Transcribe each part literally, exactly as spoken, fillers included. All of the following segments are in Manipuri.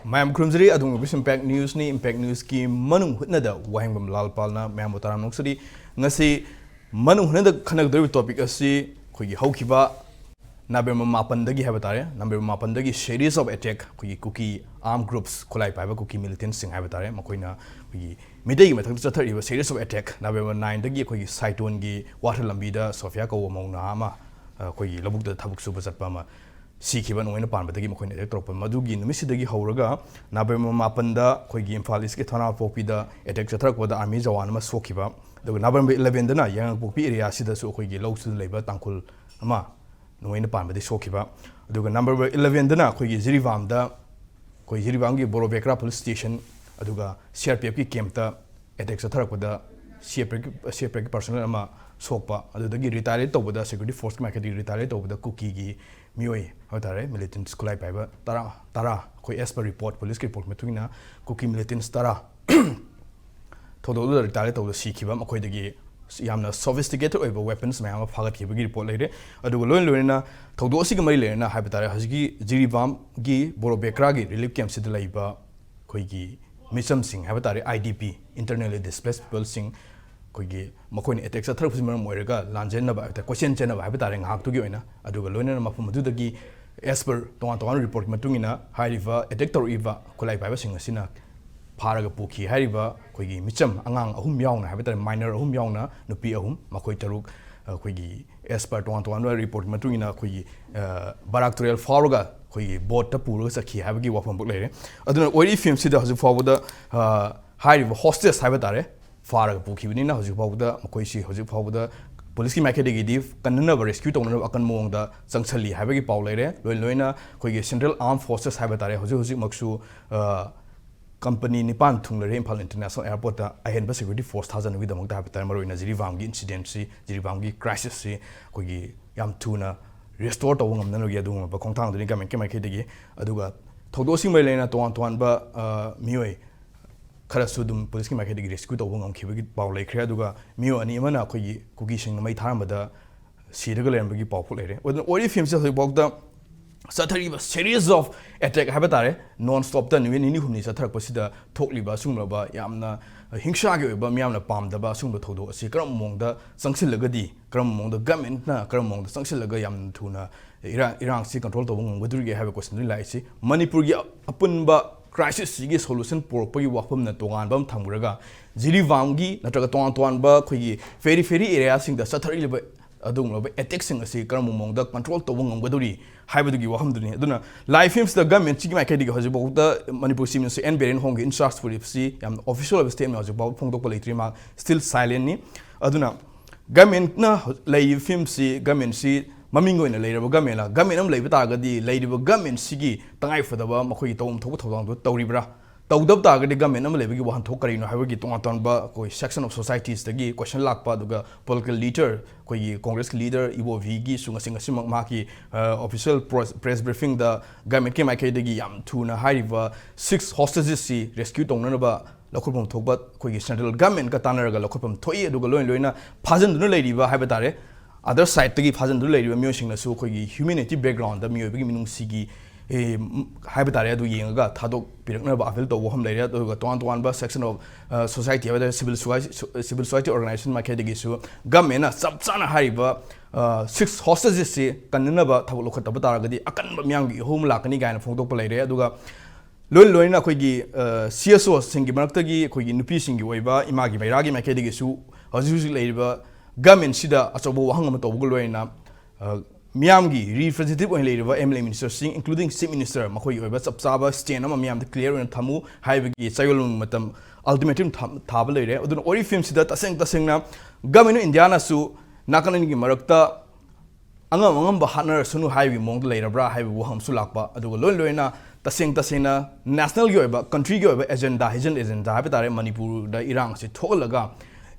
ꯃꯌꯥꯝ ꯈꯨꯔꯨꯝꯖꯔꯤ꯫ ꯑꯗꯣꯝꯒꯤ ꯏꯝꯄꯦꯛ ꯅ꯭ꯌꯨꯁꯅꯤ꯫ ꯏꯝꯄꯦꯛ ꯅ꯭ꯌꯨꯁꯀꯤ ꯃꯅꯨꯡ ꯍꯨꯠꯅꯗ ꯋꯥꯍꯦꯡꯕꯝ ꯂꯥꯜꯄꯥꯜꯅ ꯃꯌꯥꯝꯕꯨ ꯇꯔꯥꯝꯅ ꯑꯣꯛꯆꯔꯤ꯫ ꯉꯁꯤ ꯃꯅꯨꯡ ꯍꯨꯠꯅꯗ ꯈꯟꯅꯒꯗꯧꯔꯤꯕ ꯇꯣꯄꯤꯛ ꯑꯁꯤ ꯑꯩꯈꯣꯏꯒꯤ ꯍꯧꯈꯤꯕ ꯅꯕꯦꯝꯕꯔ ꯃꯥꯄꯟꯗꯒꯤ ꯍꯥꯏꯕ ꯇꯥꯔꯦ, ꯅꯕꯦꯝꯕꯔ ꯃꯥꯄꯟꯗꯒꯤ series of attack, ꯑꯩꯈꯣꯏꯒꯤ ꯀꯨꯀꯤ armed groups, ꯈꯨꯠꯂꯥꯏ ꯄꯥꯏꯕ ꯀꯨꯀꯤ militantꯁꯤꯡ ꯍꯥꯏꯕ ꯇꯥꯔꯦ, ꯃꯈꯣꯏꯅ ꯑꯩꯈꯣꯏꯒꯤ ꯃꯤꯇꯩꯒꯤ ꯃꯊꯛꯇ ꯆꯠꯊꯔꯤꯕ series of attack, ꯅꯕꯦꯝꯕꯔ ꯅꯥꯏꯟꯗꯒꯤ ꯑꯩꯈꯣꯏꯒꯤ ꯁꯥꯏꯇꯣꯟꯒꯤ ꯋꯥꯊ ꯂꯝꯕꯤꯗ ꯁꯣꯐꯤꯌꯥ ꯀꯧꯕ ꯃꯧ ꯅꯍꯥ ꯑꯃ, ꯑꯩꯈꯣꯏꯒꯤ ꯂꯧꯕꯨꯛꯇ ꯊꯕꯛ ꯁꯨꯕ ꯆꯠꯄ ꯑꯃ ꯁꯤꯈꯤꯕ, ꯅꯣꯡꯃꯩꯅ ꯄꯥꯟꯕꯗꯒꯤ ꯃꯈꯣꯏꯅ ꯑꯦꯇꯦꯛ ꯇꯧꯔꯛꯄ꯫ ꯃꯗꯨꯒꯤ ꯅꯨꯃꯤꯠꯁꯤꯗꯒꯤ ꯍꯧꯔꯒ ꯅꯕꯦꯝꯕꯔ ꯃꯥꯄꯟꯗ ꯑꯩꯈꯣꯏꯒꯤ ꯏꯝꯐꯥꯜ ꯏꯁꯀꯤ ꯊꯣꯅꯥꯄꯣꯛꯄꯤꯗ ꯑꯦꯇꯦꯛ ꯆꯠꯊꯔꯛꯄꯗ ꯑꯥꯔꯃꯤ ꯖꯋꯥꯟ ꯑꯃ ꯁꯣꯛꯈꯤꯕ, ꯑꯗꯨꯒ ꯅꯕꯦꯝꯕꯔ ꯏꯂꯚꯦꯟꯗꯅ ꯌꯥꯏꯉꯪꯄꯣꯛꯄꯤ ꯑꯦꯔꯤꯌꯥꯁꯤꯗꯁꯨ ꯑꯩꯈꯣꯏꯒꯤ ꯂꯧ ꯁꯨꯗ ꯂꯩꯕ ꯇꯥꯡꯈꯨꯜ ꯑꯃ ꯅꯣꯡꯃꯩꯅ ꯄꯥꯟꯕꯗꯒꯤ ꯁꯣꯛꯈꯤꯕ, ꯑꯗꯨꯒ ꯅꯕꯦꯝꯕꯔ ꯏꯂꯚꯦꯟꯗꯅ ꯑꯩꯈꯣꯏꯒꯤ ꯖꯤꯔꯤꯕꯥꯝꯗ, ꯑꯩꯈꯣꯏ ꯖꯤꯔꯤꯕꯥꯝꯒꯤ ꯕꯣꯔꯣꯕꯦꯀ꯭ꯔꯥ ꯄꯨꯂꯤꯁ ꯁ꯭ꯇꯦꯁꯟ ꯑꯗꯨꯒ C R P ꯑꯦꯐꯀꯤ ꯀꯦꯝꯞꯇ attack ꯆꯠꯊꯔꯛꯄꯗ C R P ꯑꯦꯐꯀꯤ, C R P ꯑꯦꯐꯀꯤ personal ꯑꯃ ꯁꯣꯛꯄ, ꯑꯗꯨꯗꯒꯤ ꯔꯤꯇꯥꯂꯤꯌꯦꯠ ꯇꯧꯕꯗ, ꯁꯦꯀ꯭ꯌꯨꯔꯤꯇꯤ ꯐꯣꯔꯁꯀꯤ ꯃꯥꯏꯀꯩꯗꯒꯤ ꯔꯤꯇꯥꯂꯤꯌꯦꯠ ꯇꯧꯕꯗ ꯀꯨꯀꯤꯒꯤ ꯃꯤꯑꯣꯏ ꯍꯥꯏꯕ ꯇꯥꯔꯦ, ꯃꯤꯂꯤꯇꯦꯟꯠꯁ ꯈꯨꯠꯂꯥꯏ ꯄꯥꯏꯕ ꯇꯔꯥ, ꯇꯔꯥ, ꯑꯩꯈꯣꯏ as per report, ꯄꯨꯂꯤꯁꯀꯤ ꯔꯤꯄꯣꯔꯠꯀꯤ ꯃꯇꯨꯡ ꯏꯟꯅ ꯀꯨꯀꯤ ꯃꯤꯂꯤꯇꯦꯟꯠꯁ ꯇꯔꯥ ꯊꯧꯗꯣꯛ ꯑꯗꯨꯗ ꯔꯤꯇꯥꯂꯤꯌꯦꯠ ꯇꯧꯕꯗ ꯁꯤꯈꯤꯕ, ꯃꯈꯣꯏꯗꯒꯤ ꯌꯥꯝꯅ ꯁꯣꯐꯤꯁꯇꯤꯀꯦꯇꯦꯗ ꯑꯣꯏꯕ ꯋꯦꯄꯟꯁ ꯃꯌꯥꯝ ꯑꯃ ꯐꯥꯒꯠꯈꯤꯕꯒꯤ ꯔꯤꯄꯣꯔꯠ ꯂꯩꯔꯦ꯫ ꯑꯗꯨꯒ ꯂꯣꯏꯅ ꯂꯣꯏꯅꯅ ꯊꯧꯗꯣꯛ ꯑꯁꯤꯒ ꯃꯔꯤ ꯂꯩꯅꯅ ꯍꯥꯏꯕ ꯇꯥꯔꯦ, ꯍꯧꯖꯤꯛꯀꯤ ꯖꯤꯔꯤꯕꯥꯝꯒꯤ ꯕꯣꯔꯣꯕꯦꯀ꯭ꯔꯥꯒꯤ ꯔꯤꯂꯤꯐ ꯀꯦꯝꯞꯁꯤꯗ ꯂꯩꯕ ꯑꯩꯈꯣꯏꯒꯤ ꯃꯤꯆꯝꯁꯤꯡ ꯍꯥꯏꯕ ꯇꯥꯔꯦ, I D P, internally displaced peopleꯁꯤꯡ, ꯑꯩꯈꯣꯏꯒꯤ ꯃꯈꯣꯏꯅ ꯑꯦꯇꯦꯛ ꯆꯠꯊꯔꯛꯄꯁꯤꯅ ꯃꯔꯝ ꯑꯣꯏꯔꯒ ꯂꯥꯟꯖꯦꯟꯅꯕ ꯍꯥꯏꯕ ꯇꯥꯔꯦ, ꯀꯣꯏꯆꯦꯟ ꯆꯦꯟꯅꯕ ꯍꯥꯏꯕ ꯇꯥꯔꯦ ꯉꯥꯏꯍꯥꯛꯇꯨꯒꯤ ꯑꯣꯏꯅ꯫ ꯑꯗꯨꯒ ꯂꯣꯏꯅꯅ ꯃꯐꯝ ꯑꯗꯨꯗꯒꯤ, as per ꯇꯣꯉꯥꯟ ꯇꯣꯉꯥꯟꯕ ꯔꯤꯄꯣꯔꯠꯀꯤ ꯃꯇꯨꯡ ꯏꯟꯅ, ꯍꯥꯏꯔꯤꯕ ꯑꯦꯇꯦꯛ ꯇꯧꯔꯛꯏꯕ ꯈꯨꯠꯂꯥꯏ ꯄꯥꯏꯕꯁꯤꯡ ꯑꯁꯤꯅ ꯐꯥꯔꯒ ꯄꯨꯈꯤ꯫ ꯍꯥꯏꯔꯤꯕ ꯑꯩꯈꯣꯏꯒꯤ ꯃꯤꯆꯝ ꯑꯉꯥꯡ ꯑꯍꯨꯝ ꯌꯥꯎꯅ ꯍꯥꯏꯕ ꯇꯥꯔꯦ, ꯃꯥꯏꯅꯔ ꯑꯍꯨꯝ ꯌꯥꯎꯅ ꯅꯨꯄꯤ ꯑꯍꯨꯝ, ꯃꯈꯣꯏ ꯇꯔꯨꯛ, ꯑꯩꯈꯣꯏꯒꯤ as per ꯇꯣꯉꯥꯟ ꯇꯣꯉꯥꯟꯕ ꯔꯤꯄꯣꯔꯠꯀꯤ ꯃꯇꯨꯡ ꯏꯟꯅ ꯑꯩꯈꯣꯏꯒꯤ, ꯑ, ꯕꯔꯥꯛ ꯇꯨꯔꯦꯜ ꯐꯥꯎꯔꯒ ꯑꯩꯈꯣꯏꯒꯤ ꯕꯣꯠꯇ ꯄꯨꯔꯒ ꯆꯠꯈꯤ ꯍꯥꯏꯕꯒꯤ ꯋꯥꯐꯝ ꯑꯃꯈꯛ ꯂꯩꯔꯦ꯫ ꯑꯗꯨꯅ ꯑꯣꯏꯔꯤ ꯐꯤꯕꯝꯁꯤꯗ ꯍꯧꯖꯤꯛ ꯐꯥꯎꯕꯗ, ꯑ, ꯍꯥꯏꯔꯤꯕ ꯍꯣꯁꯇꯦꯖ ꯍꯥꯏꯕ ꯇꯥꯔꯦ, ꯐꯥꯔꯒ ꯄꯨꯈꯤꯕꯅꯤꯅ ꯍꯧꯖꯤꯛ ꯐꯥꯎꯕꯗ ꯃꯈꯣꯏꯁꯤ ꯍꯧꯖꯤꯛ ꯐꯥꯎꯕꯗ ꯄꯨꯂꯤꯁꯀꯤ ꯃꯥꯏꯀꯩꯗꯒꯤꯗꯤ ꯀꯟꯅꯅꯕ, ꯔꯦꯁꯀ꯭ꯌꯨ ꯇꯧꯅꯅꯕ ꯑꯀꯟꯕ ꯃꯑꯣꯡꯗ ꯆꯪꯁꯜꯂꯤ ꯍꯥꯏꯕꯒꯤ ꯄꯥꯎ ꯂꯩꯔꯦ꯫ ꯂꯣꯏ ꯂꯣꯏꯅ ꯑꯩꯈꯣꯏꯒꯤ ꯁꯦꯟꯇ꯭ꯔꯦꯜ ꯑꯥꯔꯝ ꯐꯣꯔꯁꯦꯁ ꯍꯥꯏꯕ ꯇꯥꯔꯦ, ꯍꯧꯖꯤꯛ ꯍꯧꯖꯤꯛꯃꯛꯁꯨ, ꯑ, ꯀꯝꯄꯅꯤ ꯅꯤꯄꯥꯟ ꯊꯨꯡꯂꯔꯦ ꯏꯝꯐꯥꯜ ꯏꯟꯇꯔꯅꯦꯁꯅꯦꯜ ꯑꯦꯌꯔꯄꯣꯔꯠꯇ ꯑꯍꯦꯟꯕ ꯁꯦꯀ꯭ꯌꯨꯔꯤꯇꯤ ꯐꯣꯔꯁ ꯊꯥꯖꯅꯕꯒꯤꯗꯃꯛꯇ ꯍꯥꯏꯕ ꯇꯥꯔꯦ꯫ ꯃꯔꯨꯑꯣꯏꯅ ꯖꯤꯔꯤꯕꯥꯝꯒꯤ ꯏꯟꯁꯤꯗꯦꯟꯁꯤ, ꯖꯤꯔꯤꯕꯥꯝꯒꯤ ꯀ꯭ꯔꯥꯏꯁꯤꯁꯁꯤ ꯑꯩꯈꯣꯏꯒꯤ ꯌꯥꯝ ꯊꯨꯅ ꯔꯦꯁꯇꯣꯔ ꯇꯧꯕ ꯉꯝꯅꯕꯒꯤ ꯑꯗꯨꯒꯨꯝꯂꯕ ꯈꯣꯡꯊꯥꯡꯗꯨꯅꯤ ꯒꯃꯦꯟꯀꯤ ꯃꯥꯏꯀꯩꯗꯒꯤ꯫ ꯑꯗꯨꯒ ꯊꯧꯗꯣꯛꯁꯤꯡ ꯃꯔꯤ ꯂꯩꯅꯅ ꯇꯣꯉꯥꯟ ꯇꯣꯉꯥꯟꯕ, ꯑ, ꯃꯤꯑꯣꯏ ꯈꯔꯁꯨ ꯑꯗꯨꯝ ꯄꯨꯂꯤꯁꯀꯤ ꯃꯥꯏꯀꯩꯗꯒꯤ ꯔꯦꯁꯀ꯭ꯌꯨ ꯇꯧꯕ ꯉꯝꯈꯤꯕꯒꯤ ꯄꯥꯎ ꯂꯩꯈ꯭ꯔꯦ꯫ ꯑꯗꯨꯒ ꯃꯤꯑꯣꯏ ꯑꯅꯤ ꯑꯃꯅ ꯑꯩꯈꯣꯏꯒꯤ ꯀꯨꯀꯤꯁꯤꯡꯅ ꯃꯩ ꯊꯥꯔꯝꯕꯗ ꯁꯤꯔꯒ ꯂꯩꯔꯝꯕꯒꯤ ꯄꯥꯎ ꯈꯛ ꯂꯩꯔꯦ꯫ ꯑꯗꯨꯅ ꯑꯣꯏꯔꯤꯕ ꯐꯤꯕꯝꯁꯤ ꯍꯧꯖꯤꯛꯐꯥꯎꯗ ꯆꯠꯊꯔꯤꯕ series of attack ꯍꯥꯏꯕ ꯇꯥꯔꯦ, non stopꯇ ꯅꯨꯃꯤꯠ ꯅꯤꯅꯤ ꯍꯨꯝꯅꯤ ꯆꯠꯊꯔꯛꯄꯁꯤꯗ ꯊꯣꯛꯂꯤꯕ ꯑꯁꯤꯒꯨꯝꯂꯕ ꯌꯥꯝꯅ ꯍꯤꯡꯁꯥꯒꯤ ꯑꯣꯏꯕ, ꯃꯤꯌꯥꯝꯅ ꯄꯥꯝꯗꯕ ꯑꯁꯤꯒꯨꯝꯕ ꯊꯧꯗꯣꯛ ꯑꯁꯤ ꯀꯔꯝꯕ ꯃꯑꯣꯡꯗ ꯆꯪꯁꯤꯜꯂꯒꯗꯤ, ꯀꯔꯝꯕ ꯃꯑꯣꯡꯗ governmentꯅ ꯀꯔꯝꯕ ꯃꯑꯣꯡꯗ ꯆꯪꯁꯤꯜꯂꯒ ꯌꯥꯝꯅ ꯊꯨꯅ ꯏꯔꯥꯡ, ꯏꯔꯥꯡꯁꯤ control ꯇꯧꯕ ꯉꯝꯒꯗꯧꯔꯤꯒꯦ ꯍꯥꯏꯕ questionꯗꯨꯅꯤ ꯂꯥꯛꯏꯁꯤ꯫ ꯃꯅꯤꯄꯨꯔꯒꯤ ꯑꯄꯨꯟꯕ crisisꯁꯤꯒꯤ solution ꯄꯨꯔꯛꯄꯒꯤ ꯋꯥꯐꯝꯅ ꯇꯣꯉꯥꯟꯕ ꯑꯃ ꯊꯝꯈ꯭ꯔꯒ, ꯖꯤꯔꯤꯕꯥꯝꯒꯤ ꯅꯠꯇ꯭ꯔꯒ ꯇꯣꯉꯥꯟ ꯇꯣꯉꯥꯟꯕ ꯑꯩꯈꯣꯏꯒꯤ periphery areaꯁꯤꯡꯗ ꯆꯠꯊꯔꯛꯂꯤꯕ ꯑꯗꯨꯒꯨꯝꯂꯕ attackꯁꯤꯡ ꯑꯁꯤ ꯀꯔꯝꯕ ꯃꯑꯣꯡꯗ control ꯇꯧꯕ ꯉꯝꯒꯗꯧꯔꯤ ꯍꯥꯏꯕꯗꯨꯒꯤ ꯋꯥꯐꯝꯗꯨꯅꯤ꯫ ꯑꯗꯨꯅ ꯂꯥꯛꯏ ꯐꯤꯕꯝꯁꯤꯗ governmentꯁꯤꯒꯤ ꯃꯥꯏꯀꯩꯗꯒꯤ ꯍꯧꯖꯤꯛꯐꯥꯎꯗ Manipur Chief Minister N Biren ꯍꯣꯝꯒꯤ in charge ꯄꯨꯔꯤꯕꯁꯤ ꯌꯥꯝꯅ official ꯑꯣꯏꯕ statement ꯍꯧꯖꯤꯛ ꯐꯥꯎꯕ ꯐꯣꯡꯗꯣꯛꯄ ꯂꯩꯇ꯭ꯔꯤ, ꯃꯥ still silentꯅꯤ꯫ ꯑꯗꯨꯅ governmentꯅ ꯂꯩꯔꯤꯕ ꯐꯤꯕꯝꯁꯤ, governmentꯁꯤ ꯃꯃꯤꯡ ꯑꯣꯏꯅ ꯂꯩꯔꯕ governmentꯂ, government ꯑꯃ ꯂꯩꯕ ꯇꯥꯔꯒꯗꯤ ꯂꯩꯔꯤꯕ governmentꯁꯤꯒꯤ ꯇꯉꯥꯏ ꯐꯗꯕ ꯃꯈꯣꯏꯒꯤ ꯇꯧꯐꯝ ꯊꯣꯛꯄ ꯊꯧꯗꯥꯡꯗꯨ ꯇꯧꯔꯤꯕ꯭ꯔꯥ? ꯇꯧꯗꯕ ꯇꯥꯔꯒꯗꯤ government ꯑꯃ ꯂꯩꯕꯒꯤ ꯋꯥꯍꯟꯊꯣꯛ ꯀꯔꯤꯅꯣ ꯍꯥꯏꯕꯒꯤ ꯇꯣꯉꯥꯟ ꯇꯣꯉꯥꯟꯕ ꯑꯩꯈꯣꯏ section of societiesꯇꯒꯤ question ꯂꯥꯛꯄ, ꯑꯗꯨꯒ political leader, ꯑꯩꯈꯣꯏꯒꯤ Congressꯀꯤ leader ꯏꯕꯣꯕꯤꯒꯤꯁꯨ ꯉꯁꯤ ꯉꯁꯤꯃꯛ ꯃꯍꯥꯛꯀꯤ, ꯑ, official press, press briefingꯗ governmentꯀꯤ ꯃꯥꯏꯀꯩꯗꯒꯤ ꯌꯥꯝ ꯊꯨꯅ ꯍꯥꯏꯔꯤꯕ six hostagesꯁꯤ rescue ꯇꯧꯅꯅꯕ ꯂꯧꯈꯠꯐꯝ ꯊꯣꯛꯄ ꯑꯩꯈꯣꯏꯒꯤ central governmentꯀ ꯇꯥꯟꯅꯔꯒ ꯂꯧꯈꯠꯐꯝ ꯊꯣꯛꯏ꯫ ꯑꯗꯨꯒ ꯂꯣꯏꯅ ꯂꯣꯏꯅ ꯐꯥꯖꯤꯟꯗꯨꯅ ꯂꯩꯔꯤꯕ ꯍꯥꯏꯕ ꯇꯥꯔꯦ, other sideꯇꯒꯤ ꯐꯥꯖꯤꯟꯗꯨꯅ ꯂꯩꯔꯤꯕ ꯃꯤꯑꯣꯏꯁꯤꯡꯅꯁꯨ ꯑꯩꯈꯣꯏꯒꯤ humanity backgroundꯗ ꯃꯤꯑꯣꯏꯕꯒꯤ ꯃꯤꯅꯨꯡꯁꯤꯒꯤ, ꯑꯦ, ꯍꯥꯏꯕ ꯇꯥꯔꯦ, ꯑꯗꯨ ꯌꯦꯡꯉꯒ ꯊꯥꯗꯣꯛꯄꯤꯔꯛꯅꯕ appeal ꯇꯧꯕ ꯋꯥꯐꯝ ꯂꯩꯔꯦ꯫ ꯑꯗꯨꯒ ꯇꯣꯉꯥꯟ ꯇꯣꯉꯥꯟꯕ section of, ꯑ, society ꯍꯥꯏꯕ ꯇꯥꯔꯦ, civil society, civil society organization ꯃꯥꯏꯀꯩꯗꯒꯤꯁꯨ governmentꯅ ꯆꯞ ꯆꯥꯅ ꯍꯥꯏꯔꯤꯕ, ꯑ, six hostagesꯁꯤ ꯀꯟꯅꯅꯕ ꯊꯕꯛ ꯂꯧꯈꯠꯇꯕ ꯇꯥꯔꯒꯗꯤ ꯑꯀꯟꯕ ꯃꯤꯌꯥꯝꯒꯤ ꯏꯍꯧ ꯑꯃ ꯂꯥꯛꯀꯅꯤ ꯀꯥꯏꯅ ꯐꯣꯡꯗꯣꯛꯄ ꯂꯩꯔꯦ꯫ ꯑꯗꯨꯒ ꯂꯣꯏꯅ ꯂꯣꯏꯅꯅ ꯑꯩꯈꯣꯏꯒꯤ, ꯑ, CSOꯁꯤꯡꯒꯤ ꯃꯔꯛꯇꯒꯤ ꯑꯩꯈꯣꯏꯒꯤ ꯅꯨꯄꯤꯁꯤꯡꯒꯤ ꯑꯣꯏꯕ ꯏꯃꯥꯒꯤ ꯃꯩꯔꯥꯒꯤ ꯃꯥꯏꯀꯩꯗꯒꯤꯁꯨ ꯍꯧꯖꯤꯛ ꯍꯧꯖꯤꯛ ꯂꯩꯔꯤꯕ governmentꯁꯤꯗ ꯑꯆꯧꯕ ꯋꯥꯍꯪ ꯑꯃ ꯇꯧꯕꯒ ꯂꯣꯏꯅꯅ, ꯑ, ꯃꯤꯌꯥꯝꯒꯤ representative ꯑꯣꯏꯅ ꯂꯩꯔꯤꯕ MLA ministerꯁꯤꯡ, including Chief Minister, ꯃꯈꯣꯏꯒꯤ ꯑꯣꯏꯕ ꯆꯞ ꯆꯥꯕ stand ꯑꯃ ꯃꯤꯌꯥꯝꯗ clear ꯑꯣꯏꯅ ꯊꯝꯃꯨ ꯍꯥꯏꯕꯒꯤ ꯆꯌꯣꯜ ꯃꯇꯝ ultimatum ꯊꯥ-, ꯊꯥꯕ ꯂꯩꯔꯦ꯫ ꯑꯗꯨꯅ ꯑꯣꯏꯔꯤꯕ ꯐꯤꯕꯝꯁꯤꯗ ꯇꯁꯦꯡ ꯇꯁꯦꯡꯅ government of Indiaꯅꯁꯨ ꯅꯥꯀꯟ ꯑꯅꯤꯒꯤ ꯃꯔꯛꯇ ꯑꯉꯝ ꯑꯉꯝꯕ ꯍꯥꯠꯅꯔꯁꯅꯨ ꯍꯥꯏꯕꯒꯤ ꯃꯑꯣꯡꯗ ꯂꯩꯔꯕ꯭ꯔꯥ ꯍꯥꯏꯕꯒꯤ ꯋꯥꯍꯪꯁꯨ ꯂꯥꯛꯄ, ꯑꯗꯨꯒ ꯂꯣꯏ ꯂꯣꯏꯅ ꯇꯁꯦꯡ ꯇꯁꯦꯡꯅ nationalꯒꯤ ꯑꯣꯏꯕ, countryꯒꯤ ꯑꯣꯏꯕ agenda, hidden agenda ꯍꯥꯏꯕ ꯇꯥꯔꯦ, ꯃꯅꯤꯄꯨꯔꯗ ꯏꯔꯥꯡ ꯑꯁꯤ ꯊꯣꯛꯍꯜꯂꯒ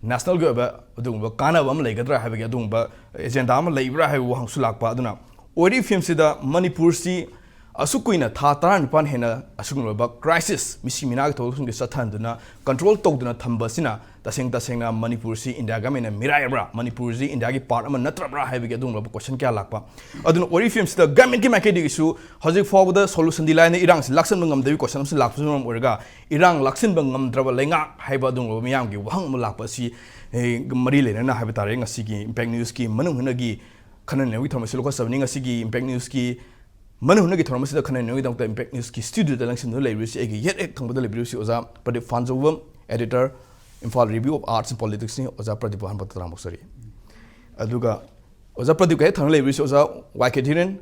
nationalꯒꯤ ꯑꯣꯏꯕ ꯑꯗꯨꯒꯨꯝꯕ ꯀꯥꯟꯅꯕ ꯑꯃ ꯂꯩꯒꯗ꯭ꯔꯥ ꯍꯥꯏꯕꯒꯤ ꯑꯗꯨꯒꯨꯝꯕ agenda ꯑꯃ ꯂꯩꯕ꯭ꯔꯥ ꯍꯥꯏꯕꯒꯤ ꯋꯥꯍꯪꯁꯨ ꯂꯥꯛꯄ꯫ ꯑꯗꯨꯅ ꯑꯣꯏꯔꯤꯕ ꯐꯤꯕꯝꯁꯤꯗ ꯃꯅꯤꯄꯨꯔꯁꯤ ꯑꯁꯨꯛ ꯀꯨꯏꯅ ꯊꯥ ꯇꯔꯥꯅꯤꯄꯥꯟ ꯍꯦꯟꯅ ꯑꯁꯤꯒꯨꯝꯂꯕ crisis, ꯃꯤꯁꯤ ꯃꯤꯅꯥꯒꯤ ꯊꯧꯗꯣꯛꯁꯤꯡꯁꯦ ꯆꯠꯊꯍꯟꯗꯨꯅ control ꯇꯧꯗꯨꯅ ꯊꯝꯕ ꯑꯁꯤꯅ ꯇꯁꯦꯡ ꯇꯁꯦꯡꯅ ꯃꯅꯤꯄꯨꯔꯁꯤ ꯏꯟꯗꯤꯌꯥꯒ ꯑꯃꯅ ꯃꯤꯔꯥꯏꯔꯕ꯭ꯔꯥ, ꯃꯅꯤꯄꯨꯔꯁꯤ ꯏꯟꯗꯤꯌꯥꯒꯤ ꯄꯥꯔꯠ ꯑꯃ ꯅꯠꯇ꯭ꯔꯕ꯭ꯔꯥ ꯍꯥꯏꯕꯒꯤ ꯑꯗꯨꯒꯨꯝꯂꯕ ꯀꯣꯏꯁꯟ ꯀꯌꯥ ꯂꯥꯛꯄ꯫ ꯑꯗꯨꯅ ꯑꯣꯏꯔꯤꯕ ꯐꯤꯕꯝꯁꯤꯗ ꯒꯃꯦꯟꯒꯤ ꯃꯥꯏꯀꯩꯗꯒꯤꯁꯨ ꯍꯧꯖꯤꯛ ꯐꯥꯎꯕꯗ ꯁꯣꯂꯨꯁꯟꯗꯤ ꯂꯥꯏꯅ ꯏꯔꯥꯡꯁꯤ ꯂꯥꯛꯁꯟꯕ ꯉꯝꯗꯕꯒꯤ ꯀꯣꯏꯁꯟ ꯑꯃꯁꯨ ꯂꯥꯛꯄꯁꯤꯅ ꯃꯔꯝ ꯑꯣꯏꯔꯒ ꯏꯔꯥꯡ ꯂꯥꯛꯁꯤꯟꯕ ꯉꯝꯗ꯭ꯔꯕ ꯂꯩꯉꯥꯛ ꯍꯥꯏꯕ ꯑꯗꯨꯒꯨꯝꯂꯕ ꯃꯤꯌꯥꯝꯒꯤ ꯋꯥꯍꯪ ꯑꯃ ꯂꯥꯛꯄ ꯑꯁꯤ, ꯑꯦ, ꯃꯔꯤ ꯂꯩꯅꯅ ꯍꯥꯏꯕ ꯇꯥꯔꯦ, ꯉꯁꯤꯒꯤ ꯏꯝꯄꯦꯛ ꯅ꯭ꯌꯨꯁꯀꯤ ꯃꯅꯨꯡ ꯍꯨꯠꯅꯒꯤ ꯈꯟꯅ ꯅꯩꯅꯕꯒꯤ ꯊꯧꯔꯝ ꯑꯁꯤ ꯂꯧꯈꯠꯆꯕꯅꯤ꯫ ꯉꯁꯤꯒꯤ ꯏꯝꯄꯦꯛ ꯅ꯭ꯌꯨꯁꯀꯤ ꯃꯅꯨꯡ ꯍꯨꯠꯅꯒꯤ ꯊꯧꯔꯝ ꯑꯁꯤꯗ ꯈꯟꯅ ꯅꯩꯅꯕꯒꯤꯗꯃꯛꯇ ꯏꯝꯄꯦꯛ ꯅ꯭ꯌꯨꯁꯀꯤ ꯁ꯭ꯇꯨꯗꯤꯑꯣꯗ ꯂꯪꯁꯤꯟꯗꯨꯅ ꯂꯩꯕꯤꯔꯤꯕꯁꯤ ꯑꯩꯒꯤ ꯌꯦꯠ ꯍꯦꯛ ꯊꯪꯕꯗ ꯂꯩꯕꯤꯔꯤꯕꯁꯤ ꯑꯣꯖꯥ Pradip Phanjoubam, editor, Imphal review of arts and ꯄꯣꯂꯤꯇꯤꯛꯁꯅꯤ꯫ ꯑꯣꯖꯥ ꯄ꯭ꯔꯗꯤꯞ ꯍꯥꯟꯕ ꯇꯔꯥꯃꯨꯛ ꯆꯠꯆꯔꯤ꯫ ꯑꯗꯨꯒ ꯑꯣꯖꯥ ꯄ꯭ꯔꯗꯤꯞꯀ ꯍꯦꯛ ꯊꯪꯅ ꯂꯩꯕꯤꯔꯤꯁꯤ ꯑꯣꯖꯥ ꯋꯥꯏ ꯀꯦ ꯙꯤꯔꯦꯟ,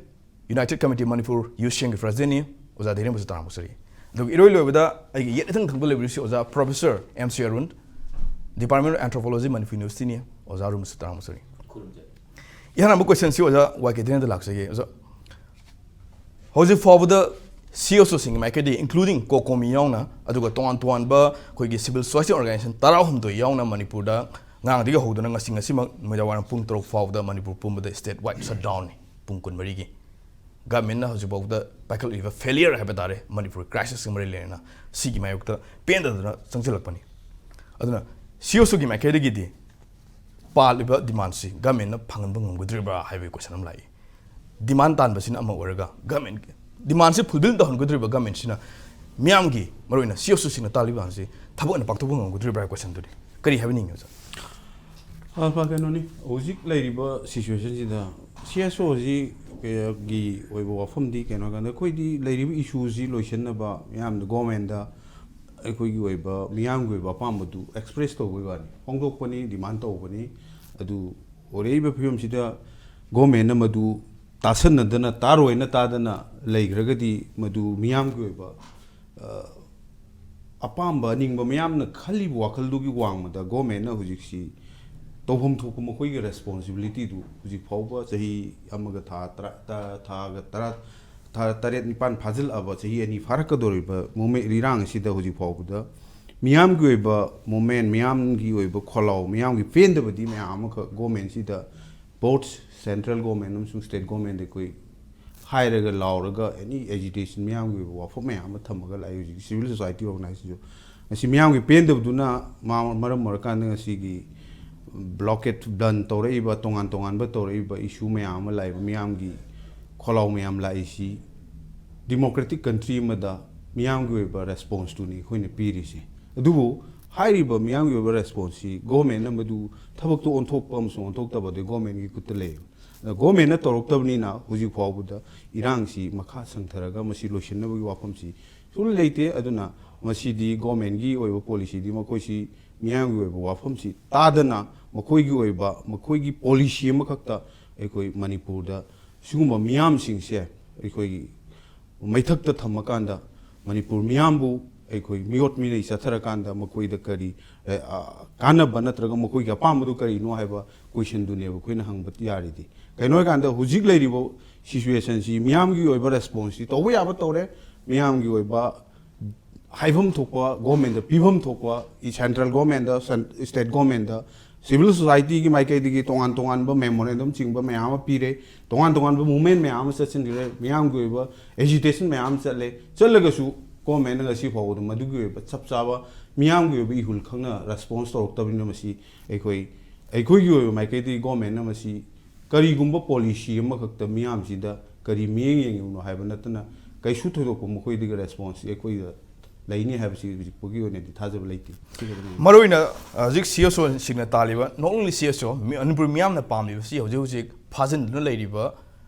ꯌꯨꯅꯥꯏꯇꯦꯗ ꯀꯃꯤꯇꯤ ꯃꯅꯤꯄꯨꯔ ꯌꯨꯠ ꯁꯦꯡꯒꯤ ꯄ꯭ꯔꯁꯤꯗꯦꯟꯠꯅꯤ꯫ ꯑꯣꯖꯥ ꯙꯤꯔꯦꯟꯕꯨꯁꯨ ꯇꯔꯥꯃꯨꯛ ꯆꯠꯆꯔꯤ꯫ ꯑꯗꯨꯒ ꯏꯔꯣꯏ ꯂꯣꯏꯕꯗ ꯑꯩꯒꯤ ꯌꯦꯠ ꯏꯊꯪ ꯊꯪꯕ ꯂꯩꯕꯤꯔꯤꯁꯤ ꯑꯣꯖꯥ professor M C Arun, department of anthropology, Manipur ꯌꯨꯅꯤꯚꯔꯁꯤꯇꯤꯅꯤ꯫ ꯑꯣꯖꯥ ꯑꯔꯨꯟꯕꯨꯁꯨ ꯇꯔꯥꯃꯨꯛ ꯆꯠꯆꯔꯤ꯫ ꯈꯨꯔꯨꯝꯖꯔꯤ꯫ ꯏꯍꯥꯟ ꯍꯥꯟꯕ ꯀꯣꯏꯁꯟꯁꯤ ꯑꯣꯖꯥ ꯋꯥꯏ ꯀꯦ ꯙꯤꯔꯦꯟꯗ ꯂꯥꯛꯆꯒꯦ꯫ ꯑꯣꯖꯥ, ꯍꯧꯖꯤꯛ ꯐꯥꯎꯕꯗ ꯁꯤ ꯑꯦꯁ ꯑꯣꯁꯤꯡꯒꯤ ꯃꯥꯏꯀꯩꯗꯒꯤ, including ꯀꯣꯀꯣꯃꯤ ꯌꯥꯎꯅ, ꯑꯗꯨꯒ ꯇꯣꯉꯥꯟ ꯇꯣꯉꯥꯟꯕ ꯑꯩꯈꯣꯏꯒꯤ civil society organization ꯇꯔꯥꯍꯨꯝꯗꯣꯏ ꯌꯥꯎꯅ ꯃꯅꯤꯄꯨꯔꯗ ꯉꯔꯥꯡꯗꯒꯤ ꯍꯧꯗꯨꯅ ꯉꯁꯤ, ꯉꯁꯤꯃꯛ ꯅꯨꯃꯤꯗꯥꯡ ꯋꯥꯏꯔꯝ ꯄꯨꯡ ꯇꯔꯨꯛ ꯐꯥꯎꯕꯗ ꯃꯅꯤꯄꯨꯔ ꯄꯨꯝꯕꯗ state wide shutdownꯅꯤ, ꯄꯨꯡ ꯀꯨꯟꯃꯔꯤꯒꯤ꯫ ꯒꯃꯦꯟꯅ ꯍꯧꯖꯤꯛꯐꯥꯎꯕꯗ ꯄꯥꯏꯈꯠꯂꯤꯕ failure ꯍꯥꯏꯕ ꯇꯥꯔꯦ, ꯃꯅꯤꯄꯨꯔ crisis ꯃꯔꯤ ꯂꯩꯅꯅ ꯁꯤꯒꯤ ꯃꯥꯌꯣꯛꯇ ꯄꯦꯟꯗꯗꯅ ꯆꯪꯁꯤꯜꯂꯛꯄꯅꯤ꯫ ꯑꯗꯨꯅ ꯁꯤ ꯑꯦꯁ ꯑꯣꯒꯤ ꯃꯥꯏꯀꯩꯗꯒꯤꯗꯤ ꯄꯥꯜꯂꯤꯕ demandꯁꯤ ꯒꯃꯦꯟꯅ ꯐꯪꯍꯟꯕ ꯉꯝꯒꯗ꯭ꯔꯤꯕ꯭ꯔꯥ ꯍꯥꯏꯕꯒꯤ ꯀꯣꯏꯁꯟ ꯑꯃ ꯂꯥꯛꯏ꯫ Demand ꯇꯥꯟꯕꯁꯤꯅ ꯑꯃ ꯑꯣꯏꯔꯒ, ꯒꯃꯦꯟ demandꯁꯤ fulfil ꯇꯧꯍꯟꯒꯗ꯭ꯔꯤꯕ ꯒꯃꯦꯟꯁꯤꯅ, ꯃꯤꯌꯥꯝꯒꯤ, ꯃꯔꯨꯑꯣꯏꯅ ꯁꯤ ꯑꯦꯁ ꯑꯣꯁꯤꯡꯅ ꯇꯥꯜꯂꯤꯕ demandꯁꯤ ꯊꯕꯛ ꯑꯣꯏꯅ ꯄꯥꯡꯊꯣꯛꯄ ꯉꯝꯒꯗ꯭ꯔꯤꯕ꯭ꯔꯥ ꯍꯥꯏꯕ ꯀꯣꯏꯁꯟꯗꯨꯅꯤ꯫ ꯀꯔꯤ ꯍꯥꯏꯕꯤꯅꯤꯡꯉꯤ ꯑꯣꯖꯥ? ꯑ, ꯐ-, ꯀꯩꯅꯣꯅꯤ, ꯍꯧꯖꯤꯛ ꯂꯩꯔꯤꯕ situationꯁꯤꯗ ꯁꯤ ꯑꯦꯁ ꯑꯣꯁꯤ ꯀꯩ-, ꯒꯤ ꯑꯣꯏꯕ ꯋꯥꯐꯝꯗꯤ ꯀꯩꯅꯣ ꯍꯥꯏꯀꯥꯟꯗ, ꯑꯩꯈꯣꯏꯗꯤ ꯂꯩꯔꯤꯕ issueꯁꯤ ꯂꯣꯏꯁꯤꯟꯅꯕ ꯃꯤꯌꯥꯝꯗ, ꯒꯣꯔꯃꯦꯟꯗ ꯑꯩꯈꯣꯏꯒꯤ ꯑꯣꯏꯕ, ꯃꯤꯌꯥꯝꯒꯤ ꯑꯣꯏꯕ ꯑꯄꯥꯝꯕꯗꯨ express ꯇꯧꯕꯒꯤ ꯋꯥꯅꯤ, ꯐꯣꯡꯗꯣꯛꯄꯅꯤ, demand ꯇꯧꯕꯅꯤ꯫ ꯑꯗꯨ ꯑꯣꯏꯔꯛꯏꯕ ꯐꯤꯕꯝꯁꯤꯗ ꯒꯣꯔꯃꯦꯟꯅ ꯃꯗꯨ ꯇꯥꯁꯟꯅꯗꯅ, ꯇꯥꯔꯣꯏꯅ ꯇꯥꯗꯅ ꯂꯩꯈ꯭ꯔꯒꯗꯤ, ꯃꯗꯨ ꯃꯤꯌꯥꯝꯒꯤ ꯑꯣꯏꯕ, ꯑ, ꯑꯄꯥꯝꯕ, ꯑꯅꯤꯡꯕ, ꯃꯌꯥꯝꯅ ꯈꯜꯂꯤꯕ ꯋꯥꯈꯜꯗꯨꯒꯤ ꯋꯥꯡꯃꯗ ꯒꯣꯔꯃꯦꯟꯅ ꯍꯧꯖꯤꯛꯁꯤ ꯇꯧꯐꯝ ꯊꯣꯛꯄ ꯃꯈꯣꯏꯒꯤ responsibilityꯗꯨ ꯍꯧꯖꯤꯛ ꯐꯥꯎꯕ ꯆꯍꯤ ꯑꯃꯒ ꯊꯥ ꯇꯔꯥ, ꯇ-, ꯊꯥꯒ ꯇꯔꯥ, ꯊꯥ ꯇꯔꯦꯠ ꯅꯤꯄꯥꯟ ꯐꯥꯖꯤꯜꯂꯛꯑꯕ, ꯆꯍꯤ ꯑꯅꯤ ꯐꯥꯔꯛꯀꯗꯧꯔꯤꯕ movement, ꯏꯔꯥꯡ ꯑꯁꯤꯗ ꯍꯧꯖꯤꯛ ꯐꯥꯎꯕꯗ ꯃꯤꯌꯥꯝꯒꯤ ꯑꯣꯏꯕ movement, ꯃꯤꯌꯥꯝꯒꯤ ꯑꯣꯏꯕ ꯈꯣꯜꯂꯥꯎ, ꯃꯤꯌꯥꯝꯒꯤ ꯄꯦꯟꯗꯕꯗꯤ ꯃꯌꯥꯝ ꯑꯃꯈꯛ ꯒꯣꯔꯃꯦꯟꯁꯤꯗ, both central government ꯑꯃꯁꯨꯡ state governmentꯗ ꯑꯩꯈꯣꯏ ꯍꯥꯏꯔꯒ ꯂꯥꯎꯔꯒ, any agitation, ꯃꯤꯌꯥꯝꯒꯤ ꯑꯣꯏꯕ ꯋꯥꯐꯝ ꯃꯌꯥꯝ ꯑꯃ ꯊꯝꯃꯒ ꯂꯥꯛꯏ꯫ ꯍꯧꯖꯤꯛ civil society organizationꯁꯨ ꯉꯁꯤ ꯃꯤꯌꯥꯝꯒꯤ ꯄꯦꯟꯗꯕꯗꯨꯅ ꯃꯥ-, ꯃꯔꯝ ꯑꯣꯏꯔꯀꯥꯟꯗ ꯉꯁꯤꯒꯤ blockade ꯕꯟ ꯇꯧꯔꯛꯏꯕ, ꯇꯣꯉꯥꯟ ꯇꯣꯉꯥꯟꯕ ꯇꯧꯔꯛꯏꯕ issue ꯃꯌꯥꯝ ꯑꯃ ꯂꯥꯛꯏꯕ, ꯃꯤꯌꯥꯝꯒꯤ ꯈꯣꯜꯂꯥꯎ ꯃꯌꯥꯝ ꯂꯥꯛꯏꯁꯤ democratic country ꯑꯃꯗ ꯃꯤꯌꯥꯝꯒꯤ ꯑꯣꯏꯕ response ꯇꯨꯅꯤ ꯑꯩꯈꯣꯏꯅ ꯄꯤꯔꯤꯁꯦ꯫ ꯑꯗꯨꯕꯨ ꯍꯥꯏꯔꯤꯕ ꯃꯤꯌꯥꯝꯒꯤ ꯑꯣꯏꯕ response ꯁꯤ government ꯅ ꯃꯗꯨ ꯊꯕꯛꯇ ꯑꯣꯟꯊꯣꯛꯄ ꯑꯃꯁꯨꯡ ꯑꯣꯟꯊꯣꯛꯇꯕ ꯑꯗꯨ government ꯀꯤ ꯈꯨꯠꯇ ꯂꯩꯌꯦꯕ꯫ ꯑꯗ government ꯅ ꯇꯧꯔꯛꯇꯕꯅꯤꯅ ꯍꯧꯖꯤꯛ ꯐꯥꯎꯕꯗ ꯏꯔꯥꯡꯁꯤ ꯃꯈꯥ ꯁꯪꯊꯔꯒ ꯃꯁꯤ ꯂꯣꯏꯁꯤꯟꯅꯕꯒꯤ ꯋꯥꯐꯝꯁꯤ ꯁꯨꯡꯂꯩ ꯂꯩꯇꯦ꯫ ꯑꯗꯨꯅ ꯃꯁꯤꯗꯤ government ꯀꯤ ꯑꯣꯏꯕ policy ꯗꯤ ꯃꯈꯣꯏꯁꯤ ꯃꯤꯌꯥꯝꯒꯤ ꯑꯣꯏꯕ ꯋꯥꯐꯝꯁꯤ ꯇꯥꯗꯅ ꯃꯈꯣꯏꯒꯤ ꯑꯣꯏꯕ ꯃꯈꯣꯏꯒꯤ policy ꯑꯃꯈꯛꯇ ꯑꯩꯈꯣꯏ ꯃꯅꯤꯄꯨꯔꯗ ꯁꯤꯒꯨꯝꯕ ꯃꯤꯌꯥꯝꯁꯤꯡꯁꯦ ꯑꯩꯈꯣꯏꯒꯤ ꯃꯩꯊꯛꯇ ꯊꯝꯃꯀꯥꯟꯗ ꯃꯅꯤꯄꯨꯔ ꯃꯤꯌꯥꯝꯕꯨ ꯑꯩꯈꯣꯏ ꯃꯤꯑꯣꯠ ꯃꯤꯅꯩ ꯆꯠꯊꯔꯀꯥꯟꯗ ꯃꯈꯣꯏꯗ ꯀꯔꯤ, ꯑ, ꯀꯥꯟꯅꯕ ꯅꯠꯇ꯭ꯔꯒ ꯃꯈꯣꯏꯒꯤ ꯑꯄꯥꯝꯕꯗꯨ ꯀꯔꯤꯅꯣ ꯍꯥꯏꯕ question ꯗꯨꯅꯦꯕ ꯑꯩꯈꯣꯏꯅ ꯍꯪꯕ ꯌꯥꯔꯤꯗꯤ꯫ ꯀꯩꯅꯣ ꯍꯥꯏꯀꯥꯟꯗ ꯍꯧꯖꯤꯛ ꯂꯩꯔꯤꯕ situation ꯁꯤ ꯃꯤꯌꯥꯝꯒꯤ ꯑꯣꯏꯕ response ꯁꯤ ꯇꯧꯕ ꯌꯥꯕ ꯇꯧꯔꯦ, ꯃꯤꯌꯥꯝꯒꯤ ꯑꯣꯏꯕ ꯍꯥꯏꯐꯝ ꯊꯣꯛꯄ government ꯇ ꯄꯤꯐꯝ ꯊꯣꯛꯄ, central government ꯇ, cen-, state government ꯇ, civil society ꯒꯤ ꯃꯥꯏꯀꯩꯗꯒꯤ ꯇꯣꯉꯥꯟ ꯇꯣꯉꯥꯟꯕ memorandum ꯆꯤꯡꯕ ꯃꯌꯥꯝ ꯑꯃ ꯄꯤꯔꯦ, ꯇꯣꯉꯥꯟ ꯇꯣꯉꯥꯟꯕ movement ꯃꯌꯥꯝ ꯑꯃ ꯆꯠꯁꯤꯟꯈ꯭ꯔꯦ, ꯃꯤꯌꯥꯝꯒꯤ ꯑꯣꯏꯕ agitation ꯃꯌꯥꯝ ꯑꯃ ꯆꯠꯂꯦ꯫ ꯆꯠꯂꯒꯁꯨ government ꯅ ꯉꯁꯤ ꯐꯥꯎꯕꯗ ꯃꯗꯨꯒꯤ ꯑꯣꯏꯕ ꯆꯞ ꯆꯥꯕ ꯃꯤꯌꯥꯝꯒꯤ ꯑꯣꯏꯕ ꯏꯍꯨꯜ ꯈꯪꯅ response ꯇꯧꯔꯛꯇꯕꯅꯤꯅ ꯃꯁꯤ ꯑꯩꯈꯣꯏ, ꯑꯩꯈꯣꯏꯒꯤ ꯑꯣꯏꯕ ꯃꯥꯏꯀꯩꯗꯒꯤ government ꯅ ꯃꯁꯤ ꯀꯔꯤꯒꯨꯝꯕ policy ꯑꯃꯈꯛꯇ ꯃꯤꯌꯥꯝꯁꯤꯗ ꯀꯔꯤ ꯃꯤꯠꯌꯦꯡ ꯌꯦꯡꯉꯤꯕꯅꯣ ꯍꯥꯏꯕ ꯅꯠꯇꯅ ꯀꯩꯁꯨ ꯊꯣꯏꯗꯣꯛꯄ ꯃꯈꯣꯏꯗꯒꯤ response ꯑꯩꯈꯣꯏꯗ ꯂꯩꯅꯤ ꯍꯥꯏꯕꯁꯤ ꯍꯧꯖꯤꯛ ꯐꯥꯎꯒꯤ ꯑꯣꯏꯅꯗꯤ ꯊꯥꯖꯕ ꯂꯩꯇꯦ꯫ ꯁꯤ ꯈꯛꯇꯅꯤ꯫ ꯃꯔꯨꯑꯣꯏꯅ ꯍꯧꯖꯤꯛ C S O ꯁꯤꯡꯅ ꯇꯥꯜꯂꯤꯕ, not only C S O, ꯃꯤ-, ꯃꯅꯤꯄꯨꯔ ꯃꯤꯌꯥꯝꯅ ꯄꯥꯝꯂꯤꯕꯁꯤ ꯍꯧꯖꯤꯛ ꯍꯧꯖꯤꯛ ꯐꯥꯖꯤꯟꯗꯨꯅ ꯂꯩꯔꯤꯕ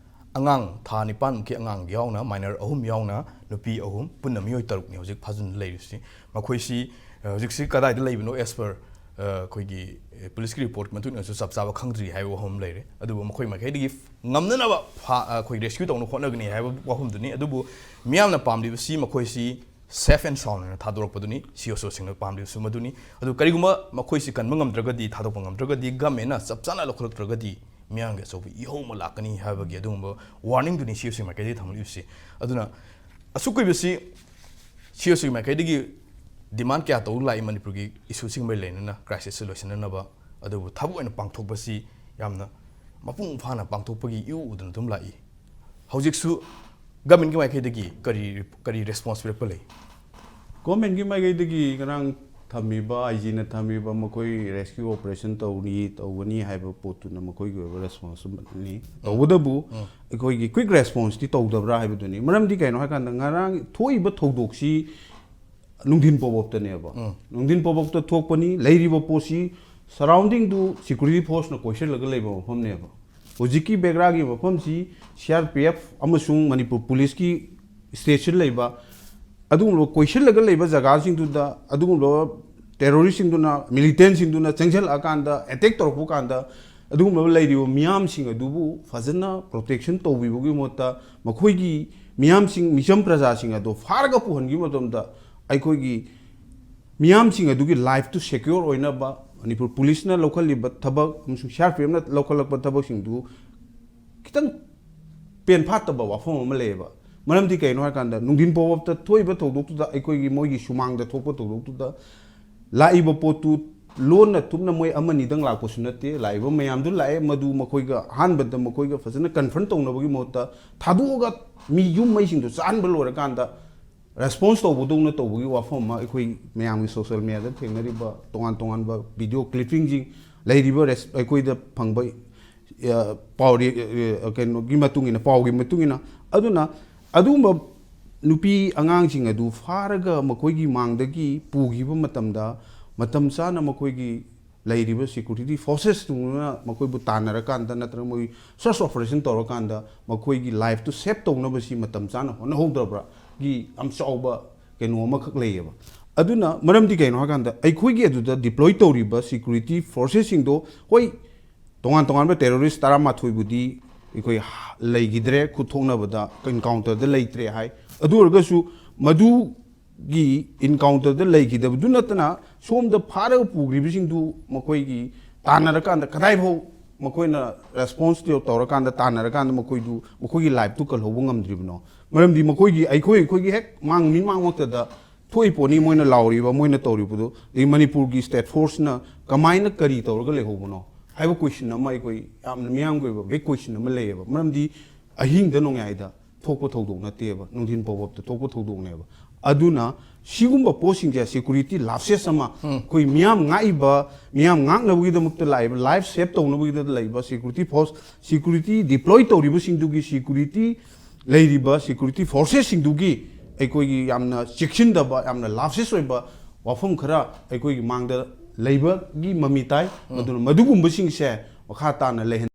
ꯑꯉꯥꯡ ꯊꯥ ꯅꯤꯄꯥꯟꯃꯨꯛꯀꯤ ꯑꯉꯥꯡ ꯌꯥꯎꯅ, minor ꯑꯍꯨꯝ ꯌꯥꯎꯅ, ꯅꯨꯄꯤ ꯑꯍꯨꯝ, ꯄꯨꯟꯅ ꯃꯤꯑꯣꯏ ꯇꯔꯨꯛꯅꯤ ꯍꯧꯖꯤꯛ ꯐꯥꯖꯤꯟꯗꯨꯅ ꯂꯩꯔꯤꯕꯁꯤ꯫ ꯃꯈꯣꯏꯁꯤ, ꯑ, ꯍꯧꯖꯤꯛꯁꯤ ꯀꯗꯥꯏꯗ ꯂꯩꯕꯅꯣ, as per, ꯑ, ꯑꯩꯈꯣꯏꯒꯤ, ꯑ, police ꯀꯤ report ꯃꯇꯨꯡ ꯏꯟꯅꯁꯨ ꯆꯞ ꯆꯥꯕ ꯈꯪꯗ꯭ꯔꯤ ꯍꯥꯏꯕ ꯋꯥꯐꯝ ꯑꯃ ꯂꯩꯔꯦ꯫ ꯑꯗꯨꯕꯨ ꯃꯈꯣꯏ ꯃꯥꯏꯀꯩꯗꯒꯤ ꯉꯝꯅꯅꯕ ꯐꯥ-, ꯑ, ꯑꯩꯈꯣꯏ rescue ꯇꯧꯅꯕ ꯍꯣꯠꯅꯒꯅꯤ ꯍꯥꯏꯕ ꯋꯥꯐꯝꯗꯨꯅꯤ꯫ ꯑꯗꯨꯕꯨ ꯃꯤꯌꯥꯝꯅ ꯄꯥꯝꯂꯤꯕꯁꯤ ꯃꯈꯣꯏꯁꯤ safe and sound ꯑꯣꯏꯅ ꯊꯥꯗꯣꯔꯛꯄꯗꯨꯅꯤ꯫ C S O ꯁꯤꯡꯅ ꯄꯥꯝꯂꯤꯕꯁꯨ ꯃꯗꯨꯅꯤ꯫ ꯑꯗꯨ ꯀꯔꯤꯒꯨꯝꯕ ꯃꯈꯣꯏꯁꯤ ꯀꯟꯕ ꯉꯝꯗ꯭ꯔꯒꯗꯤ, ꯊꯥꯗꯣꯛꯄ ꯉꯝꯗ꯭ꯔꯒꯗꯤ, government ꯅ ꯆꯞ ꯆꯥꯅ ꯂꯧꯈꯠꯂꯛꯇ꯭ꯔꯒꯗꯤ ꯃꯤꯌꯥꯝꯒꯤ ꯑꯆꯧꯕ ꯏꯍꯧ ꯑꯃ ꯂꯥꯛꯀꯅꯤ ꯍꯥꯏꯕꯒꯤ ꯑꯗꯨꯒꯨꯝꯕ warning ꯗꯨꯅꯤ C S O ꯁꯤꯡ ꯃꯥꯏꯀꯩꯗꯒꯤ ꯊꯝꯂꯤꯕꯁꯤ꯫ ꯑꯗꯨꯅ ꯑꯁꯨꯛ ꯀꯨꯏꯕꯁꯤ C S O ꯁꯤꯡ ꯃꯥꯏꯀꯩꯗꯒꯤ demand ꯀꯌꯥ ꯇꯧ ꯂꯥꯛꯏ ꯃꯅꯤꯄꯨꯔꯒꯤ issue ꯁꯤꯡ ꯃꯔꯤ ꯂꯩꯅꯅ, crisis ꯁꯤ ꯂꯣꯏꯁꯤꯟꯅꯅꯕ꯫ ꯑꯗꯨꯕꯨ ꯊꯕꯛ ꯑꯣꯏꯅ ꯄꯥꯡꯊꯣꯛꯄꯁꯤ ꯌꯥꯝꯅ ꯃꯄꯨꯡ ꯐꯥꯅ ꯄꯥꯡꯊꯣꯛꯄꯒꯤ ꯏꯎ ꯎꯗꯅ ꯑꯗꯨꯝ ꯂꯥꯛꯏ꯫ ꯍꯧꯖꯤꯛꯁꯨ government ꯀꯤ ꯃꯥꯏꯀꯩꯗꯒꯤ ꯀꯔꯤ, ꯀꯔꯤ response ꯄꯤꯔꯛꯄ ꯂꯩ? ꯒꯣꯔꯃꯦꯟꯒꯤ ꯃꯥꯏꯀꯩꯗꯒꯤ ꯉꯔꯥꯡ ꯊꯝꯃꯤꯕ, ꯑꯥꯏ ꯖꯤꯅ ꯊꯝꯃꯤꯕ, ꯃꯈꯣꯏ ꯔꯦꯁꯀ꯭ꯌꯨ ꯑꯣꯄꯔꯦꯁꯟ ꯇꯧꯅꯤ, ꯇꯧꯒꯅꯤ ꯍꯥꯏꯕ ꯄꯣꯠꯇꯨꯅ ꯃꯈꯣꯏꯒꯤ ꯑꯣꯏꯕ ꯔꯦꯁꯄꯣꯟꯁꯤꯕꯜꯅꯤ꯫ ꯇꯧꯕꯇꯕꯨ ꯑꯩꯈꯣꯏꯒꯤ ꯀ꯭ꯋꯤꯛ ꯔꯦꯁꯄꯣꯟꯁꯇꯤ ꯇꯧꯗꯕ꯭ꯔꯥ ꯍꯥꯏꯕꯗꯨꯅꯤ꯫ ꯃꯔꯝꯗꯤ ꯀꯩꯅꯣ ꯍꯥꯏꯀꯥꯟꯗ, ꯉꯔꯥꯡ ꯊꯣꯛꯏꯕ ꯊꯧꯗꯣꯛꯁꯤ ꯅꯨꯡꯊꯤꯟ ꯄꯣꯕꯞꯇꯅꯦꯕ꯫ ꯅꯨꯡꯊꯤꯟ ꯄꯣꯕꯞꯇ ꯊꯣꯛꯄꯅꯤ꯫ ꯂꯩꯔꯤꯕ ꯄꯣꯠꯁꯤ, ꯁꯔꯥꯎꯟꯗꯤꯡꯗꯨ ꯁꯦꯀ꯭ꯌꯨꯔꯤꯇꯤ ꯐꯣꯔꯁꯅ ꯀꯣꯏꯁꯤꯜꯂꯒ ꯂꯩꯕ ꯃꯐꯝꯅꯦꯕ꯫ ꯍꯧꯖꯤꯛꯀꯤ ꯕꯦꯒ꯭ꯔꯥꯒꯤ ꯃꯐꯝꯁꯤ ꯁꯤ ꯑꯥꯔ ꯄꯤ ꯑꯦꯐ ꯑꯃꯁꯨꯡ ꯃꯅꯤꯄꯨꯔ ꯄꯨꯂꯤꯁꯀꯤ ꯁ꯭ꯇꯦꯁꯟ ꯂꯩꯕ, ꯑꯗꯨꯒꯨꯝꯂꯕ ꯀꯣꯏꯁꯤꯜꯂꯒ ꯂꯩꯕ ꯖꯒꯥꯁꯤꯡꯗꯨꯗ ꯑꯗꯨꯒꯨꯝꯂꯕ ꯇꯦꯔꯣꯔꯤꯁꯁꯤꯡꯗꯨꯅ, ꯃꯤꯂꯤꯇꯦꯟꯁꯤꯡꯗꯨꯅ ꯆꯪꯁꯤꯜꯂꯛꯑꯀꯥꯟꯗ, ꯑꯦꯇꯦꯛ ꯇꯧꯔꯛꯄ ꯀꯥꯟꯗ, ꯑꯗꯨꯒꯨꯝꯂꯕ ꯂꯩꯔꯤꯕ ꯃꯤꯌꯥꯝꯁꯤꯡ ꯑꯗꯨꯕꯨ ꯐꯖꯅ ꯄ꯭ꯔꯣꯇꯦꯛꯁꯟ ꯇꯧꯕꯤꯕꯒꯤ ꯃꯍꯨꯠꯇ, ꯃꯈꯣꯏꯒꯤ ꯃꯤꯌꯥꯝꯁꯤꯡ, ꯃꯤꯆꯝ ꯄ꯭ꯔꯖꯥꯁꯤꯡ ꯑꯗꯣ ꯐꯥꯔꯒ ꯄꯨꯍꯟꯈꯤꯕ ꯃꯇꯝꯗ, ꯑꯩꯈꯣꯏꯒꯤ ꯃꯤꯌꯥꯝꯁꯤꯡ ꯑꯗꯨꯒꯤ ꯂꯥꯏꯐꯇꯨ ꯁꯦꯀ꯭ꯌꯣꯔ ꯑꯣꯏꯅꯕ ꯃꯅꯤꯄꯨꯔ ꯄꯨꯂꯤꯁꯅ ꯂꯧꯈꯠꯂꯤꯕ ꯊꯕꯛ ꯑꯃꯁꯨꯡ ꯁꯤ ꯑꯥꯔ ꯄꯤ ꯑꯦꯐꯅ ꯂꯧꯈꯠꯂꯛꯄ ꯊꯕꯛꯁꯤꯡꯗꯨ ꯈꯤꯇꯪ ꯄꯦꯟ ꯐꯥꯠꯇꯕ ꯋꯥꯐꯝ ꯑꯃ ꯂꯩꯌꯦꯕ꯫ ꯃꯔꯝꯗꯤ ꯀꯩꯅꯣ ꯍꯥꯏꯀꯥꯟꯗ, ꯅꯨꯡꯊꯤꯟ ꯄꯣꯕꯞꯇ ꯊꯣꯛꯏꯕ ꯊꯧꯗꯣꯛꯇꯨꯗ ꯑꯩꯈꯣꯏꯒꯤ ꯃꯣꯏꯒꯤ ꯁꯨꯃꯥꯡꯗ ꯊꯣꯛꯄ ꯊꯧꯗꯣꯛꯇꯨꯗ ꯂꯥꯛꯏꯕ ꯄꯣꯠꯇꯨ ꯂꯣꯟꯅ ꯊꯨꯞꯅ ꯃꯣꯏ ꯑꯃꯅꯤꯗꯪ ꯂꯥꯛꯄꯁꯨ ꯅꯠꯇꯦ꯫ ꯂꯥꯛꯏꯕ ꯃꯌꯥꯝꯗꯨ ꯂꯥꯛꯑꯦ, ꯃꯗꯨ ꯃꯈꯣꯏꯒ ꯑꯍꯥꯟꯕꯗ ꯃꯈꯣꯏꯒ ꯐꯖꯅ ꯀꯟꯐ꯭ꯔꯟ ꯇꯧꯅꯕꯒꯤ ꯃꯍꯨꯠꯇ ꯊꯥꯗꯣꯛꯑꯒ ꯃꯤ ꯌꯨꯝ ꯃꯩꯁꯤꯡꯗꯨ ꯆꯥꯍꯟꯕ ꯂꯣꯏꯔꯀꯥꯟꯗ ꯔꯦꯁꯄꯣꯟꯁ ꯇꯧꯕꯗꯧꯅ ꯇꯧꯕꯒꯤ ꯋꯥꯐꯝ ꯑꯃ ꯑꯩꯈꯣꯏ ꯃꯌꯥꯝꯒꯤ ꯁꯣꯁꯤꯌꯦꯜ ꯃꯦꯗꯤꯌꯥꯗ ꯊꯦꯡꯅꯔꯤꯕ ꯇꯣꯉꯥꯟ ꯇꯣꯉꯥꯟꯕ ꯚꯤꯗꯤꯑꯣ ꯀ꯭ꯂꯤꯞꯁꯤꯡꯁꯤꯡ, ꯂꯩꯔꯤꯕ ꯔꯦꯁ-, ꯑꯩꯈꯣꯏꯗ ꯐꯪꯕ, ꯑ, ꯄꯥꯎ ꯔꯤ-, ꯑ, ꯀꯩꯅꯣꯒꯤ ꯃꯇꯨꯡ ꯏꯟꯅ, ꯄꯥꯎꯒꯤ ꯃꯇꯨꯡ ꯏꯟꯅ, ꯑꯗꯨꯅ ꯑꯗꯨꯒꯨꯝꯕ ꯅꯨꯄꯤ ꯑꯉꯥꯡꯁꯤꯡ ꯑꯗꯨ ꯐꯥꯔꯒ ꯃꯈꯣꯏꯒꯤ ꯃꯥꯡꯗꯒꯤ ꯄꯨꯈꯤꯕ ꯃꯇꯝꯗ, ꯃꯇꯝ ꯆꯥꯅ ꯃꯈꯣꯏꯒꯤ ꯂꯩꯔꯤꯕ ꯁꯦꯀ꯭ꯌꯨꯔꯤꯇꯤ ꯐꯣꯔꯁꯦꯁꯇꯨꯅ ꯃꯈꯣꯏꯕꯨ ꯇꯥꯟꯅꯔꯀꯥꯟꯗ ꯅꯠꯇ꯭ꯔꯒ ꯃꯣꯏ ꯁꯔꯆ ꯑꯣꯄꯔꯦꯁꯟ ꯇꯧꯔꯀꯥꯟꯗ ꯃꯈꯣꯏꯒꯤ ꯂꯥꯏꯐꯇꯨ ꯁꯦꯞ ꯇꯧꯅꯕꯁꯤ ꯃꯇꯝ ꯆꯥꯅ ꯍꯣꯠꯅꯍꯧꯗ꯭ꯔꯕ꯭ꯔꯥꯒꯤ ꯌꯥꯝ ꯆꯥꯎꯕ ꯀꯩꯅꯣ ꯑꯃꯈꯛ ꯂꯩꯌꯦꯕ꯫ ꯑꯗꯨꯅ ꯃꯔꯝꯗꯤ ꯀꯩꯅꯣ ꯍꯥꯏꯀꯥꯟꯗ, ꯑꯩꯈꯣꯏꯒꯤ ꯑꯗꯨꯗ ꯗꯤꯄ꯭ꯂꯣꯏ ꯇꯧꯔꯤꯕ ꯁꯦꯀ꯭ꯌꯨꯔꯤꯇꯤ ꯐꯣꯔꯁꯦꯁꯁꯤꯡꯗꯣ, ꯍꯣꯏ, ꯇꯣꯉꯥꯟ ꯇꯣꯉꯥꯟꯕ ꯇꯦꯔꯣꯔꯤꯁ ꯇꯔꯥꯃꯥꯊꯣꯏꯕꯨꯗꯤ ꯑꯩꯈꯣꯏ ꯂꯩꯈꯤꯗ꯭ꯔꯦ, ꯈꯨꯠ ꯊꯣꯛꯅꯕꯗ, ꯑꯦꯟꯀꯥꯎꯟꯇꯔꯗ ꯂꯩꯇ꯭ꯔꯦ ꯍꯥꯏ꯫ ꯑꯗꯨ ꯑꯣꯏꯔꯒꯁꯨ ꯃꯗꯨ ꯒꯤ ꯏꯟꯀꯥꯎꯟꯇꯔꯗ ꯂꯩꯈꯤꯗꯕꯗꯨ ꯅꯠꯇꯅ, ꯁꯣꯝꯗ ꯐꯥꯔꯒ ꯄꯨꯈ꯭ꯔꯤꯕꯁꯤꯡꯗꯨ ꯃꯈꯣꯏꯒꯤ ꯇꯥꯟꯅꯔꯀꯥꯟꯗ, ꯀꯗꯥꯏꯐꯥꯎ ꯃꯈꯣꯏꯅ ꯔꯦꯁꯄꯣꯟꯁ ꯇꯧꯔꯀꯥꯟꯗ ꯇꯥꯟꯅꯔꯀꯥꯟꯗ ꯃꯈꯣꯏꯗꯨ, ꯃꯈꯣꯏꯒꯤ ꯂꯥꯏꯐꯇꯨ ꯀꯜꯍꯧꯕ ꯉꯝꯗ꯭ꯔꯤꯕꯅꯣ? ꯃꯔꯝꯗꯤ ꯃꯈꯣꯏꯒꯤ, ꯑꯩꯈꯣꯏ, ꯑꯩꯈꯣꯏꯒꯤ ꯍꯦꯛ ꯃꯥꯡ, ꯃꯤꯠꯃꯥꯡꯃꯛꯇꯗ ꯊꯣꯛꯏ ꯄꯣꯠꯅꯤ ꯃꯣꯏꯅ ꯂꯥꯎꯔꯤꯕ, ꯃꯣꯏꯅ ꯇꯧꯔꯤꯕꯗꯨ꯫ ꯑꯗꯩ ꯃꯅꯤꯄꯨꯔꯒꯤ ꯁ꯭ꯇꯦꯠ ꯐꯣꯔꯁꯅ ꯀꯃꯥꯏꯅ ꯀꯔꯤ ꯇꯧꯔꯒ ꯂꯩꯍꯧꯕꯅꯣ ꯍꯥꯏꯕ ꯀꯣꯏꯁꯟ ꯑꯃ ꯑꯩꯈꯣꯏ ꯌꯥꯝꯅ ꯃꯤꯌꯥꯝꯒꯤ ꯑꯣꯏꯕ ꯕꯤꯛ ꯀꯣꯏꯁꯟ ꯑꯃ ꯂꯩꯌꯦꯕ꯫ ꯃꯔꯝꯗꯤ ꯑꯍꯤꯡꯗ ꯅꯣꯡꯌꯥꯏꯗ ꯊꯣꯛꯄ ꯊꯧꯗꯣꯛ ꯅꯠꯇꯦꯕ, ꯅꯨꯡꯊꯤꯟ ꯄꯣꯞ ꯑꯞꯇ ꯊꯣꯛꯄ ꯊꯧꯗꯣꯛꯅꯦꯕ꯫ ꯑꯗꯨꯅ ꯁꯤꯒꯨꯝꯕ ꯄꯣꯠꯁꯤꯡꯁꯦ, security lapses ꯑꯃ, ꯑꯩꯈꯣꯏ ꯃꯤꯌꯥꯝ ꯉꯥꯛꯏꯕ, ꯃꯤꯌꯥꯝ ꯉꯥꯛꯅꯕꯒꯤꯗꯃꯛꯇ ꯂꯥꯛꯏꯕ, life save ꯇꯧꯅꯕꯒꯤꯗꯃꯛꯇ ꯂꯩꯕ security force, security deploy ꯇꯧꯔꯤꯕꯁꯤꯡꯗꯨꯒꯤ security, ꯂꯩꯔꯤꯕ security forcesꯁꯤꯡꯗꯨꯒꯤ ꯑꯩꯈꯣꯏꯒꯤ ꯌꯥꯝꯅ ꯆꯦꯛꯁꯤꯟꯗꯕ, ꯌꯥꯝꯅ lapses ꯑꯣꯏꯕ ꯋꯥꯐꯝ ꯈꯔ ꯑꯩꯈꯣꯏꯒꯤ ꯃꯥꯡꯗ ꯂꯩꯕꯒꯤ ꯃꯃꯤ ꯇꯥꯏ꯫ ꯑꯗꯨꯅ ꯃꯗꯨꯒꯨꯝꯕꯁꯤꯡꯁꯦ ꯃꯈꯥ ꯇꯥꯅ ꯂꯩꯍꯟ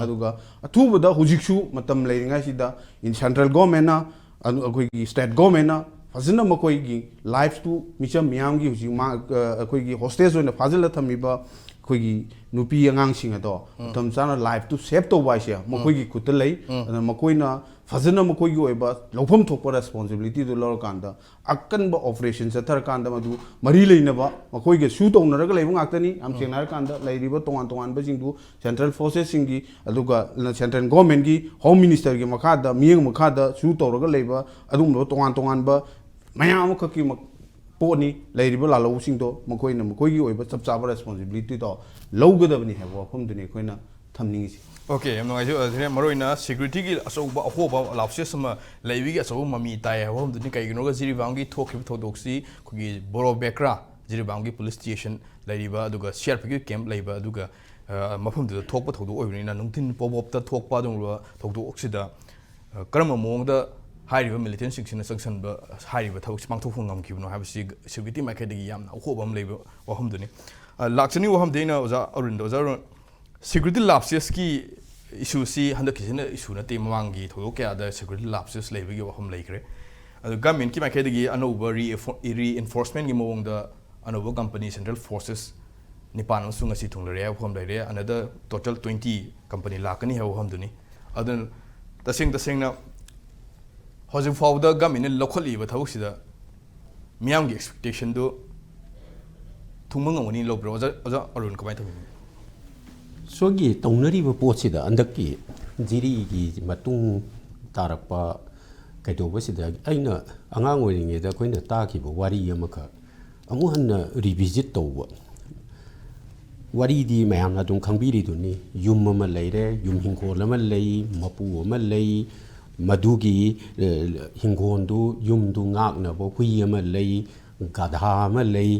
ꯑꯗꯨꯒ ꯑꯊꯨꯕꯗ ꯍꯧꯖꯤꯛꯁꯨ ꯃꯇꯝ ꯂꯩꯔꯤꯉꯩꯁꯤꯗ, in central governmentꯅ, ꯑꯗꯨ ꯑꯩꯈꯣꯏꯒꯤ state governmentꯅ ꯐꯖꯅ ꯃꯈꯣꯏꯒꯤ lifeꯇꯨ, ꯃꯤꯆꯝ ꯃꯤꯌꯥꯝꯒꯤ ꯍꯧꯖꯤꯛ ꯃꯥ-, ꯑ, ꯑꯩꯈꯣꯏꯒꯤ hostages ꯑꯣꯏꯅ ꯐꯥꯖꯤꯜꯂ ꯊꯝꯃꯤꯕ ꯑꯩꯈꯣꯏꯒꯤ ꯅꯨꯄꯤ ꯑꯉꯥꯡꯁꯤꯡ ꯑꯗꯣ ꯃꯇꯝ ꯆꯥꯅ lifeꯇꯨ save ꯇꯧꯕ ꯍꯥꯏꯁꯦ ꯃꯈꯣꯏꯒꯤ ꯈꯨꯠꯇ ꯂꯩ꯫ ꯑꯗꯨꯅ ꯃꯈꯣꯏꯅ ꯐꯖꯅ ꯃꯈꯣꯏꯒꯤ ꯑꯣꯏꯕ ꯂꯧꯐꯝ ꯊꯣꯛꯄ responsibilityꯗꯨ ꯂꯧꯔꯀꯥꯟꯗ, ꯑꯀꯟꯕ operation ꯆꯠꯊꯔꯀꯥꯟꯗ ꯃꯗꯨ ꯃꯔꯤ ꯂꯩꯅꯕ, ꯃꯈꯣꯏꯒ sue ꯇꯧꯅꯔꯒ ꯂꯩꯕ ꯉꯥꯛꯇꯅꯤ꯫ ꯌꯥꯝ ꯁꯦꯡꯅ ꯍꯥꯏꯔꯀꯥꯟꯗ, ꯂꯩꯔꯤꯕ ꯇꯣꯉꯥꯟ ꯇꯣꯉꯥꯟꯕꯁꯤꯡꯗꯨ central forcesꯁꯤꯡꯒꯤ, ꯑꯗꯨꯒ central governmentꯀꯤ home ministerꯒꯤ ꯃꯈꯥꯗ, ꯃꯤꯠꯌꯦꯡ ꯃꯈꯥꯗ sue ꯇꯧꯔꯒ ꯂꯩꯕ ꯑꯗꯨꯒꯨꯝꯂꯕ ꯇꯣꯉꯥꯟ ꯇꯣꯉꯥꯟꯕ ꯃꯌꯥꯝ ꯑꯃꯈꯛꯀꯤ ꯃ-, ꯄꯣꯠꯅꯤ꯫ ꯂꯩꯔꯤꯕ ꯂꯥꯜꯍꯧꯕꯁꯤꯡꯗꯣ ꯃꯈꯣꯏꯅ ꯃꯈꯣꯏꯒꯤ ꯑꯣꯏꯕ ꯆꯞ ꯆꯥꯕ responsibilityꯗꯣ ꯂꯧꯒꯗꯕꯅꯤ ꯍꯥꯏꯕ ꯋꯥꯐꯝꯗꯨꯅꯤ ꯑꯩꯈꯣꯏꯅ ꯊꯝꯅꯤꯡꯉꯤꯁꯤ꯫ Okay, ꯌꯥꯝ ꯅꯨꯡꯉꯥꯏꯖꯩ, ꯑꯣꯖꯥ ꯙꯤꯔꯦꯟ꯫ ꯃꯔꯨꯑꯣꯏꯅ securityꯒꯤ ꯑꯆꯧꯕ ꯑꯍꯣꯕ lapses ꯑꯃ ꯂꯩꯕꯒꯤ ꯑꯆꯧꯕ ꯃꯃꯤ ꯇꯥꯏ ꯍꯥꯏꯕ ꯋꯥꯐꯝꯗꯨꯅꯤ꯫ ꯀꯩꯒꯤꯅꯣꯒ ꯖꯤꯔꯤꯕꯥꯝꯒꯤ ꯊꯣꯛꯈꯤꯕ ꯊꯧꯗꯣꯛꯁꯤ ꯑꯩꯈꯣꯏꯒꯤ ꯕꯣꯔꯣ ꯕꯦꯀ꯭ꯔꯥ, ꯖꯤꯔꯤꯕꯥꯝꯒꯤ police station ꯂꯩꯔꯤꯕ, ꯑꯗꯨꯒ CRPꯒꯤ camp ꯂꯩꯕ, ꯑꯗꯨꯒ, ꯑ, ꯃꯐꯝꯗꯨꯗ ꯊꯣꯛꯄ ꯊꯧꯗꯣꯛ ꯑꯣꯏꯕꯅꯤꯅ, ꯅꯨꯡꯊꯤꯟ ꯄꯣꯞ ꯑꯞꯇ ꯊꯣꯛꯄ ꯑꯗꯨꯒꯨꯝꯂꯕ ꯊꯧꯗꯣꯛꯁꯤꯗ, ꯑ, ꯀꯔꯝꯕ ꯃꯑꯣꯡꯗ ꯍꯥꯏꯔꯤꯕ militantꯁꯤꯡꯁꯤꯅ ꯆꯪꯁꯟꯕ, ꯍꯥꯏꯔꯤꯕ ꯊꯕꯛꯁꯤ ꯄꯥꯡꯊꯣꯛꯄ ꯉꯝꯈꯤꯕꯅꯣ ꯍꯥꯏꯕꯁꯤ security ꯃꯥꯏꯀꯩꯗꯒꯤ ꯌꯥꯝꯅ ꯑꯍꯣꯕ ꯑꯃ ꯂꯩꯕ ꯋꯥꯐꯝꯗꯨꯅꯤ꯫ ꯑ, ꯂꯥꯛꯆꯅꯤꯡꯕ ꯋꯥꯐꯝꯗꯤ ꯑꯩꯅ ꯑꯣꯖꯥ ꯑꯔꯨꯟꯗ, ꯑꯣꯖꯥ ꯑꯔꯨꯟ, security lapsesꯀꯤ issueꯁꯤ ꯍꯟꯗꯛꯀꯤꯁꯤꯅ issue ꯅꯠꯇꯦ, ꯃꯃꯥꯡꯒꯤ ꯊꯧꯗꯣꯛ ꯀꯌꯥꯗ security lapses ꯂꯩꯕꯒꯤ ꯋꯥꯐꯝ ꯂꯩꯈ꯭ꯔꯦ꯫ ꯑꯗꯣ governmentꯀꯤ ꯃꯥꯏꯀꯩꯗꯒꯤ ꯑꯅꯧꯕ reinfo-, reinforcementꯀꯤ ꯃꯑꯣꯡꯗ ꯑꯅꯧꯕ company central forces ꯅꯤꯄꯥꯟ ꯑꯃꯁꯨ ꯉꯁꯤ ꯊꯨꯡꯂꯔꯦ ꯍꯥꯏꯕ ꯋꯥꯐꯝ ꯂꯩꯔꯦ, another total twenty company ꯂꯥꯛꯀꯅꯤ ꯍꯥꯏꯕ ꯋꯥꯐꯝꯗꯨꯅꯤ꯫ ꯑꯗꯨꯅ ꯇꯁꯦꯡ ꯇꯁꯦꯡꯅ ꯍꯧꯖꯤꯛ ꯐꯥꯎꯕꯗ governmentꯅ ꯂꯧꯈꯠꯂꯤꯕ ꯊꯕꯛꯁꯤꯗ ꯃꯤꯌꯥꯝꯒꯤ expectationꯗꯨ ꯊꯨꯡꯕ ꯉꯝꯒꯅꯤ ꯂꯧꯕ꯭ꯔꯣ? ꯑꯣꯖꯥ, ꯑꯣꯖꯥ ꯑꯔꯨꯟ, ꯀꯃꯥꯏꯅ ꯇꯧꯕꯤꯕꯅꯣ? ꯁꯣꯝꯒꯤ ꯇꯧꯅꯔꯤꯕ ꯄꯣꯠꯁꯤꯗ ꯍꯟꯗꯛꯀꯤ ꯖꯤꯔꯤꯒꯤ ꯃꯇꯨꯡ ꯇꯥꯔꯛꯄ ꯀꯩꯗꯧꯕꯁꯤꯗ ꯑꯩꯅ ꯑꯉꯥꯡ ꯑꯣꯏꯔꯤꯉꯩꯗ ꯑꯩꯈꯣꯏꯅ ꯇꯥꯈꯤꯕ ꯋꯥꯔꯤ ꯑꯃꯈꯛ ꯑꯃꯨꯛ ꯍꯟꯅ revisit ꯇꯧꯕ꯫ ꯋꯥꯔꯤꯗꯤ ꯃꯌꯥꯝꯅ ꯑꯗꯨꯝ ꯈꯪꯕꯤꯔꯤꯗꯨꯅꯤ, ꯌꯨꯝ ꯑꯃ ꯂꯩꯔꯦ, ꯌꯨꯝ ꯍꯤꯡꯈꯣꯜ ꯑꯃ ꯂꯩ, ꯃꯄꯨ ꯑꯃ ꯂꯩ, ꯃꯗꯨꯒꯤ, ꯑ, ꯍꯤꯡꯒꯣꯜꯗꯨ, ꯌꯨꯝꯗꯨ ꯉꯥꯛꯅꯕ ꯍꯨꯏ ꯑꯃ ꯂꯩ, ꯒꯙꯥ ꯑꯃ ꯂꯩ,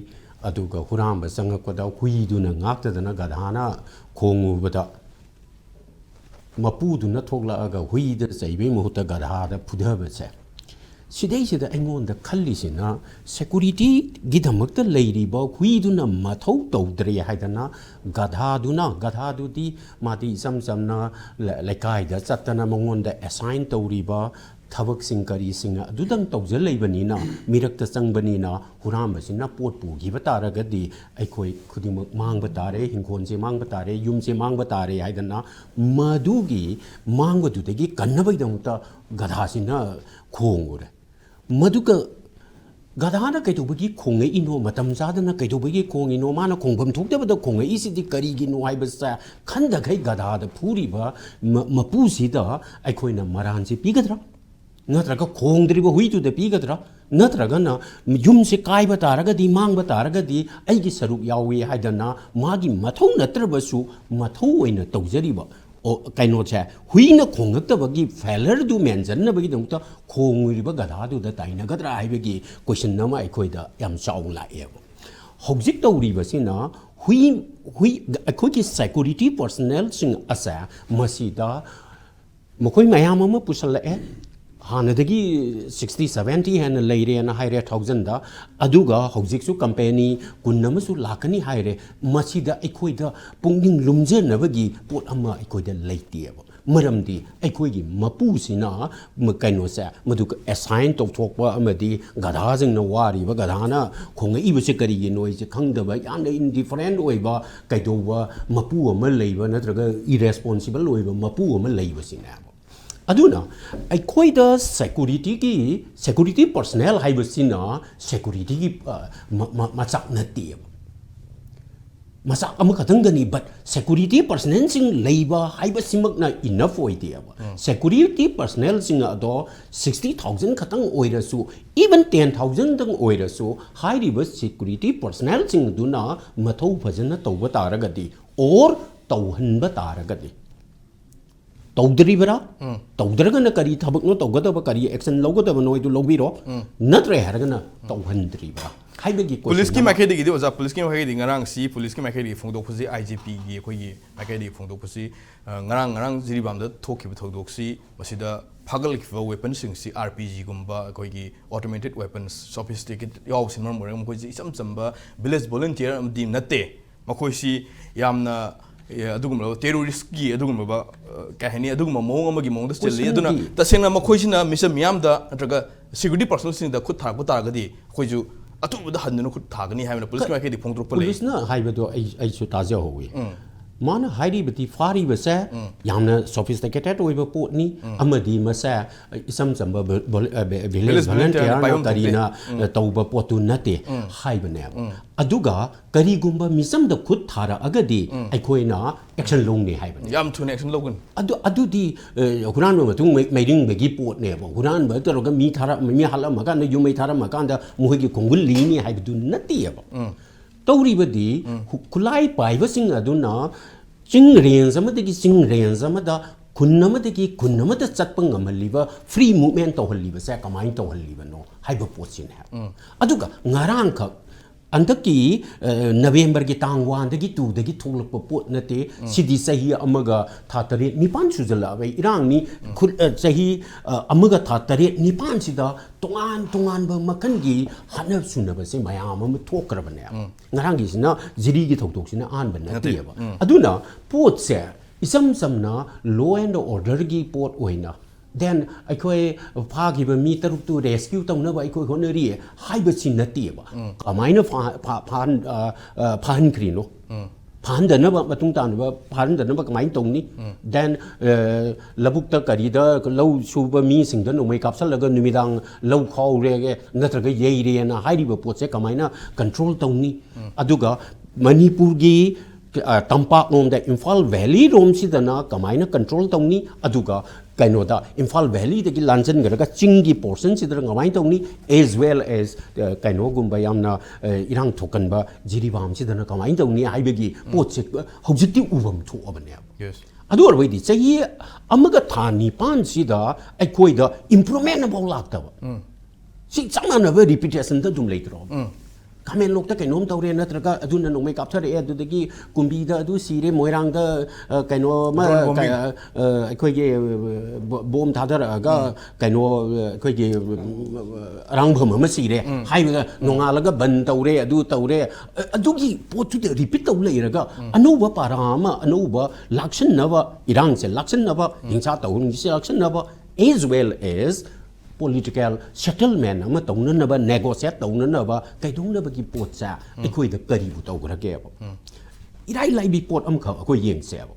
ꯑꯗꯨꯒ ꯍꯨꯔꯥꯟꯕ ꯆꯪꯉꯛꯄꯗ ꯍꯨꯏꯗꯨꯅ ꯉꯥꯛꯇꯗꯅ ꯒꯙꯥꯅ ꯈꯣꯡꯉꯨꯕꯗ ꯃꯄꯨꯗꯨꯅ ꯊꯣꯛꯂꯛꯑꯒ ꯍꯨꯏꯗ ꯆꯩꯕꯩ ꯃꯍꯨꯠꯇ ꯒꯙꯥꯗ ꯐꯨꯊꯕꯁꯦ, ꯁꯤꯗꯩꯁꯤꯗ ꯑꯩꯉꯣꯟꯗ ꯈꯜꯂꯤꯁꯤꯅ, ꯁꯦꯀꯨꯔꯤꯇꯤꯒꯤꯗꯃꯛꯇ ꯂꯩꯔꯤꯕ ꯍꯨꯏꯗꯨꯅ ꯃꯊꯧ ꯇꯧꯗ꯭ꯔꯦ ꯍꯥꯏꯗꯅ ꯒꯙꯥꯗꯨꯅ, ꯒꯙꯥꯗꯨꯗꯤ ꯃꯥꯗꯤ ꯏꯆꯝ ꯆꯝꯅ ꯂ-, ꯂꯩꯀꯥꯏꯗ ꯆꯠꯇꯅ ꯃꯉꯣꯟꯗ ꯑꯦꯁꯥꯏꯟ ꯇꯧꯔꯤꯕ ꯊꯕꯛꯁꯤꯡ ꯀꯔꯤꯁꯤꯡ ꯑꯗꯨꯗꯪ ꯇꯧꯖ ꯂꯩꯕꯅꯤꯅ, ꯃꯤꯔꯛꯇ ꯆꯪꯕꯅꯤꯅ, ꯍꯨꯔꯥꯟꯕꯁꯤꯅ ꯄꯣꯠ ꯄꯨꯈꯤꯕ ꯇꯥꯔꯒꯗꯤ ꯑꯩꯈꯣꯏ ꯈꯨꯗꯤꯡꯃꯛ ꯃꯥꯡꯕ ꯇꯥꯔꯦ, ꯍꯤꯡꯈꯣꯜꯁꯦ ꯃꯥꯡꯕ ꯇꯥꯔꯦ, ꯌꯨꯝꯁꯦ ꯃꯥꯡꯕ ꯇꯥꯔꯦ ꯍꯥꯏꯗꯅ ꯃꯗꯨꯒꯤ ꯃꯥꯡꯕꯗꯨꯗꯒꯤ ꯀꯟꯅꯕꯒꯤꯗꯃꯛꯇ ꯒꯙꯥꯁꯤꯅ ꯈꯣꯡꯉꯨꯔꯦ꯫ ꯃꯗꯨꯒ ꯒꯙꯥꯅ ꯀꯩꯗꯧꯕꯒꯤ ꯈꯣꯡꯉꯛꯏꯅꯣ, ꯃꯇꯝ ꯆꯥꯗꯅ ꯀꯩꯗꯧꯕꯒꯤ ꯈꯣꯡꯉꯤꯅꯣ, ꯃꯥꯅ ꯈꯣꯡꯐꯝ ꯊꯣꯛꯇꯕꯗ ꯈꯣꯡꯉꯛꯏꯁꯤꯗꯤ ꯀꯔꯤꯒꯤꯅꯣ ꯍꯥꯏꯕꯁꯦ ꯈꯟꯗꯈꯩ ꯒꯙꯥꯗ ꯐꯨꯔꯤꯕ ꯃ-, ꯃꯄꯨꯁꯤꯗ ꯑꯩꯈꯣꯏꯅ ꯃꯔꯥꯟꯁꯦ ꯄꯤꯒꯗ꯭ꯔꯥ? ꯅꯠꯇ꯭ꯔꯒ ꯈꯣꯡꯗ꯭ꯔꯤꯕ ꯍꯨꯏꯗꯨꯗ ꯄꯤꯒꯗ꯭ꯔꯥ? ꯅꯠꯇ꯭ꯔꯒꯅ ꯌꯨꯝꯁꯦ ꯀꯥꯏꯕ ꯇꯥꯔꯒꯗꯤ, ꯃꯥꯡꯕ ꯇꯥꯔꯒꯗꯤ ꯑꯩꯒꯤ ꯁꯔꯨꯛ ꯌꯥꯎꯏ ꯍꯥꯏꯗꯅ ꯃꯥꯒꯤ ꯃꯊꯧ ꯅꯠꯇ꯭ꯔꯕꯁꯨ ꯃꯊꯧ ꯑꯣꯏꯅ ꯇꯧꯖꯔꯤꯕ, ꯑꯣ, ꯀꯩꯅꯣꯁꯦ, ꯍꯨꯏꯅ ꯈꯣꯡꯉꯛꯇꯕꯒꯤ ꯐꯦꯂꯔꯗꯨ ꯃꯦꯟꯁꯤꯟꯅꯕꯒꯤꯗꯃꯛꯇ ꯈꯣꯡꯉꯨꯔꯤꯕ ꯒꯙꯥꯗꯨꯗ ꯇꯥꯏꯅꯒꯗ꯭ꯔꯥ ꯍꯥꯏꯕꯒꯤ ꯀꯣꯏꯁꯟ ꯑꯃ ꯑꯩꯈꯣꯏꯗ ꯌꯥꯝ ꯆꯥꯎꯅ ꯂꯥꯛꯑꯦꯕ꯫ ꯍꯧꯖꯤꯛ ꯇꯧꯔꯤꯕꯁꯤꯅ ꯍꯨꯏ, ꯍꯨꯏ, ꯑꯩꯈꯣꯏꯒꯤ ꯁꯦꯀꯨꯔꯤꯇꯤ ꯄꯔꯁꯅꯦꯜꯁꯤꯡ ꯑꯁꯦ ꯃꯁꯤꯗ ꯃꯈꯣꯏ ꯃꯌꯥꯝ ꯑꯃ ꯄꯨꯁꯜꯂꯛꯑꯦ꯫ ꯍꯥꯟꯅꯗꯒꯤ ꯁꯤꯛꯁꯇꯤ ꯁꯕꯦꯟꯇꯤ ꯍꯦꯟꯅ ꯂꯩꯔꯦꯅ ꯍꯥꯏꯔꯦ ꯊꯥꯎꯖꯟꯗ, ꯑꯗꯨꯒ ꯍꯧꯖꯤꯛꯁꯨ ꯀꯝꯄꯦꯅꯤ ꯀꯨꯟ ꯑꯃꯁꯨ ꯂꯥꯛꯀꯅꯤ ꯍꯥꯏꯔꯦ꯫ ꯃꯁꯤꯗ ꯑꯩꯈꯣꯏꯗ ꯄꯨꯛꯅꯤꯡ ꯂꯨꯝꯖꯅꯕꯒꯤ ꯄꯣꯠ ꯑꯃ ꯑꯩꯈꯣꯏꯗ ꯂꯩꯇꯦꯕ꯫ ꯃꯔꯝꯗꯤ ꯑꯩꯈꯣꯏꯒꯤ ꯃꯄꯨꯁꯤꯅ ꯃ-, ꯀꯩꯅꯣꯁꯦ, ꯃꯗꯨ ꯑꯦꯁꯥꯏꯟ ꯇꯧꯊꯣꯛꯄ ꯑꯃꯗꯤ ꯒꯙꯥꯁꯤꯡꯅ ꯋꯥꯔꯤꯕ, ꯒꯙꯥꯅ ꯈꯣꯡꯉꯛꯏꯕꯁꯦ ꯀꯔꯤꯒꯤꯅꯣ ꯍꯥꯏꯁꯦ ꯈꯪꯗꯕ, ꯌꯥꯝꯅ ꯏꯟꯗꯤꯐꯔꯦꯟ ꯑꯣꯏꯕ, ꯀꯩꯗꯧꯕ ꯃꯄꯨ ꯑꯃ ꯂꯩꯕ ꯅꯠꯇ꯭ꯔꯒ ꯏꯔꯦꯁꯄꯣꯟꯁꯤꯕꯜ ꯑꯣꯏꯕ ꯃꯄꯨ ꯑꯃ ꯂꯩꯕꯁꯤꯅꯦꯕ꯫ ꯑꯗꯨꯅ ꯑꯩꯈꯣꯏꯗ ꯁꯦꯀꯨꯔꯤꯇꯤꯒꯤ, ꯁꯦꯀꯨꯔꯤꯇꯤ ꯄꯔꯁꯅꯦꯜ ꯍꯥꯏꯕꯁꯤꯅ ꯁꯦꯀꯨꯔꯤꯇꯤꯒꯤ, ꯑ, ꯃ-, ꯃ-, ꯃꯆꯥꯛ ꯅꯠꯇꯦꯕ꯫ ꯃꯆꯥꯛ ꯑꯃꯈꯛꯇꯪꯗꯅꯤ, but ꯁꯦꯀꯨꯔꯤꯇꯤ ꯄꯔꯁꯅꯦꯜꯁꯤꯡ ꯂꯩꯕ ꯍꯥꯏꯕꯁꯤꯃꯛꯅ ꯏꯅꯐ ꯑꯣꯏꯗꯦꯕ꯫ ꯎꯝ꯫ ꯁꯦꯀꯨꯔꯤꯇꯤ ꯄꯔꯁꯅꯦꯜꯁꯤꯡ ꯑꯗꯣ ꯁꯤꯛꯁꯇꯤ ꯊꯥꯎꯖꯟ ꯈꯛꯇꯪ ꯑꯣꯏꯔꯁꯨ, ꯏꯚꯟ ꯇꯦꯟ ꯊꯥꯎꯖꯟꯗꯪ ꯑꯣꯏꯔꯁꯨ, ꯍꯥꯏꯔꯤꯕ ꯁꯦꯀꯨꯔꯤꯇꯤ ꯄꯔꯁꯅꯦꯜꯁꯤꯡ ꯑꯗꯨꯅ ꯃꯊꯧ ꯐꯖꯅ ꯇꯧꯕ ꯇꯥꯔꯒꯗꯤ, ꯑꯣꯔ ꯇꯧꯍꯟꯕ ꯇꯥꯔꯒꯗꯤ, ꯇꯧꯗ꯭ꯔꯤꯕ꯭ꯔꯥ? ꯇꯧꯗ꯭ꯔꯒꯅ ꯀꯔꯤ ꯊꯕꯛꯅꯣ ꯇꯧꯒꯗꯕ, ꯀꯔꯤ action ꯂꯧꯒꯗꯕꯅꯣ ꯍꯥꯏꯗꯨ ꯂꯧꯕꯤꯔꯣ, ꯅꯠꯇ꯭ꯔꯦ ꯍꯥꯏꯔꯒꯅ ꯇꯧꯍꯟꯗ꯭ꯔꯤꯕ꯭ꯔꯥ ꯍꯥꯏꯕꯒꯤ question ꯄꯨꯂꯤꯁꯀꯤ ꯑꯃ꯫ ꯃꯥꯏꯀꯩꯗꯒꯤꯗꯤ ꯑꯣꯖꯥ, ꯄꯨꯂꯤꯁꯀꯤ ꯃꯥꯏꯀꯩꯗꯒꯤ ꯉꯔꯥꯡꯁꯤ ꯄꯨꯂꯤꯁꯀꯤ ꯃꯥꯏꯀꯩꯗꯒꯤ ꯐꯣꯡꯗꯣꯛꯄꯁꯤ, ꯑꯥꯏ ꯖꯤ ꯄꯤꯒꯤ ꯑꯩꯈꯣꯏꯒꯤ ꯃꯥꯏꯀꯩꯗꯒꯤ ꯐꯣꯡꯗꯣꯛꯄꯁꯤ, ꯑ, ꯉꯔꯥꯡ ꯉꯔꯥꯡ ꯖꯤꯔꯤꯕꯥꯝꯗ ꯊꯣꯛꯈꯤꯕ ꯊꯧꯗꯣꯛꯁꯤ, ꯃꯁꯤꯗ ꯐꯥꯒꯠꯂꯛꯈꯤꯕ weaponꯁꯤꯡꯁꯤ, ꯑꯥꯔ ꯄꯤ ꯖꯤꯒꯨꯝꯕ, ꯑꯩꯈꯣꯏꯒꯤ automated weapons, sophisticated ꯌꯥꯎꯕꯁꯤꯅ ꯃꯔꯝ ꯑꯣꯏꯔꯒ ꯃꯈꯣꯏꯁꯤ ꯏꯆꯝ ꯆꯝꯕ village volunteer ꯑꯃꯗꯤ ꯅꯠꯇꯦ꯫ ꯃꯈꯣꯏꯁꯤ ꯌꯥꯝꯅ, ꯑꯦ, ꯑꯗꯨꯒꯨꯝꯂꯕ terroristꯀꯤ ꯑꯗꯨꯒꯨꯝꯂꯕ, ꯑ, ꯀꯩ ꯍꯥꯏꯅꯤ, ꯑꯗꯨꯒꯨꯝꯕ ꯃꯑꯣꯡ ꯑꯃꯒꯤ ꯃꯑꯣꯡꯗ ꯆꯦꯜꯂꯤ꯫ ꯑꯗꯨꯅ Questionꯗꯤ ꯇꯁꯦꯡꯅ ꯃꯈꯣꯏꯁꯤꯅ ꯃꯤꯆꯝ ꯃꯤꯌꯥꯝꯗ ꯅꯠꯇ꯭ꯔꯒ security personnelꯁꯤꯡꯗ ꯈꯨꯠ ꯊꯥꯔꯛꯄ ꯇꯥꯔꯒꯗꯤ ꯑꯩꯈꯣꯏꯁꯨ ꯑꯊꯨꯕꯗ ꯍꯟꯗꯨꯅ ꯈꯨꯠ ꯊꯥꯒꯅꯤ ꯍꯥꯏꯕꯅ ꯄꯨꯂꯤꯁꯀꯤ ꯃꯥꯏꯀꯩꯗꯒꯤ ꯐꯣꯡꯗꯣꯔꯛꯄ ꯂꯩ꯫ ꯄꯨꯂꯤꯁꯅ ꯍꯥꯏꯕꯗꯣ ꯑꯩ, ꯑꯩꯁꯨ ꯇꯥꯖꯍꯧꯋꯤ꯫ ꯃꯥꯅ ꯍꯥꯏꯔꯤꯕꯗꯤ ꯐꯥꯔꯤꯕꯁꯦ ꯌꯥꯝꯅ sophisticated ꯑꯣꯏꯕ ꯄꯣꯠꯅꯤ, ꯑꯃꯗꯤ ꯃꯁꯦ ꯏꯆꯝ ꯆꯝꯕ ꯚꯣ-, ꯚꯣ-, ꯑ, ꯚꯤ-, village Village volunteer volunteerꯅ ꯄꯥꯏꯐꯝ ꯊꯣꯛꯇꯦ꯫ ꯀꯔꯤꯅ, ꯑ, ꯇꯧꯕ ꯄꯣꯠꯇꯨ ꯅꯠꯇꯦ ꯍꯥꯏꯕꯅꯦꯕ꯫ ꯑꯗꯨꯒ ꯀꯔꯤꯒꯨꯝꯕ ꯃꯤꯆꯝꯗ ꯈꯨꯠ ꯊꯥꯔꯛꯑꯒꯗꯤ ꯑꯩꯈꯣꯏꯅ action ꯂꯧꯅꯤ ꯍꯥꯏꯕꯅꯦ꯫ ꯌꯥꯝ ꯊꯨꯅ action ꯂꯧꯒꯅꯤ꯫ ꯑꯗꯨ, ꯑꯗꯨꯗꯤ, ꯑ, ꯍꯨꯔꯥꯟꯕ ꯃꯇꯨꯡ ꯃꯩ-, ꯃꯩꯔꯤꯡꯕꯒꯤ ꯄꯣꯠꯅꯦꯕ꯫ ꯍꯨꯔꯥꯟꯕ ꯇꯧꯔꯒ ꯃꯤ ꯊꯥꯔꯛ-, ꯃꯤ ꯍꯥꯠꯂꯝꯃꯀꯥꯟꯗ, ꯌꯨꯝ ꯃꯩ ꯊꯥꯔꯝꯃꯀꯥꯟꯗ ꯃꯈꯣꯏꯒꯤ ꯈꯣꯡꯒꯨꯜ ꯂꯤꯅꯤ ꯍꯥꯏꯕꯗꯨ ꯅꯠꯇꯦꯕ꯫ ꯇꯧꯔꯤꯕꯗꯤ ꯈꯨ-, ꯈꯨꯠꯂꯥꯏ ꯄꯥꯏꯕꯁꯤꯡ ꯑꯗꯨꯅ ꯆꯤꯡ range ꯑꯃꯗꯒꯤ ꯆꯤꯡ range ꯑꯃꯗ, ꯈꯨꯟ ꯑꯃꯗꯒꯤ ꯈꯨꯟ ꯑꯃꯗ ꯆꯠꯄ ꯉꯝꯍꯜꯂꯤꯕ, free movement ꯇꯧꯍꯜꯂꯤꯕꯁꯦ ꯀꯃꯥꯏꯅ ꯇꯧꯍꯜꯂꯤꯕꯅꯣ ꯍꯥꯏꯕ ꯄꯣꯠꯁꯤꯅꯦ꯫ ꯑꯗꯨꯒ ꯉꯔꯥꯡꯈꯛ ꯍꯟꯗꯛꯀꯤ, ꯑ, Novemberꯒꯤ ꯇꯥꯡ oneꯗꯒꯤ twoꯗꯒꯤ ꯊꯣꯛꯂꯛꯄ ꯄꯣꯠ ꯅꯠꯇꯦ꯫ ꯁꯤꯗꯤ ꯆꯍꯤ ꯑꯃꯒ ꯊꯥ ꯇꯔꯦꯠ ꯅꯤꯄꯥꯟ ꯁꯨꯖꯜꯂꯛꯑꯕ ꯏꯔꯥꯡꯅꯤ꯫ ꯈꯨꯠ-, ꯑ, ꯆꯍꯤ, ꯑ, ꯑꯃꯒ ꯊꯥ ꯇꯔꯦꯠ ꯅꯤꯄꯥꯟꯁꯤꯗ ꯇꯣꯉꯥꯟ ꯇꯣꯉꯥꯟꯕ ꯃꯈꯜꯒꯤ ꯍꯥꯠꯅ ꯁꯨꯅꯕꯁꯦ ꯃꯌꯥꯝ ꯑꯃ ꯊꯣꯛꯈ꯭ꯔꯕꯅꯦ꯫ ꯉꯔꯥꯡꯒꯤꯁꯤꯅ ꯖꯤꯔꯤꯒꯤ ꯊꯧꯗꯣꯛꯁꯤꯅ ꯑꯍꯥꯟꯕ ꯅꯠꯇꯦꯕ꯫ ꯑꯗꯨꯅ ꯄꯣꯠꯁꯦ ꯏꯆꯝ ꯆꯝꯅ law and orderꯒꯤ ꯄꯣꯠ ꯑꯣꯏꯅ, then ꯑꯩꯈꯣꯏ ꯐꯥꯈꯤꯕ ꯃꯤ ꯇꯔꯨꯛꯇꯨ rescue ꯇꯧꯅꯕ ꯑꯩꯈꯣꯏ ꯍꯣꯠꯅꯔꯤ ꯍꯥꯏꯕꯁꯤ ꯅꯠꯇꯦꯕ꯫ ꯀꯃꯥꯏꯅ ꯐꯥ-, ꯐꯥ-, ꯐꯥꯍꯟ-, ꯑ, ꯑ, ꯐꯥꯍꯟꯈ꯭ꯔꯤꯅꯣ? ꯐꯥꯍꯟꯗꯅꯕ, ꯃꯇꯨꯡ ꯇꯥꯅꯕ ꯐꯥꯍꯟꯗꯅꯕ ꯀꯃꯥꯏꯅ ꯇꯧꯅꯤ? Then, ꯑ, ꯂꯧꯕꯨꯛꯇ ꯀꯔꯤꯗ ꯂꯧ ꯁꯨꯕ ꯃꯤꯁꯤꯡꯗ ꯅꯣꯡꯃꯩ ꯀꯥꯞꯁꯜꯂꯒ ꯅꯨꯃꯤꯗꯥꯡ ꯂꯧ ꯈꯥꯎꯔꯦ ꯅꯠꯇ꯭ꯔꯒ ꯌꯩꯔꯦꯅ ꯍꯥꯏꯔꯤꯕ ꯄꯣꯠꯁꯦ ꯀꯃꯥꯏꯅ control ꯇꯧꯅꯤ? ꯑꯗꯨꯒ ꯃꯅꯤꯄꯨꯔꯒꯤ, ꯑ, ꯇꯝꯄꯥꯛꯂꯣꯝꯗ, ꯏꯝꯐꯥꯜ valley ꯔꯣꯝꯁꯤꯗꯅ ꯀꯃꯥꯏꯅ control ꯇꯧꯅꯤ? ꯑꯗꯨꯒ ꯀꯩꯅꯣꯗ, ꯏꯝꯐꯥꯜ valleyꯗꯒꯤ ꯂꯥꯟꯖꯟꯈ꯭ꯔꯒ ꯆꯤꯡꯒꯤ portionꯁꯤꯗꯅ ꯀꯃꯥꯏꯅ ꯇꯧꯅꯤ? As well as, ꯑ, ꯀꯩꯅꯣꯒꯨꯝꯕ ꯌꯥꯝꯅ, ꯑ, ꯏꯔꯥꯡ ꯊꯣꯛꯀꯟꯕ ꯖꯤꯔꯤꯕꯥꯝꯁꯤꯗꯅ ꯀꯃꯥꯏꯅ ꯇꯧꯅꯤ ꯍꯥꯏꯕꯒꯤ ꯄꯣꯠꯁꯦ ꯍꯧꯖꯤꯛꯇꯤ ꯎꯐꯝ ꯊꯣꯛꯑꯕꯅꯦꯕ꯫ Yes. ꯑꯗꯨ ꯑꯣꯏꯔꯕꯗꯤ ꯆꯍꯤ ꯑꯃꯒ ꯊꯥ ꯅꯤꯄꯥꯟꯁꯤꯗ ꯑꯩꯈꯣꯏꯗ improvement ꯑꯃꯐꯥꯎ ꯂꯥꯛꯇꯕ, ꯁꯤ ꯆꯞ ꯃꯥꯟꯅꯕ repetitionꯗ ꯑꯗꯨꯝ ꯂꯩꯇ꯭ꯔꯣ? ꯈꯥꯃꯦꯟ ꯂꯣꯛꯇ ꯀꯩꯅꯣꯝ ꯇꯧꯔꯦ, ꯅꯠꯇ꯭ꯔꯒ ꯑꯗꯨꯅ ꯅꯣꯡꯃꯩ ꯀꯥꯞꯊꯔꯛꯑꯦ, ꯑꯗꯨꯗꯒꯤ ꯀꯨꯝꯕꯤꯗ ꯑꯗꯨ ꯁꯤꯔꯦ, ꯃꯣꯏꯔꯥꯡꯗ ꯑ, ꯀꯩꯅꯣ ꯑꯃ, drone bombing. ꯀ-, ꯑ, ꯑꯩꯈꯣꯏꯒꯤ, ꯑ, ꯕꯣ-, ꯕꯣꯝ ꯊꯥꯗꯔꯛꯑꯒ ꯀꯩꯅꯣ, ꯑ, ꯑꯩꯈꯣꯏꯒꯤ, ꯑ, ꯑꯔꯥꯡꯐꯝ ꯑꯃ ꯁꯤꯔꯦ ꯍꯥꯏꯕꯗ, ꯅꯣꯡꯉꯥꯜꯂꯒ ꯕꯟ ꯇꯧꯔꯦ, ꯑꯗꯨ ꯇꯧꯔꯦ, ꯑ, ꯑꯗꯨꯒꯤ ꯄꯣꯠꯇꯨꯗ repeat ꯇꯧ ꯂꯩꯔꯒ ꯑꯅꯧꯕ ꯄꯥꯔꯥ ꯑꯃ, ꯑꯅꯧꯕ ꯂꯥꯛꯁꯤꯟꯅꯕ, ꯏꯔꯥꯡꯁꯦ ꯂꯥꯛꯁꯤꯟꯅꯕ, ꯍꯤꯡꯁꯥ ꯇꯧꯍꯟꯒꯤꯁꯦ ꯂꯥꯛꯁꯤꯟꯅꯕ, as well as political settlement ꯑꯃ ꯇꯧꯅꯅꯕ, negotiate ꯇꯧꯅꯅꯕ, ꯀꯩꯗꯧꯅꯕꯒꯤ ꯄꯣꯠꯁꯦ ꯑꯩꯈꯣꯏꯗ ꯀꯔꯤꯕꯨ ꯇꯧꯈ꯭ꯔꯒꯦꯕ? ꯏꯔꯥꯏ ꯂꯥꯏꯕꯤ ꯄꯣꯠ ꯑꯃꯈꯛ ꯑꯩꯈꯣꯏ ꯌꯦꯡꯁꯦꯕ꯫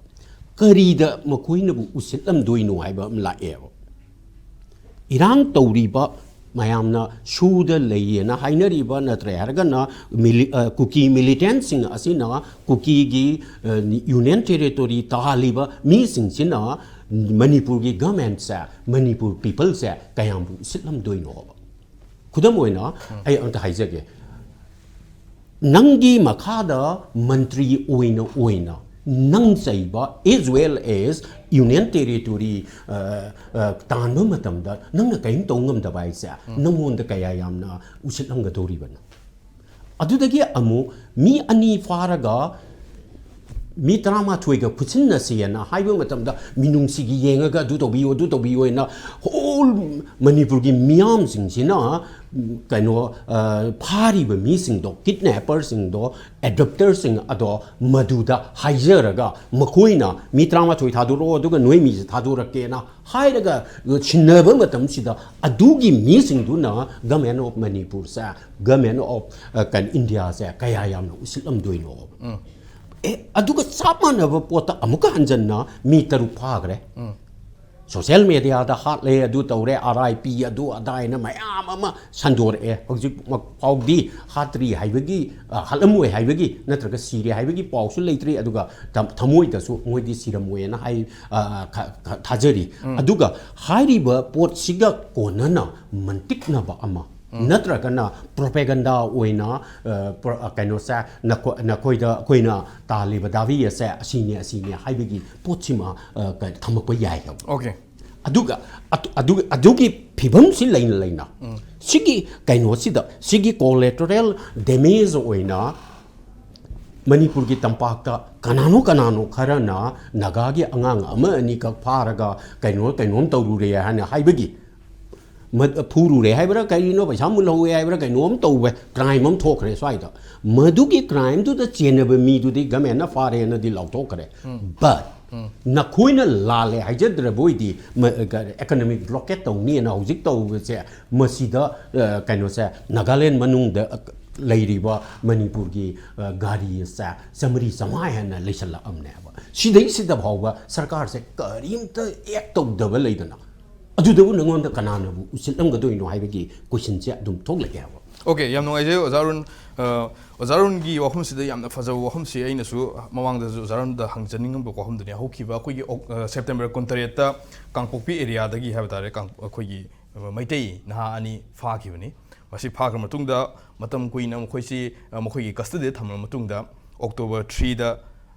ꯀꯔꯤꯗ ꯃꯈꯣꯏꯅꯕꯨ ꯎꯁꯤꯠꯂꯝꯗꯣꯏꯅꯣ ꯍꯥꯏꯕ ꯑꯃ ꯂꯥꯛꯑꯦꯕ꯫ ꯏꯔꯥꯡ ꯇꯧꯔꯤꯕ ꯃꯌꯥꯝꯅ ꯁꯨꯗ ꯂꯩꯌꯦꯅ ꯍꯥꯏꯅꯔꯤꯕ, ꯅꯠꯇ꯭ꯔꯦ ꯍꯥꯏꯔꯒꯅ ꯃꯤꯂꯤ-, ꯑ, ꯀꯨꯀꯤ militantꯁꯤꯡ ꯑꯁꯤꯅ ꯀꯨꯀꯤꯒꯤ, ꯑ, Union Territory ꯇꯥꯍꯜꯂꯤꯕ ꯃꯤꯁꯤꯡꯁꯤꯅ ꯃꯅꯤꯄꯨꯔꯒꯤ governmentꯁꯦ, ꯃꯅꯤꯄꯨꯔ peopleꯁꯦ ꯀꯌꯥꯝꯕꯨ ꯎꯁꯤꯠꯂꯝꯗꯣꯏꯅꯣꯕ? ꯈꯨꯗꯝ ꯑꯣꯏꯅ ꯑꯩ ꯑꯝꯇ ꯍꯥꯏꯖꯒꯦ, ꯅꯪꯒꯤ ꯃꯈꯥꯗ ꯃꯟꯇ꯭ꯔꯤ ꯑꯣꯏꯅ ꯑꯣꯏꯅ ꯅꯪ ꯆꯩꯕ, as well as Union Territory, ꯑ, ꯑ, ꯇꯥꯟꯕ ꯃꯇꯝꯗ ꯅꯪꯅ ꯀꯔꯤꯝ ꯇꯧ ꯉꯝꯗꯕ ꯍꯥꯏꯁꯦ ꯅꯪꯉꯣꯟꯗ ꯀꯌꯥ ꯌꯥꯝꯅ ꯎꯁꯤꯠꯂꯝꯒꯗꯧꯔꯤꯕꯅꯣ? ꯑꯗꯨꯗꯒꯤ ꯑꯃꯨꯛ ꯃꯤ ꯑꯅꯤ ꯐꯥꯔꯒ ꯃꯤ ꯇꯔꯥꯃꯥꯊꯣꯏꯒ ꯈꯨꯠꯁꯤꯟꯅꯁꯦꯅ ꯍꯥꯏꯕ ꯃꯇꯝꯗ, ꯃꯤꯅꯨꯡꯁꯤꯒꯤ ꯌꯦꯡꯉꯒ ꯑꯗꯨ ꯇꯧꯕꯤꯌꯨ, ꯑꯗꯨ ꯇꯧꯕꯤꯌꯨ ꯍꯥꯏꯅ whole ꯃꯅꯤꯄꯨꯔꯒꯤ ꯃꯤꯌꯥꯝꯁꯤꯡꯁꯤꯅ, ꯀꯩꯅꯣ, ꯑ, ꯐꯥꯔꯤꯕ ꯃꯤꯁꯤꯡꯗꯣ, kidnapperꯁꯤꯡꯗꯣ, abductorꯁꯤꯡ ꯑꯗꯣ ꯃꯗꯨꯗ ꯍꯥꯏꯖꯔꯒ, ꯃꯈꯣꯏꯅ ꯃꯤ ꯇꯔꯥꯃꯥꯊꯣꯏ ꯊꯥꯗꯣꯔꯛꯑꯣ, ꯑꯗꯨꯒ ꯅꯣꯏ ꯃꯤꯁꯦ ꯊꯥꯗꯣꯔꯛꯀꯦꯅ ꯍꯥꯏꯔꯒ ꯁꯤꯟꯅꯕ ꯃꯇꯝꯁꯤꯗ, ꯑꯗꯨꯒꯤ ꯃꯤꯁꯤꯡꯗꯨꯅ Government of Manipurꯁꯦ, Government of, ꯑ, ꯀꯩꯅꯣ, Indiaꯁꯦ ꯀꯌꯥ ꯌꯥꯝꯅ ꯎꯁꯤꯠꯂꯝꯗꯣꯏꯅꯣ? ꯑꯦ, ꯑꯗꯨꯒ ꯆꯞ ꯃꯥꯟꯅꯕ ꯄꯣꯠꯇ ꯑꯃꯨꯛꯀ ꯍꯟꯖꯟꯅ ꯃꯤ ꯇꯔꯨꯛ ꯐꯥꯈ꯭ꯔꯦ꯫ Social mediaꯗ ꯍꯥꯠꯂꯦ, ꯑꯗꯨ ꯇꯧꯔꯦ, R I P, ꯑꯗꯨ ꯑꯗꯥ ꯍꯥꯏꯅ ꯃꯌꯥꯝ ꯑꯃ ꯁꯟꯗꯣꯔꯛꯑꯦ꯫ ꯍꯧꯖꯤꯛ ꯐꯥꯎꯗꯤ ꯍꯥꯠꯇ꯭ꯔꯤ ꯍꯥꯏꯕꯒꯤ, ꯑ, ꯍꯥꯠꯂꯝꯃꯣꯏ ꯍꯥꯏꯕꯒꯤ ꯅꯠꯇ꯭ꯔꯒ ꯁꯤꯔꯦ ꯍꯥꯏꯕꯒꯤ ꯄꯥꯎꯁꯨ ꯂꯩꯇ꯭ꯔꯤ꯫ ꯑꯗꯨꯒ ꯊꯝ-, ꯊꯃꯣꯏꯗꯁꯨ ꯃꯣꯏꯗꯤ ꯁꯤꯔꯝꯃꯣꯏꯅ ꯍꯥꯏ, ꯑ, ꯈ-, ꯈ-, ꯊꯥꯖꯔꯤ꯫ ꯑꯗꯨꯒ ꯍꯥꯏꯔꯤꯕ ꯄꯣꯠꯁꯤꯒ ꯀꯣꯟꯅꯅ ꯃꯟꯇꯤꯛꯅꯕ ꯑꯃ, ꯅꯠꯇ꯭ꯔꯒꯅ ꯄ꯭ꯔꯣꯄꯦꯒꯟꯗꯥ ꯑꯣꯏꯅ ꯑ, ꯄ꯭ꯔꯣ- ꯑ, ꯀꯩꯅꯣꯁꯦ ꯅꯈꯣ- ꯅꯈꯣꯏꯗ ꯑꯩꯈꯣꯏꯅ ꯇꯥꯜꯂꯤꯕ ꯗꯥꯕꯤ ꯑꯁꯦ ꯑꯁꯤꯅꯤ ꯑꯁꯤꯅꯤ ꯍꯥꯏꯕꯒꯤ ꯄꯣꯠꯁꯤꯃ ꯑ, ꯀ- ꯊꯝꯃꯛꯄ ꯌꯥꯏ ꯍꯥꯏꯕ꯫ ꯑꯣꯀꯦ꯫ ꯑꯗꯨꯒ ꯑꯗꯨ- ꯑꯗꯨꯒ ꯑꯗꯨꯒꯤ ꯐꯤꯕꯝꯁꯤ ꯂꯩꯅ ꯂꯩꯅ ꯁꯤꯒꯤ ꯀꯩꯅꯣꯁꯤꯗ ꯁꯤꯒꯤ ꯀꯣꯂꯦꯇꯔꯦꯜ ꯗꯦꯃꯦꯖ ꯑꯣꯏꯅ ꯃꯅꯤꯄꯨꯔꯒꯤ ꯇꯝꯄꯥꯛꯇ ꯀꯅꯥꯅꯣ ꯀꯅꯥꯅꯣ ꯈꯔꯅ ꯅꯥꯒꯥꯒꯤ ꯑꯉꯥꯡ ꯑꯃ ꯑꯅꯤꯈꯛ ꯐꯥꯔꯒ ꯀꯩꯅꯣ ꯀꯩꯅꯣꯝ ꯇꯧꯔꯨꯔꯦ ꯍꯥꯏꯅ ꯍꯥꯏꯕꯒꯤ ꯃ- ꯐꯨꯔꯨꯔꯦ ꯍꯥꯏꯕ꯭ꯔꯥ ꯀꯔꯤꯅꯣ ꯄꯩꯁꯥ ꯃꯨꯜꯍꯧꯋꯦ ꯍꯥꯏꯕ꯭ꯔꯥ ꯀꯩꯅꯣꯝ ꯇꯧꯕ ꯀ꯭ꯔꯥꯏꯝ ꯑꯃ ꯊꯣꯛꯈ꯭ꯔꯦ ꯁ꯭ꯋꯥꯏꯗ꯫ ꯃꯗꯨꯒꯤ ꯀ꯭ꯔꯥꯏꯝꯗꯨꯗ ꯆꯦꯟꯅꯕ ꯃꯤꯗꯨꯗꯤ ꯒꯃꯦꯟꯅ ꯐꯥꯔꯦꯅꯗꯤ ꯂꯥꯎꯊꯣꯛꯈ꯭ꯔꯦ꯫ ꯕꯠ ꯅꯈꯣꯏꯅ ꯂꯥꯜꯂꯦ ꯍꯥꯏꯖꯗ꯭ꯔꯕ ꯑꯣꯏꯗꯤ ꯃ- ꯀ- ꯏꯀꯣꯅꯣꯃꯤꯛ ꯕ꯭ꯂꯣꯀꯦꯠ ꯇꯧꯅꯤꯅ ꯍꯧꯖꯤꯛ ꯇꯧꯕꯁꯦ ꯃꯁꯤꯗ ꯑ, ꯀꯩꯅꯣꯁꯦ ꯅꯥꯒꯥꯂꯦꯟ ꯃꯅꯨꯡꯗ ꯂꯩꯔꯤꯕ ꯃꯅꯤꯄꯨꯔꯒꯤ ꯑ, ꯒꯥꯔꯤꯁꯦ ꯆꯥꯃꯔꯤ ꯆꯥꯃꯉꯥ ꯍꯦꯟꯅ ꯂꯩꯁꯜꯂꯛꯑꯕꯅꯦꯕ꯫ ꯁꯤꯗꯩꯁꯤꯗ ꯐꯥꯎꯕ ꯁꯔꯀꯥꯔꯁꯦ ꯀꯔꯤꯝꯇ ꯑꯦꯛ ꯇꯧꯗꯕ ꯂꯩꯗꯅ ꯑꯗꯨꯗꯕꯨ ꯅꯉꯣꯟꯗ ꯀꯅꯥꯅꯕꯨ ꯎꯁꯤꯠꯂꯝꯒꯗꯣꯏꯅꯣ ꯍꯥꯏꯕꯒꯤ ꯀꯣꯏꯁꯟꯁꯦ ꯑꯗꯨꯝ ꯊꯣꯛꯂꯛꯑꯦꯕ꯫ ꯑꯣꯀꯦ, ꯌꯥꯝ ꯅꯨꯡꯉꯥꯏꯖꯩ ꯑꯣꯖꯥ ꯑꯔꯨꯟ꯫ ꯑ, ꯑꯣꯖꯥ ꯑꯔꯨꯟꯒꯤ ꯋꯥꯐꯝꯁꯤꯗ ꯌꯥꯝꯅ ꯐꯖꯕ ꯋꯥꯐꯝꯁꯤ ꯑꯩꯅꯁꯨ ꯃꯃꯥꯡꯗꯁꯨ ꯑꯣꯖꯥ ꯑꯔꯨꯟꯗ ꯍꯪꯖꯅꯤꯡꯉꯝꯕ ꯋꯥꯐꯝꯗꯨꯅꯤ꯫ ꯍꯧꯈꯤꯕ ꯑꯩꯈꯣꯏꯒꯤ ꯑꯣꯛ- ꯑ, ꯁꯦꯞꯇꯦꯝꯕꯔ ꯀꯨꯟꯇꯔꯦꯠꯇ ꯀꯥꯡꯄꯣꯛꯄꯤ ꯑꯦꯔꯤꯌꯥꯗꯒꯤ ꯍꯥꯏꯕ ꯇꯥꯔꯦ, ꯀꯥꯡ- ꯑꯩꯈꯣꯏꯒꯤ ꯑ, ꯃꯩꯇꯩ ꯅꯍꯥ ꯑꯅꯤ ꯐꯥꯈꯤꯕꯅꯤ꯫ ꯃꯁꯤ ꯐꯥꯈ꯭ꯔ ꯃꯇꯨꯡꯗ ꯃꯇꯝ ꯀꯨꯏꯅ ꯃꯈꯣꯏꯁꯤ ꯑ, ꯃꯈꯣꯏꯒꯤ ꯀꯁꯇꯗꯤꯗ ꯊꯝꯂꯕ ꯃꯇꯨꯡꯗ ꯑꯣꯛꯇꯣꯕꯔ ꯊ꯭ꯔꯤꯗ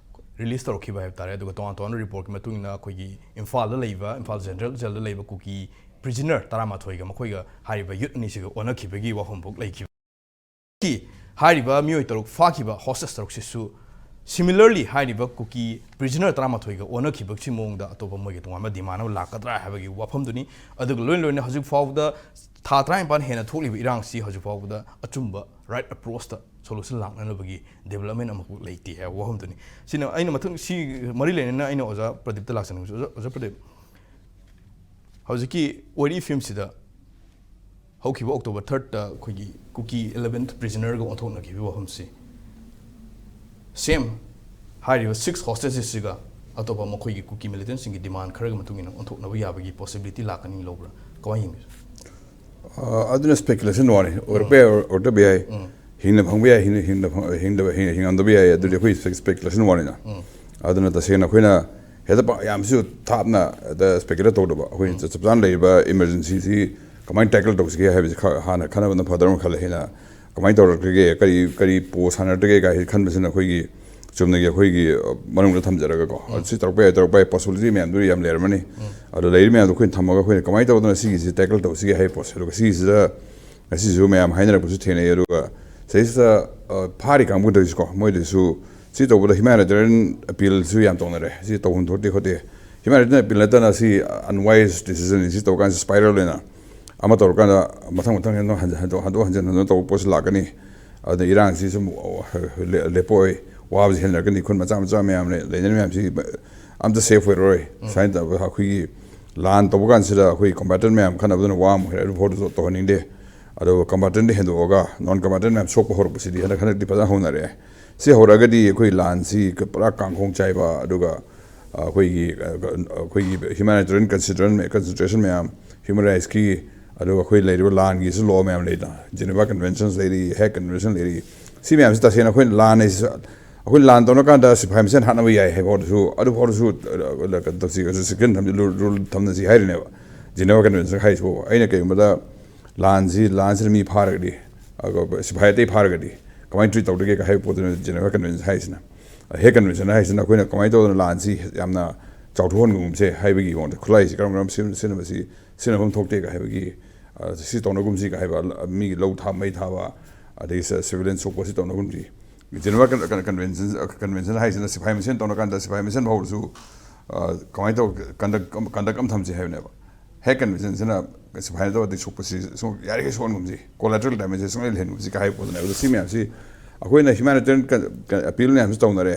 ꯔꯤꯂꯤꯁ ꯇꯧꯔꯛꯈꯤꯕ ꯍꯥꯏꯕ ꯇꯥꯔꯦ꯫ ꯑꯗꯨꯒ ꯇꯣꯉꯥꯟ ꯇꯣꯉꯥꯟꯕ ꯔꯤꯄꯣꯔꯠꯀꯤ ꯃꯇꯨꯡ ꯏꯟꯅ ꯑꯩꯈꯣꯏꯒꯤ ꯏꯝꯐꯥꯜꯗ ꯂꯩꯕ, ꯏꯝꯐꯥꯜ ꯖꯦꯟꯇ꯭ꯔꯦꯜ ꯖꯦꯜꯗ ꯂꯩꯕ ꯀꯨꯀꯤ ꯄ꯭ꯔꯤꯖꯅꯔ ꯇꯔꯥꯃꯥꯊꯣꯏꯒ ꯃꯈꯣꯏꯒ ꯍꯥꯏꯔꯤꯕ ꯌꯨꯠ ꯑꯅꯤꯁꯤꯒ ꯑꯣꯟꯅꯈꯤꯕꯒꯤ ꯋꯥꯐꯝ ꯐꯥꯎ ꯂꯩꯈꯤꯕ꯫ ꯍꯥꯏꯔꯤꯕ ꯃꯤꯑꯣꯏ ꯇꯔꯨꯛ ꯐꯥꯈꯤꯕ ꯍꯣꯁꯇꯦꯖ ꯇꯔꯨꯛꯁꯤꯁꯨ similarly ꯍꯥꯏꯔꯤꯕ ꯀꯨꯀꯤ ꯄ꯭ꯔꯤꯖꯅꯔ ꯇꯔꯥꯃꯥꯊꯣꯏꯒ ꯑꯣꯟꯅꯈꯤꯕꯁꯤ ꯃꯑꯣꯡꯗ ꯑꯇꯣꯞꯄ ꯃꯣꯏꯒꯤ ꯇꯣꯉꯥꯟꯕ ꯗꯤꯃꯥꯟ ꯑꯃ ꯂꯥꯛꯀꯗ꯭ꯔꯥ ꯍꯥꯏꯕꯒꯤ ꯋꯥꯐꯝꯗꯨꯅꯤ꯫ ꯑꯗꯨꯒ ꯂꯣꯏꯅ ꯂꯣꯏꯅ ꯍꯧꯖꯤꯛ ꯐꯥꯎꯕꯗ ꯊꯥ ꯇꯔꯥꯅꯤꯄꯥꯟ ꯍꯦꯟꯅ ꯊꯣꯛꯂꯤꯕ ꯏꯔꯥꯡꯁꯤ ꯍꯧꯖꯤꯛ ꯐꯥꯎꯕꯗ ꯑꯆꯨꯝꯕ ꯔꯥꯏꯠ ꯑꯦꯄ꯭ꯔꯣꯆꯇ ꯁꯣꯂꯨꯁꯟ ꯂꯥꯛꯅꯅꯕꯒꯤ ꯗꯦꯕꯂꯞꯃꯦꯟ ꯑꯃꯈꯛ ꯂꯩꯇꯦ ꯍꯥꯏꯕ ꯋꯥꯐꯝꯗꯨꯅꯤ꯫ ꯁꯤꯅ ꯑꯩꯅ ꯃꯊꯪ ꯁꯤ ꯃꯔꯤ ꯂꯩꯅꯅ ꯑꯩꯅ ꯑꯣꯖꯥ ꯄ꯭ꯔꯗꯤꯞꯇ ꯂꯥꯛꯆꯅꯤꯡꯕꯁꯤ, ꯑꯣꯖꯥ, ꯑꯣꯖꯥ ꯄ꯭ꯔꯗꯤꯞ, ꯍꯧꯖꯤꯛꯀꯤ ꯋꯥꯔꯤ ꯐꯤꯂꯝꯁꯤꯗ ꯍꯧꯈꯤꯕ ꯑꯣꯛꯇꯣꯕꯔ ꯊꯥꯔꯠꯇ ꯑꯩꯈꯣꯏꯒꯤ ꯀꯨꯀꯤ ꯏꯂꯦꯚꯦꯟ ꯄ꯭ꯔꯤꯖꯅꯔꯒ ꯑꯣꯟꯊꯣꯛꯅꯈꯤꯕꯒꯤ ꯋꯥꯐꯝꯁꯤ ꯁꯦꯝ ꯍꯥꯏꯔꯤꯕ ꯁꯤꯛꯁ ꯍꯣꯁꯇꯦꯖꯦꯁꯁꯤꯒ ꯑꯇꯣꯞꯄ ꯃꯈꯣꯏꯒꯤ ꯀꯨꯀꯤ ꯃꯤꯂꯤꯇꯦꯟꯁꯤꯡꯒꯤ ꯗꯤꯃꯥꯟ ꯈꯔꯒꯤ ꯃꯇꯨꯡ ꯏꯟꯅ ꯑꯣꯟꯊꯣꯛꯅꯕ ꯌꯥꯕꯒꯤ ꯄꯣꯁꯤꯕꯤꯂꯤꯇꯤ ꯂꯥꯛꯀꯅꯤ ꯂꯧꯕ꯭ꯔꯥ? ꯀꯃꯥꯏꯅ ꯌꯦꯡꯒꯦ? ꯑ, ꯑꯗꯨꯅ ꯁ꯭ꯄꯦꯀꯨꯂꯦꯁꯟ ꯋꯥꯅꯤ꯫ ꯑꯣꯏꯔꯛꯄ ꯌꯥꯏ, ꯑꯣꯏꯔꯛꯇꯕ ꯌꯥꯏ꯫ ꯍꯤꯡꯅ ꯐꯪꯕ ꯌꯥꯏ, ꯍꯤꯡꯅ ꯍꯤꯡꯅ ꯐꯪ- ꯍꯤꯡꯗꯕ ꯍꯤꯡ- ꯍꯤꯡꯉꯝꯗꯕ ꯌꯥꯏ꯫ ꯑꯗꯨꯗꯤ ꯑꯩꯈꯣꯏ ꯁ꯭ꯄꯦꯀꯨꯂꯦꯁꯟ ꯋꯥꯅꯤꯅ꯫ ꯑꯗꯨꯅ ꯇꯁꯦꯡꯅ ꯑꯩꯈꯣꯏꯅ ꯍꯦꯛꯇ ꯄ- ꯌꯥꯝꯁꯨ ꯊꯥꯞꯅ ꯍꯦꯛꯇ ꯁ꯭ꯄꯦꯀꯨꯂꯦꯠ ꯇꯧꯗꯕ, ꯑꯩꯈꯣꯏ ꯆꯞ ꯆꯥꯅ ꯂꯩꯔꯤꯕ ꯏꯃꯔꯖꯦꯟꯁꯤꯁꯤ ꯀꯃꯥꯏꯅ ꯇꯦꯀꯜ ꯇꯧꯁꯤꯒꯦ ꯍꯥꯏꯕꯁꯤ ꯈ- ꯍꯥꯟꯅ ꯈꯟꯅꯕꯅ ꯐꯗꯧꯔ ꯈꯜꯂꯦ꯫ ꯑꯩꯅ ꯀꯃꯥꯏꯅ ꯇꯧꯔꯛꯀꯦ, ꯀꯔꯤ ꯀꯔꯤ ꯄꯣꯁ ꯁꯥꯟꯅꯔꯛꯇꯒꯦ ꯀꯥꯏ ꯈꯟꯕꯁꯤꯅ ꯑꯩꯈꯣꯏꯒꯤ ꯆꯨꯝꯅꯒꯤ ꯑꯩꯈꯣꯏꯒꯤ, ꯑ, ꯃꯅꯨꯡꯗ ꯊꯝꯖꯔꯒꯀꯣ, ꯑ, ꯁꯤ ꯇꯧꯔꯛꯄ ꯌꯥꯏ, ꯇꯧꯔꯛꯄ ꯌꯥꯏ, ꯄꯣꯁꯤꯕꯤꯂꯤꯇꯤ ꯃꯌꯥꯝꯗꯨ ꯌꯥꯝ ꯂꯩꯔꯝꯃꯅꯤ꯫ ꯑꯗꯣ ꯂꯩꯔꯤ ꯃꯌꯥꯝꯗꯣ ꯑꯩꯈꯣꯏꯅ ꯊꯝꯃꯒ ꯑꯩꯈꯣꯏꯅ ꯀꯃꯥꯏꯅ ꯇꯧꯗꯅ ꯁꯤꯒꯤꯁꯤ ꯇꯦꯀꯜ ꯇꯧꯁꯤꯒꯦ ꯍꯥꯏꯕ ꯄꯣꯠꯁꯦ꯫ ꯑꯗꯨꯒ ꯁꯤꯒꯤꯁꯤꯗ ꯉꯁꯤꯁꯨ ꯃꯌꯥꯝ ꯍꯥꯏꯅꯔꯛꯄꯁꯨ ꯊꯦꯡꯅꯩ꯫ ꯑꯗꯨꯒ ꯁꯤꯗꯩꯁꯤꯗ, ꯑ, ꯐꯥꯔꯤ ꯀꯥꯡꯕꯨꯗꯁꯨꯀꯣ, ꯃꯣꯏꯗꯁꯨ ꯁꯤ ꯇꯧꯕꯗ ꯍ꯭ꯌꯨꯃꯥꯅꯤꯇꯦꯔꯤꯌꯟ ꯑꯄꯤꯜꯁꯨ ꯌꯥꯝ ꯇꯧꯅꯔꯦ꯫ ꯁꯤ ꯇꯧꯐꯝ ꯊꯣꯛꯇꯦ ꯈꯣꯠꯇꯦ꯫ ꯍ꯭ꯌꯨꯃꯥꯅꯤꯇꯦꯔꯤꯌꯟ ꯑꯄꯤꯜ ꯅꯠꯇꯅ ꯁꯤ ꯑꯟꯋꯥꯏꯁ ꯗꯤꯁꯤꯖꯟꯅꯤ꯫ ꯁꯤ ꯇꯧꯀꯥꯟꯁꯤ ꯁ꯭ꯄꯥꯏꯔꯦꯜ ꯑꯣꯏꯅ ꯑꯃ ꯇꯧꯔꯀꯥꯟꯗ ꯃꯊꯪ ꯃꯊꯪ ꯍꯦꯟꯅ ꯍꯟꯖ-, ꯍꯟꯗꯣꯛ ꯍꯟꯗꯣꯛ ꯍꯟꯖꯤꯟ ꯍꯟꯗꯣꯛ ꯇꯧꯕ ꯄꯣꯠꯁꯤ ꯂꯥꯛꯀꯅꯤ꯫ ꯑꯗꯨꯅ ꯏꯔꯥꯡꯁꯤ ꯁꯨꯝ ꯂꯦ-, ꯂꯦꯞꯄꯛꯑꯣꯏ, ꯋꯥꯕꯁꯤ ꯍꯦꯟꯅꯔꯛꯀꯅꯤ꯫ ꯈꯨꯟ ꯃꯆꯥ ꯃꯆꯥ ꯃꯌꯥꯝ ꯂꯩ-, ꯂꯩꯅꯔꯤ ꯃꯌꯥꯝꯁꯤ ꯑꯝꯇ ꯁꯦꯐ ꯑꯣꯏꯔꯔꯣꯏ꯫ ꯁꯨꯃꯥꯏꯅ ꯇꯧꯕ ꯑꯩꯈꯣꯏꯒꯤ ꯂꯥꯟ ꯇꯧꯕ ꯀꯥꯟꯁꯤꯗ ꯑꯩꯈꯣꯏ ꯀꯝꯕꯥꯇꯦꯟ ꯃꯌꯥꯝ ꯈꯠꯅꯕꯗꯨꯅ ꯋꯥ ꯑꯃ ꯑꯣꯏꯔꯦ, ꯑꯗꯨ ꯐꯥꯎꯗꯁꯨ ꯇꯧꯍꯟꯅꯤꯡꯗꯦ꯫ ꯑꯗꯨꯒ ꯀꯝꯕꯥꯇꯦꯟꯗ ꯍꯦꯟꯗꯣꯛꯑꯒ ꯅꯣꯟ ꯀꯝꯕꯥꯇꯦꯟ ꯃꯌꯥꯝ ꯁꯣꯛꯄ ꯍꯧꯔꯛꯄꯁꯤꯗꯤ ꯍꯟꯗꯛ ꯍꯟꯗꯛꯇꯤ ꯐꯖꯅ ꯍꯧꯅꯔꯛꯑꯦ꯫ ꯁꯤ ꯍꯧꯔꯛꯑꯒꯗꯤ ꯑꯩꯈꯣꯏ ꯂꯥꯟꯁꯤ ꯄꯨꯔꯥ ꯀꯥꯡꯈꯣꯡ ꯆꯥꯏꯕ, ꯑꯗꯨꯒ ꯑꯩꯈꯣꯏꯒꯤ, ꯑꯩꯈꯣꯏꯒꯤ ꯍ꯭ꯌꯨꯃꯥꯅꯤꯇꯦꯔꯤꯌꯟ ꯀꯟꯁꯤꯗ꯭ꯔꯦꯁꯟ, ꯀꯟꯁꯤꯗ꯭ꯔꯦꯁꯟ ꯃꯌꯥꯝ, ꯍ꯭ꯌꯨꯃꯦꯟ ꯔꯥꯏꯠꯁꯀꯤ, ꯑꯗꯨꯒ ꯑꯩꯈꯣꯏ ꯂꯩꯔꯤꯕ ꯂꯥꯟꯒꯤꯁꯨ ꯂꯣ ꯃꯌꯥꯝ ꯂꯩꯗꯅ, ꯖꯦꯅꯦꯚꯥ ꯀꯟꯚꯦꯟꯁꯟꯁ ꯂꯩꯔꯤ, ꯍꯦꯛ ꯀꯟꯚꯦꯟꯁꯟ ꯂꯩꯔꯤ꯫ ꯁꯤ ꯃꯌꯥꯝꯁꯤ ꯇꯁꯦꯡꯅ ꯑꯩꯈꯣꯏꯅ ꯂꯥꯟ ꯍꯥꯏꯁꯤ, ꯑꯩꯈꯣꯏ ꯂꯥꯟ ꯇꯧꯅ ꯀꯥꯟꯗ ꯁꯤꯐꯥꯏ ꯃꯁꯦꯟ ꯍꯥꯠꯅꯕ ꯌꯥꯏ ꯍꯥꯏꯕ ꯐꯥꯎꯗꯁꯨ, ꯑꯗꯨ ꯐꯥꯎꯗꯁꯨ, ꯑ, ꯀꯩꯅꯣ ꯇꯧꯁꯤ, restriction ꯊꯝꯁꯤ, rule, rule ꯊꯝꯅꯁꯤ ꯍꯥꯏꯔꯤꯅꯦꯕ꯫ Geneva convention ꯍꯥꯏꯁꯤꯕꯨ ꯑꯩꯅ ꯀꯩꯒꯨꯝꯕꯗ ꯂꯥꯟꯁꯤ, ꯂꯥꯟꯁꯤꯗ ꯃꯤ ꯐꯥꯔꯒꯗꯤ, ꯑꯗꯨꯒ ꯁꯤꯐꯥꯏ ꯑꯇꯩ ꯐꯥꯔꯒꯗꯤ ꯀꯃꯥꯏꯅ ꯇ꯭ꯔꯤꯠ ꯇꯧꯗꯒꯦ ꯍꯥꯏꯕ ꯄꯣꯠꯇꯨꯅ ꯖꯦꯅꯦꯚꯥ ꯀꯟꯚꯦꯟꯁꯟ ꯍꯥꯏꯁꯤꯅ꯫ ꯍꯦꯛ ꯀꯟꯚꯦꯟꯁꯟ ꯍꯥꯏꯁꯤꯅ ꯑꯩꯈꯣꯏꯅ ꯀꯃꯥꯏꯅ ꯇꯧꯗꯅ ꯂꯥꯟꯁꯤ ꯌꯥꯝꯅ ꯆꯥꯎꯊꯣꯛꯍꯟꯒꯨꯝꯁꯦ ꯍꯥꯏꯕꯒꯤ ꯃꯑꯣꯡꯗ, ꯈꯨꯠꯂꯥꯏꯁꯤ ꯀꯔꯝ ꯀꯔꯝ ꯁꯤꯖꯤꯟ-, ꯁꯤꯖꯤꯟꯅꯕꯁꯤ ꯁꯤꯖꯤꯟꯅꯐꯝ ꯊꯣꯛꯇꯦꯒ ꯍꯥꯏꯕꯒꯤ, ꯑ, ꯁꯤ ꯇꯧꯅꯒꯨꯝꯁꯤꯒ ꯍꯥꯏꯕ, ꯑ, ꯃꯤꯒꯤ ꯂꯧ ꯊꯥ-, ꯃꯩ ꯊꯥꯕ, ꯑꯗꯒꯤ ꯁ-, ꯁꯤꯚꯤꯂꯤꯌꯟ ꯁꯣꯛꯄ ꯁꯤ ꯇꯧꯅꯒꯨꯝꯁꯤ꯫ ꯖꯦꯅꯦꯚꯥ ꯀꯟ-, ꯀꯟ-, ꯀꯟꯚꯦꯟꯁꯟ, ꯀꯟꯚꯦꯟꯁꯟ ꯍꯥꯏꯁꯤꯅ ꯁꯤꯐꯥꯏ ꯃꯁꯦꯟ ꯇꯧꯅ ꯀꯥꯟꯗ ꯁꯤꯐꯥꯏ ꯃꯁꯦꯟ ꯐꯥꯎꯕꯁꯨ, ꯑ, ꯀꯃꯥꯏꯅ ꯇꯧ, ꯀꯟꯗꯛ, ꯀꯟꯗꯛ ꯑꯃ ꯊꯝꯁꯤ ꯍꯥꯏꯕꯅꯦꯕ꯫ ꯍꯦꯛ ꯀꯟꯚꯦꯟꯁꯟꯁꯤꯅ ꯁꯤꯐꯥꯏꯅ ꯇꯧꯔꯗꯤ ꯁꯣꯛꯄꯁꯤ ꯁꯨꯝ ꯌꯥꯔꯤꯈꯩ ꯁꯣꯛꯍꯟꯒꯨꯝꯁꯤ, ꯀꯣꯂꯦꯇꯔꯦꯜ ꯗꯦꯃꯦꯖꯁꯦ ꯁꯨꯡꯂꯩ ꯂꯩꯍꯟꯒꯨꯝꯁꯤ ꯀꯥꯏ ꯍꯥꯏꯕ ꯄꯣꯠꯇꯨꯅꯦ꯫ ꯑꯗꯣ ꯁꯤ ꯃꯌꯥꯝꯁꯤ ꯑꯩꯈꯣꯏꯅ ꯍ꯭ꯌꯨꯃꯥꯅꯤꯇꯦꯔꯤꯌꯟ ꯀ-, ꯀ-, ꯑꯄꯤꯜ ꯃꯌꯥꯝꯁꯨ ꯇꯧꯅꯔꯦ,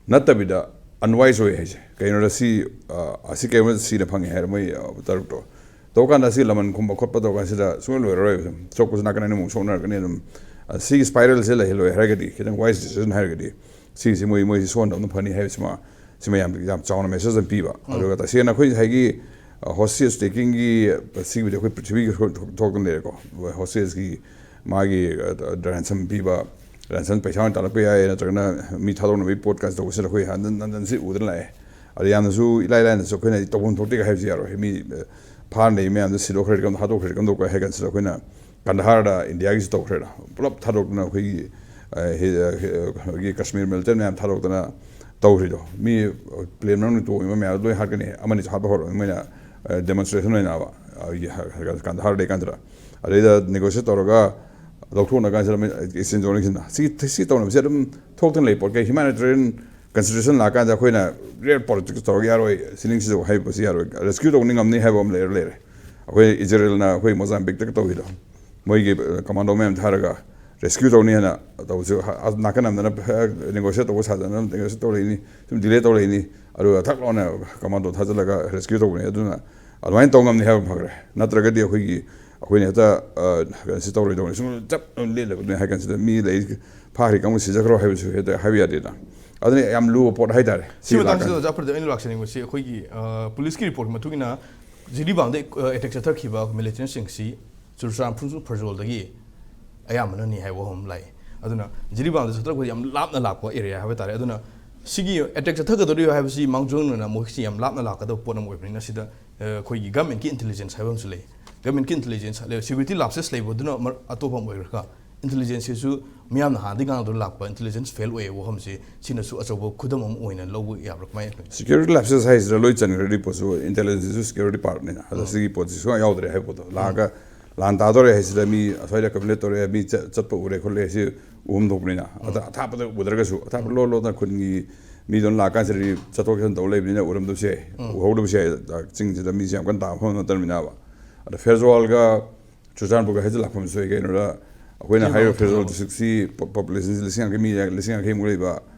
ꯅꯠꯇꯕꯤꯗ ꯑꯟꯋꯥꯏꯁ ꯑꯣꯏ ꯍꯥꯏꯁꯦ ꯀꯩꯅꯣꯗ ꯁꯤ, ꯑ, ꯑꯁꯤ ꯀꯩꯒꯨꯝꯕ ꯁꯤꯅ ꯐꯪꯉꯦ ꯍꯥꯏꯔ ꯃꯣꯏ, ꯑ, ꯇꯔꯨꯛꯇꯣ ꯇꯧꯀꯥꯟꯗ ꯑꯁꯤ ꯂꯃꯟ ꯈꯨꯝꯕ ꯈꯣꯠꯄ ꯇꯧ ꯀꯥꯟꯁꯤꯗ ꯁꯨꯡꯂꯣꯏ ꯂꯣꯏꯔꯔꯣꯏꯕ꯫ ꯁꯨꯝ ꯁꯣꯛꯄꯁꯨ ꯅꯥꯀꯟ ꯑꯅꯤꯃꯨꯛ ꯁꯣꯛꯅꯔꯛꯀꯅꯤ꯫ ꯑꯗꯨꯝ, ꯑ, ꯁꯤꯒꯤ ꯁ꯭ꯄꯥꯏꯔꯦꯜꯁꯦ ꯂꯩꯍꯜꯂꯣꯏ ꯍꯥꯏꯔꯒꯗꯤ, ꯈꯤꯇꯪ ꯋꯥꯏꯁ ꯗꯤꯁꯤꯖꯟ ꯍꯥꯏꯔꯒꯗꯤ, ꯁꯤꯒꯤꯁꯤ ꯃꯣꯏ, ꯃꯣꯏꯁꯤ ꯁꯣꯛꯍꯟꯗꯕꯅ ꯐꯅꯤ ꯍꯥꯏꯕꯁꯤꯃ, ꯁꯤꯃ ꯌꯥꯝ, ꯌꯥꯝ ꯆꯥꯎꯅ ꯃꯦꯁꯦꯖ ꯑꯃ ꯄꯤꯕ꯫ ꯑꯗꯨꯒ ꯇꯁꯦꯡꯅ ꯑꯩꯈꯣꯏ ꯉꯁꯥꯏꯒꯤ, ꯑ, ꯍꯣꯁꯇꯦꯖ ꯇꯦꯀꯤꯡꯒꯤ, ꯁꯤꯒꯤꯕꯨꯗꯤ ꯑꯩꯈꯣꯏ ꯄ꯭ꯔꯤꯊꯤꯕꯤꯒꯤ ꯊꯣꯛ-, ꯊꯣꯛꯇꯅ ꯂꯩꯔꯦꯀꯣ꯫ ꯍꯣꯁꯇꯦꯖꯀꯤ ꯃꯥꯒꯤ, ꯑ, ꯔꯦꯟꯁꯝ ꯄꯤꯕ, ꯔꯦꯟꯁꯝ ꯄꯩꯁꯥ ꯑꯣꯏꯅ ꯇꯥꯜꯂꯛꯄ ꯌꯥꯏ, ꯅꯠꯇ꯭ꯔꯒꯅ ꯃꯤ ꯊꯥꯗꯣꯛꯅꯕꯒꯤ ꯄꯣꯠ ꯀꯥꯏꯅ ꯇꯧꯕꯁꯤꯗ ꯑꯩꯈꯣꯏ ꯍꯟꯖꯟ ꯍꯟꯖꯟ ꯁꯤ ꯎꯗꯅ ꯂꯥꯛꯑꯦ꯫ ꯑꯗ ꯌꯥꯝꯅꯁꯨ ꯏꯂꯥꯏ ꯂꯥꯏꯅꯁꯨ ꯑꯩꯈꯣꯏꯅ ꯇꯧꯐꯝ ꯊꯣꯛꯇꯦꯒ ꯍꯥꯏꯕꯁꯨ ꯌꯥꯔꯣꯏ꯫ ꯃꯤ, ꯑ, ꯐꯥꯔ ꯂꯩ ꯃꯌꯥꯝꯗꯣ ꯁꯤꯗꯣꯛꯈ꯭ꯔꯦ, ꯀꯝ ꯊꯥꯗꯣꯛꯈ꯭ꯔꯦ, ꯀꯝ ꯇꯧꯈ꯭ꯔꯦ ꯍꯥꯏ ꯀꯥꯟꯁꯤꯗ ꯑꯩꯈꯣꯏꯅ ꯀꯟꯗꯍꯥꯔꯗ ꯏꯟꯗꯤꯌꯥꯒꯤꯁꯨ ꯇꯧꯈ꯭ꯔꯦꯗ, ꯄꯨꯂꯞ ꯊꯥꯗꯣꯛꯇꯅ ꯑꯩꯈꯣꯏꯒꯤ, ꯑ, ꯍꯤ-, ꯑ, ꯑꯩꯈꯣꯏꯒꯤ ꯀꯥꯁꯃꯤꯔ ꯃꯤꯂꯤꯇꯦꯟ ꯃꯌꯥꯝ ꯊꯥꯗꯣꯛꯇꯅ ꯇꯧꯔꯤꯗꯣ꯫ ꯃꯤ ꯄ꯭ꯂꯦꯟ ꯃꯅꯨꯡꯗ ꯇꯣꯡꯉꯤꯕ ꯃꯌꯥꯝꯗꯣ ꯂꯣꯏ ꯍꯥꯠꯀꯅꯤ, ꯑꯃꯅꯤꯁꯨ ꯍꯥꯠꯄ ꯍꯧꯔꯛꯑꯅꯤ ꯃꯣꯏꯅ, ꯑ, ꯗꯦꯃꯣꯟꯁꯇ꯭ꯔꯦꯁꯟ ꯑꯣꯏꯅ ꯍꯥꯏꯕ, ꯑ, ꯀꯟꯗꯍꯥꯔ ꯂꯩ ꯀꯥꯟꯗꯨꯗ꯫ ꯑꯗꯩꯗ ꯅꯦꯒꯣꯁꯤꯌꯦꯠ ꯇꯧꯔꯒ ꯂꯧꯊꯣꯛꯅ ꯀꯥꯟꯁꯤꯗ ꯑꯦꯛꯁꯆꯦꯟꯖ ꯇꯧꯅꯈꯤꯁꯤꯅ ꯁꯤ, ꯁꯤ ꯇꯧꯅꯕꯁꯦ ꯑꯗꯨꯝ ꯊꯣꯛꯇꯅ ꯂꯩ ꯄꯣꯠ꯫ ꯀꯩ ꯍ꯭ꯌꯨꯃꯥꯅꯤꯇꯦꯔꯤꯌꯟ ꯀꯟꯁꯤꯗꯔꯦꯁꯟ ꯂꯥꯛꯀꯥꯟꯗ ꯑꯩꯈꯣꯏꯅ ꯔꯦꯠ ꯄꯣꯂꯤꯇꯤꯛꯁ ꯇꯧꯔꯒ ꯌꯥꯔꯣꯏ, ꯁꯤꯅꯤꯡ ꯁꯤꯗꯧ ꯍꯥꯏꯕꯁꯤ ꯌꯥꯔꯣꯏ, ꯔꯦꯁꯀ꯭ꯌꯨ ꯇꯧꯅꯤ ꯉꯝꯅꯤ ꯍꯥꯏꯕ ꯑꯃ ꯂꯩꯔ ꯂꯩꯔꯦ꯫ ꯑꯩꯈꯣꯏ ꯏꯖꯔꯦꯜꯅ ꯑꯩꯈꯣꯏ ꯃꯣꯖꯥꯝꯕꯤꯛꯇꯒ ꯇꯧꯈꯤꯗꯣ, ꯃꯣꯏꯒꯤ ꯀꯃꯥꯟꯗꯣ ꯃꯌꯥꯝ ꯊꯥꯔꯒ ꯔꯦꯁꯀ꯭ꯌꯨ ꯇꯧꯅꯤ ꯍꯥꯏꯅ ꯇꯧꯕꯁꯨ, ꯍ-, ꯑ, ꯅꯥꯀꯟ ꯑꯃꯗꯅ ꯅꯦꯒꯣꯁꯤꯌꯦꯠ ꯇꯧꯕ ꯁꯥꯗꯅ ꯅꯦꯒꯣꯁꯤꯌꯦꯠ ꯇꯧ ꯂꯩꯅꯤ, ꯁꯨꯝ ꯗꯤꯂꯦ ꯇꯧ ꯂꯩꯅꯤ, ꯑꯗꯨꯒ ꯊꯛ ꯂꯥꯎꯅ ꯀꯃꯥꯟꯗꯣ ꯊꯥꯖꯤꯜꯂꯒ ꯔꯦꯁꯀ꯭ꯌꯨ ꯇꯧꯕꯅꯤ꯫ ꯑꯗꯨꯅ ꯑꯗꯨꯃꯥꯏꯅ ꯇꯧ ꯉꯝꯅꯤ ꯍꯥꯏꯕ ꯐꯈ꯭ꯔꯦ꯫ ꯅꯠꯇ꯭ꯔꯒꯗꯤ ꯑꯩꯈꯣꯏꯒꯤ, ꯑꯩꯈꯣꯏꯅ ꯍꯦꯛꯇ, ꯑ, ꯀꯩꯅꯣꯁꯤ ꯇꯧꯔꯣꯏꯗꯧꯕꯅꯤ, ꯁꯨꯝ ꯆꯞ ꯂꯦꯞꯂꯕꯅꯤ ꯍꯥꯏ ꯀꯥꯟꯁꯤꯗ ꯃꯤ ꯂꯩ ꯐꯥꯈ꯭ꯔꯤ ꯀꯥꯡꯕꯨ ꯁꯤꯖꯈ꯭ꯔꯣ ꯍꯥꯏꯕꯁꯨ ꯍꯦꯛꯇ ꯍꯥꯏꯕ ꯌꯥꯗꯦꯗꯅ꯫ ꯑꯗꯨꯅ ꯌꯥꯝ ꯂꯨꯕ ꯄꯣꯠ ꯍꯥꯏꯇꯥꯔꯦ꯫ ꯁꯤ ꯁꯤ ꯃꯇꯥꯡꯁꯤꯗ ꯂꯥꯛꯀꯥꯟꯗ ꯑꯣꯖꯥ ꯐꯔꯗ ꯑꯩꯅ ꯂꯥꯛꯆꯅꯤꯡꯕꯁꯤ ꯑꯩꯈꯣꯏꯒꯤ, ꯑ, ꯄꯨꯂꯤꯁꯀꯤ ꯔꯤꯄꯣꯔꯠꯀꯤ ꯃꯇꯨꯡ ꯏꯟꯅ ꯖꯤꯔꯤꯕꯥꯝꯗ, ꯑ, ꯑꯦꯇꯦꯛ ꯆꯠꯊꯈꯤꯕ ꯃꯤꯂꯤꯇꯦꯟꯁꯤꯡꯁꯤ ꯆꯨꯔꯆꯥꯟꯄꯨꯔ ꯐꯔꯖꯣꯜꯗꯒꯤ ꯑꯌꯥꯝꯕꯅꯅꯤ ꯍꯥꯏꯕ ꯋꯥꯐꯝ ꯑꯃ ꯂꯥꯛꯏ꯫ ꯑꯗꯨꯅ ꯖꯤꯔꯤꯕꯥꯝꯗ ꯆꯠꯊꯔꯛꯄꯗ ꯌꯥꯝ ꯂꯥꯞꯅ ꯂꯥꯛꯄ ꯑꯦꯔꯤꯌꯥ ꯍꯥꯏꯕ ꯇꯥꯔꯦ꯫ ꯑꯗꯨꯅ ꯁꯤꯒꯤ ꯑꯦꯇꯦꯛ ꯆꯠꯊꯒꯗꯧꯔꯤꯕ ꯍꯥꯏꯕꯁꯤ ꯃꯥꯡꯖꯧꯅꯅ ꯃꯣꯏꯁꯤ ꯌꯥꯝ ꯂꯥꯞꯅ ꯂꯥꯛꯀꯗꯕ ꯄꯣꯠ ꯑꯃ ꯑꯣꯏꯕꯅꯤꯅ ꯁꯤꯗ, ꯑ, ꯑꯩꯈꯣꯏꯒꯤ ꯒꯚꯔꯟꯃꯦꯟꯠꯀꯤ ꯏꯟꯇꯦꯂꯤꯖꯦꯟꯁ ꯍꯥꯏꯕ ꯑꯃꯁꯨ ꯂꯩ꯫ ꯒꯚꯔꯟꯃꯦꯟꯠꯀꯤ ꯏꯟꯇꯦꯂꯤꯖꯦꯟꯁ ꯍꯥꯏ-, ꯁꯦꯀ꯭ꯌꯨꯔꯤꯇꯤ ꯂꯥꯞꯁꯦꯁ ꯂꯩꯕꯗꯨꯅ ꯃꯔ-, ꯑꯇꯣꯞꯄ ꯑꯃ ꯑꯣꯏꯈ꯭ꯔꯒ ꯏꯟꯇꯦꯂꯤꯖꯦꯟꯁꯁꯤꯁꯨ ꯃꯤꯌꯥꯝꯅ ꯍꯥꯟꯅꯗꯒꯤ ꯉꯥꯡꯗꯨꯅ ꯂꯥꯛꯄ ꯏꯟꯇꯦꯂꯤꯖꯦꯟꯁ ꯐꯦꯜ ꯑꯣꯏꯌꯦꯕ ꯋꯥꯐꯝꯁꯤ ꯁꯤꯅꯁꯨ ꯑꯆꯧꯕ ꯈꯨꯗꯝ ꯑꯃ ꯑꯣꯏꯅ ꯂꯧꯕ ꯌꯥꯕ꯭ꯔꯥ ꯀꯃꯥꯏꯅ ꯇꯧꯏ? ꯁꯦꯀ꯭ꯌꯨꯔꯤꯇꯤ ꯂꯥꯞꯁꯦꯁ ꯍꯥꯏꯁꯤꯗ ꯂꯣꯏ ꯆꯟꯈ꯭ꯔꯦ꯫ ꯔꯤꯄꯣꯔꯠꯁꯨ ꯏꯟꯇꯦꯂꯤꯖꯦꯟꯁꯁꯨ ꯁꯦꯀ꯭ꯌꯨꯔꯤꯇꯤ ꯄꯥꯔꯠꯅꯤꯅ꯫ ꯑꯗ ꯎꯝ꯫ ꯁꯤꯒꯤ ꯄꯣꯠꯁꯤ ꯁꯨꯡꯌꯥꯎ ꯌꯥꯎꯗ꯭ꯔꯦ ꯍꯥꯏꯕ ꯄꯣꯠꯇꯣ꯫ ꯎꯝ꯫ ꯂꯥꯛꯑꯒ ꯂꯥꯟ ꯇꯥꯗꯣꯔꯦ ꯍꯥꯏꯁꯤꯗ ꯃꯤ ꯑꯁ꯭ꯋꯥꯏꯗ ꯀꯃꯤꯠ ꯇꯧꯔꯦ, ꯃꯤ ꯆꯠ-, ꯆꯠꯄ ꯎꯔꯦ ꯈꯣꯠꯂꯦ ꯍꯥꯏꯁꯤ ꯎꯍꯨꯝ ꯊꯣꯛꯄꯅꯤꯅ꯫ ꯑꯗ ꯎꯝ꯫ ꯑꯊꯥꯞꯄꯗ ꯎꯗ꯭ꯔꯒꯁꯨ, ꯑꯊꯥꯞꯄ ꯎꯝ꯫ ꯂꯣꯟ ꯂꯣꯟꯅ ꯈꯨꯟꯒꯤ ꯃꯤꯗꯣ ꯂꯥꯛꯀꯥꯟꯁꯤꯗꯗꯤ ꯆꯠꯊꯣꯛ ꯆꯠꯁꯤꯟ ꯇꯧ ꯂꯩꯕꯅꯤꯅ ꯎꯔꯝꯗꯕꯁꯨ ꯌꯥꯏ, ꯎꯝ꯫ ꯎꯍꯧꯗꯕꯁꯨ ꯌꯥꯏ꯫ ꯆꯤꯡꯁꯤꯗ ꯃꯤꯁꯦ ꯌꯥꯝ ꯀꯟꯅ ꯇꯥꯕ ꯃꯐꯝ ꯅꯠꯇꯕꯅꯤꯅꯕ꯫ ꯑꯗ ꯐꯦꯔꯖꯋꯥꯜꯒ ꯆꯨꯔꯆꯥꯟꯄꯨꯔꯒ ꯍꯥꯏꯖꯤꯜꯂꯛꯐꯝꯁꯨ ꯊꯣꯛꯏ ꯀꯩꯅꯣꯗ꯫ ꯑꯩꯈꯣꯏꯅ ꯆꯤꯡ ꯍꯥꯏꯔꯤꯕ ꯃꯥꯡꯗ ꯐꯦꯔꯖꯋꯥꯜ ꯊꯝꯃꯕ꯫ ꯗꯤꯁꯇ꯭ꯔꯤꯛꯁꯤ ꯄꯣ-, ꯄꯣꯄꯨꯂꯦꯁꯟꯁꯤ ꯂꯤꯁꯤꯡ ꯌꯥꯡꯈꯩ ꯃꯨꯛ ꯂꯩꯕ,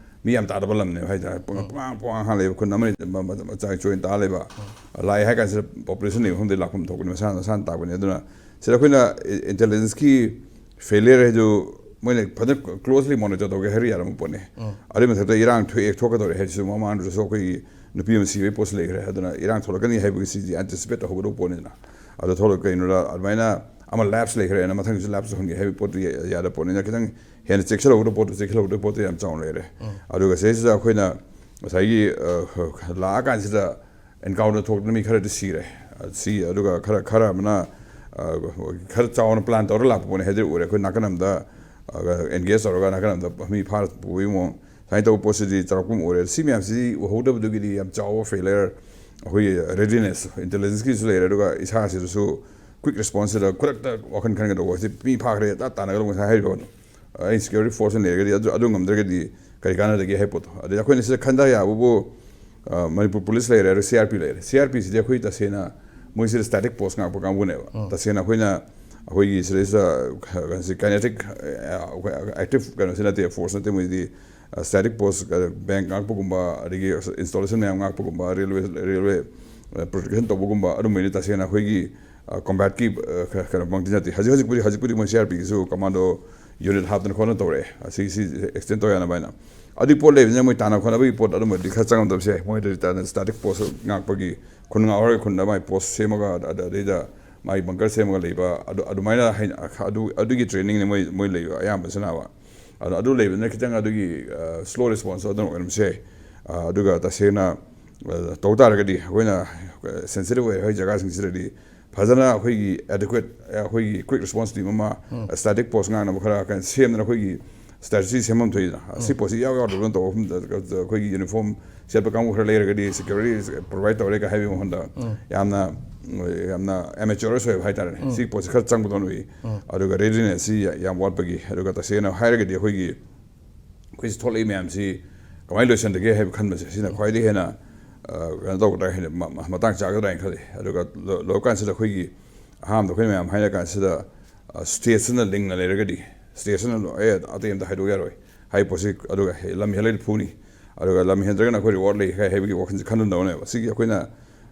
ꯃꯤ ꯌꯥꯝ ꯇꯥꯗꯕ ꯂꯝꯅꯦꯕ ꯍꯥꯏꯇꯥꯔꯦ꯫ ꯄꯨꯡ-, ꯎꯝ꯫ ꯄꯨꯡꯍꯥꯡ, ꯄꯨꯡꯍꯥꯡ ꯍꯥꯡ ꯂꯩꯕ ꯈꯨꯟ ꯑꯃꯅꯤ ꯃ-, ꯃ-, ꯃꯆꯥ ꯆꯣꯏꯅ ꯇꯥ ꯂꯩꯕ꯫ ꯎꯝ꯫ ꯂꯥꯛꯑꯦ ꯍꯥꯏ ꯀꯥꯟꯁꯤꯗ ꯄꯣꯄꯨꯂꯦꯁꯟ ꯂꯩꯕ ꯃꯐꯝꯗ ꯂꯥꯛꯐꯝ ꯊꯣꯛꯄꯅꯤ, ꯃꯁꯥꯅ, ꯃꯁꯥꯅ ꯇꯥꯛꯄꯅꯤ꯫ ꯑꯗꯨꯅ ꯁꯤꯗ ꯑꯩꯈꯣꯏꯅ ꯏ-, ꯏꯟꯇꯦꯂꯤꯖꯦꯟꯁꯀꯤ ꯐꯦꯂꯤꯌꯔ ꯍꯥꯏꯗꯨ ꯃꯣꯏꯅ ꯐꯖꯅ ꯀ꯭ꯂꯣꯖꯂꯤ ꯃꯣꯅꯤꯇꯔ ꯇꯧꯒꯦ ꯍꯥꯏꯔ ꯌꯥꯔꯝꯕ ꯄꯣꯠꯅꯤ꯫ ꯎꯝ꯫ ꯑꯗꯨꯏ ꯃꯊꯛꯇ ꯏꯔꯥꯡ ꯊꯣꯛꯑꯦ, ꯊꯣꯛꯀꯗꯧꯔꯦ ꯍꯥꯏꯁꯤꯁꯨ ꯃꯃꯥꯡꯗꯁꯨ ꯑꯩꯈꯣꯏꯒꯤ ꯅꯨꯄꯤ ꯑꯃ ꯁꯤꯕꯒꯤ ꯄꯣꯠꯁꯨ ꯂꯩꯈ꯭ꯔꯦ꯫ ꯑꯗꯨꯅ ꯏꯔꯥꯡ ꯊꯣꯛꯂꯛꯀꯅꯤ ꯍꯥꯏꯕꯒꯤ ꯁꯤꯗꯤ ꯑꯦꯟꯇꯤꯁꯤꯄꯦꯠ ꯇꯧꯍꯧꯒꯗꯧꯕ ꯄꯣꯠꯅꯤꯗꯅ꯫ ꯑꯗꯣ ꯊꯣꯛꯂꯛ-, ꯀꯩꯅꯣꯗ ꯑꯗꯨꯃꯥꯏꯅ ꯑꯃ ꯂꯦꯞꯁ ꯂꯩꯈ꯭ꯔꯦꯅ ꯃꯊꯪꯁꯨ ꯂꯦꯞꯁ ꯇꯧꯍꯟꯒꯦ ꯍꯥꯏꯕꯒꯤ ꯄꯣꯠꯇꯨ ꯌꯥ-, ꯌꯥꯗꯕ ꯄꯣꯠꯅꯤꯅ ꯈꯤꯇꯪ ꯍꯦꯟꯅ ꯆꯦꯛꯁꯤꯜꯍꯧꯒꯗꯕ ꯄꯣꯠꯇꯨ ꯆꯦꯛꯁꯤꯜꯍꯧꯒꯗꯕ ꯄꯣꯠꯇꯨ ꯌꯥꯝ ꯆꯥꯎꯅ ꯂꯩꯔꯦ꯫ ꯎꯝ꯫ ꯑꯗꯨꯒ ꯁꯤꯗꯩꯁꯤꯗ ꯑꯩꯈꯣꯏꯅ ꯉꯁꯥꯏꯒꯤ, ꯑ, ꯂꯥꯛꯑꯀꯥꯟꯁꯤꯗ ꯑꯦꯟꯀꯥꯎꯟꯇꯔ ꯊꯣꯛꯇꯅ ꯃꯤ ꯈꯔꯗꯤ ꯁꯤꯔꯦ꯫ ꯁꯤ ꯑꯗꯨꯒ ꯈꯔ ꯈꯔ ꯑꯃꯅ ꯈꯔ ꯆꯥꯎꯅ ꯄ꯭ꯂꯥꯟ ꯇꯧꯔꯒ ꯂꯥꯛꯄ ꯄꯣꯠꯅꯤ ꯍꯥꯏꯗꯤ ꯎꯔꯦ꯫ ꯑꯩꯈꯣꯏ ꯅꯥꯀꯟ ꯑꯃꯗ ꯑꯦꯟꯒꯦꯖ ꯇꯧꯔꯒ ꯅꯥꯀꯟ ꯑꯃꯗ ꯃꯤ ꯐꯥꯔ ꯄꯨꯕꯒꯤ ꯃꯑꯣꯡ ꯁꯨꯃꯥꯏꯅ ꯇꯧꯕ ꯄꯣꯠꯁꯤꯗꯤ ꯆꯥꯎꯔꯛꯄ ꯑꯃ ꯎꯔꯦ꯫ ꯁꯤ ꯃꯌꯥꯝꯁꯤ ꯎꯍꯧꯗꯕꯗꯨꯒꯤꯗꯤ ꯌꯥꯝ ꯆꯥꯎꯕ ꯐꯦꯂꯌꯔ ꯑꯩꯈꯣꯏꯒꯤ ꯔꯦꯗꯤꯅꯦꯁ ꯏꯟꯇꯦꯂꯤꯖꯦꯟꯁꯀꯤꯁꯨ ꯂꯩꯔꯦ, ꯑꯗꯨꯒ ꯏꯁꯥꯁꯤꯗꯁꯨ ꯀ꯭ꯋꯤꯛ ꯔꯦꯁꯄꯣꯟꯁꯁꯤꯗ ꯈꯨꯗꯛꯇ ꯋꯥꯈꯜ ꯈꯟꯒꯗꯧꯕ ꯁꯤ ꯃꯤ ꯐꯥꯈ꯭ꯔꯦ ꯇꯥ ꯇꯥꯟꯅꯒꯗꯧꯕ ꯉꯁꯥꯏ ꯍꯥꯏꯔꯤꯕ ꯑꯩ ꯁꯦꯀ꯭ꯌꯨꯔꯤꯇꯤ ꯐꯣꯔꯁꯅ ꯂꯩꯔꯒꯗꯤ ꯑꯗꯨ ꯑꯗꯨ ꯉꯝꯗ꯭ꯔꯒꯗꯤ ꯀꯔꯤ ꯀꯥꯟꯅꯗꯒꯦ ꯍꯥꯏꯕ ꯄꯣꯠꯇꯣ꯫ ꯑꯗꯩ ꯑꯩꯈꯣꯏꯅ ꯁꯤꯗ ꯈꯟꯊ ꯌꯥꯕꯕꯨ ꯃꯅꯤꯄꯨꯔ ꯄꯨꯂꯤꯁ ꯂꯩꯔꯦ, ꯑꯗꯣ ꯁꯤ ꯑꯥꯔ ꯄꯤ ꯂꯩꯔꯦ꯫ ꯁꯤ ꯑꯥꯔ ꯄꯤꯁꯤꯗꯤ ꯑꯩꯈꯣꯏ ꯇꯁꯦꯡꯅ ꯃꯣꯏꯁꯤꯗ ꯁ꯭ꯇꯦꯇꯤꯛ ꯄꯣꯁ ꯉꯥꯛꯄ ꯀꯥꯡꯕꯨꯅꯦꯕ꯫ ꯇꯁꯦꯡꯅ ꯑꯩꯈꯣꯏꯅ ꯑꯩꯈꯣꯏꯒꯤ ꯁꯤꯗꯩꯁꯤꯗ ꯀꯩꯅꯣꯁꯤ ꯀꯥꯏꯅꯦꯇꯤꯛ ꯑꯩꯈꯣꯏ ꯑꯦꯛꯇꯤꯞ ꯀꯩꯅꯣꯁꯤ ꯅꯠꯇꯦ, ꯐꯣꯔꯁ ꯅꯠꯇꯦ꯫ ꯃꯣꯏꯗꯤ ꯁ꯭ꯇꯦꯇꯤꯛ ꯄꯣꯁ ꯕꯦꯡꯛ ꯉꯥꯛꯄꯒꯨꯝꯕ, ꯑꯗꯒꯤ ꯏꯟꯁꯇꯣꯂꯦꯁꯟ ꯃꯌꯥꯝ ꯉꯥꯛꯄꯒꯨꯝꯕ, ꯔꯦꯜꯋꯦ ꯔꯦꯜꯋꯦ ꯄ꯭ꯔꯣꯇꯦꯛꯁꯟ ꯇꯧꯕꯒꯨꯝꯕ ꯑꯗꯨꯝꯕꯩꯗꯤ ꯇꯁꯦꯡꯅ ꯑꯩꯈꯣꯏꯒꯤ ꯀꯣꯝꯕꯦꯠꯀꯤ ꯀꯩꯅꯣꯃꯛꯇꯤ ꯅꯠꯇꯦ꯫ ꯍꯧꯖꯤꯛ ꯍꯧꯖꯤꯛꯄꯨꯗꯤ ꯍꯧꯖꯤꯛꯄꯨꯗꯤ ꯃꯣꯏ ꯁꯤ ꯑꯥꯔ ꯄꯤꯒꯤꯁꯨ ꯀꯃꯥꯟꯗꯣ ꯌꯨꯅꯤꯠ ꯍꯥꯞꯇꯅ ꯈꯣꯠꯇꯅ ꯇꯧꯔꯛꯑꯦ꯫ ꯑꯁꯤꯒꯤꯁꯤ ꯑꯦꯛꯁꯇꯦꯟ ꯇꯧ ꯌꯥꯅꯕ ꯍꯥꯏꯅ꯫ ꯑꯗꯨꯒꯤ ꯄꯣꯠ ꯂꯩꯕꯅꯤꯅ ꯃꯣꯏ ꯇꯥꯟꯅ ꯈꯣꯠꯅꯕꯒꯤ ꯄꯣꯠ ꯑꯗꯨꯝꯕꯗꯤ ꯈꯔ ꯆꯪꯉꯝꯗꯕꯁꯨ ꯌꯥꯏ꯫ ꯃꯣꯏꯗꯗꯤ ꯇꯥꯟꯅ ꯁ꯭ꯇꯦꯇꯤꯛ ꯄꯣꯁ ꯉꯥꯛꯄꯒꯤ ꯈꯨꯟ ꯉꯥꯛꯍꯧꯔꯒ ꯈꯨꯟꯗ ꯃꯥꯏ ꯄꯣꯁ ꯁꯦꯝꯃꯒ ꯑꯗ-, ꯑꯗꯩꯗ ꯃꯥꯒꯤ ꯕꯪꯀꯔ ꯁꯦꯝꯃꯒ ꯂꯩꯕ ꯑꯗꯨ ꯑꯗꯨꯃꯥꯏꯅ ꯍꯩꯅ-, ꯑꯗꯨ ꯑꯗꯨꯒꯤ ꯇ꯭ꯔꯦꯅꯤꯡꯅꯤ ꯃꯣꯏ ꯃꯣꯏ ꯂꯩꯕ ꯑꯌꯥꯝꯕꯁꯤꯅ꯫ ꯑꯗꯣ ꯑꯗꯨ ꯂꯩꯕꯅꯤꯅ ꯈꯤꯇꯪ ꯑꯗꯨꯒꯤ ꯁ꯭ꯂꯣ ꯔꯦꯁꯄꯣꯟꯁ ꯑꯗꯨꯝ ꯑꯣꯏꯔꯝꯕꯁꯨ ꯌꯥꯏ꯫ ꯑꯗꯨꯒ ꯇꯁꯦꯡꯅ ꯇꯧ ꯇꯥꯔꯒꯗꯤ ꯑꯩꯈꯣꯏꯅ ꯁꯦꯟꯁꯤꯇꯤꯚ ꯑꯣꯏ ꯍꯥꯏ ꯖꯒꯥꯁꯤꯡꯁꯤꯗꯗꯤ ꯐꯖꯅ ꯑꯩꯈꯣꯏꯒꯤ ꯑꯦꯗꯤꯀ꯭ꯋꯦꯠ ꯑꯩꯈꯣꯏꯒꯤ ꯀ꯭ꯋꯤꯛ ꯔꯦꯁꯄꯣꯟꯁ ꯇꯤꯝ ꯑꯃ ꯁ꯭ꯇꯦꯇꯤꯛ ꯄꯣꯁ ꯉꯥꯛꯅꯕ ꯈꯔ ꯀꯩꯅꯣ ꯁꯦꯝꯗꯅ ꯑꯩꯈꯣꯏꯒꯤ ꯁ꯭ꯇ꯭ꯔꯦꯇꯦꯖꯤ ꯁꯦꯝꯐꯝ ꯊꯣꯛꯏꯗꯅ꯫ ꯑꯁꯤ ꯄꯣꯠꯁꯤ ꯏꯌꯥꯎ ꯌꯥꯎꯗꯕꯅ ꯇꯧꯕ ꯃꯐꯝꯗ ꯑꯩꯈꯣꯏꯒꯤ ꯌꯨꯅꯤꯐꯣꯔꯝ ꯁꯦꯠꯄ ꯀꯥꯡꯕꯨ ꯈꯔ ꯂꯩꯔꯒꯗꯤ ꯁꯦꯀ꯭ꯌꯨꯔꯤꯇꯤ ꯄ꯭ꯔꯣꯚꯥꯏꯗ ꯇꯧꯔꯦꯒ ꯍꯥꯏꯕꯒꯤ ꯃꯍꯨꯠꯇ ꯌꯥꯝꯅ ꯌꯥꯝꯅ ꯑꯦꯃꯦꯆꯣꯔꯁ ꯑꯣꯏꯕ ꯍꯥꯏꯇꯥꯔꯦꯅꯦ꯫ ꯁꯤ ꯄꯣꯠꯁꯤ ꯈꯔ ꯆꯪꯕꯗꯧꯅ ꯎꯏ꯫ ꯑꯗꯨꯒ ꯔꯦꯗꯤꯅꯦꯁꯁꯤ ꯌꯥ-, ꯌꯥꯝ ꯋꯥꯠꯄꯒꯤ꯫ ꯑꯗꯨꯒ ꯇꯁꯦꯡꯅ ꯍꯥꯏꯔꯒꯗꯤ ꯑꯩꯈꯣꯏꯒꯤ ꯑꯩꯈꯣꯏꯁꯤ ꯊꯣꯛꯂꯛꯏ ꯃꯌꯥꯝꯁꯤ ꯀꯃꯥꯏꯅ ꯂꯣꯏꯁꯤꯟꯗꯒꯦ ꯍꯥꯏꯕ ꯈꯟꯕꯁꯦ ꯁꯤꯅ ꯈ꯭ꯋꯥꯏꯗꯒꯤ ꯍꯦꯟꯅ ꯀꯩꯅꯣ ꯇꯧꯒꯗ꯭ꯔꯥ ꯍꯥꯏꯅ ꯃ-, ꯃ-, ꯃꯇꯥꯡ ꯆꯥꯒꯗ꯭ꯔꯥ ꯍꯥꯏꯅ ꯈꯜꯂꯤ꯫ ꯑꯗꯨꯒ ꯂꯣ-, ꯂꯣꯏꯔꯀꯥꯟꯁꯤꯗ ꯑꯩꯈꯣꯏꯒꯤ ꯑꯍꯥꯟꯕꯗ ꯑꯩꯈꯣꯏꯅ ꯃꯌꯥꯝ ꯍꯥꯏꯅ ꯀꯥꯟꯁꯤꯗ ꯁ꯭ꯇꯦꯠꯁꯤꯅ ꯂꯤꯡꯅ ꯂꯩꯔꯒꯗꯤ ꯁ꯭ꯇꯦꯠꯁꯤꯅ ꯂꯣ-, ꯑꯦ ꯑꯇꯩ ꯑꯝꯇ ꯍꯥꯏꯗꯣꯛ ꯌꯥꯔꯣꯏ ꯍꯥꯏꯕ ꯄꯣꯠꯁꯤ꯫ ꯑꯗꯨꯒ ꯍꯦ-, ꯂꯝ ꯍꯦꯜꯂꯒꯗꯤ ꯐꯨꯅꯤ, ꯑꯗꯨꯒ ꯂꯝ ꯍꯦꯟꯗ꯭ꯔꯒꯅ ꯑꯩꯈꯣꯏ ꯔꯤꯋꯥꯔꯗ ꯂꯩ ꯍꯥꯏ ꯍꯥꯏꯕꯒꯤ ꯋꯥꯈꯜꯁꯦ ꯈꯟꯍꯟꯗꯧꯅꯦꯕ꯫ ꯁꯤꯒꯤ ꯑꯩꯈꯣꯏꯅ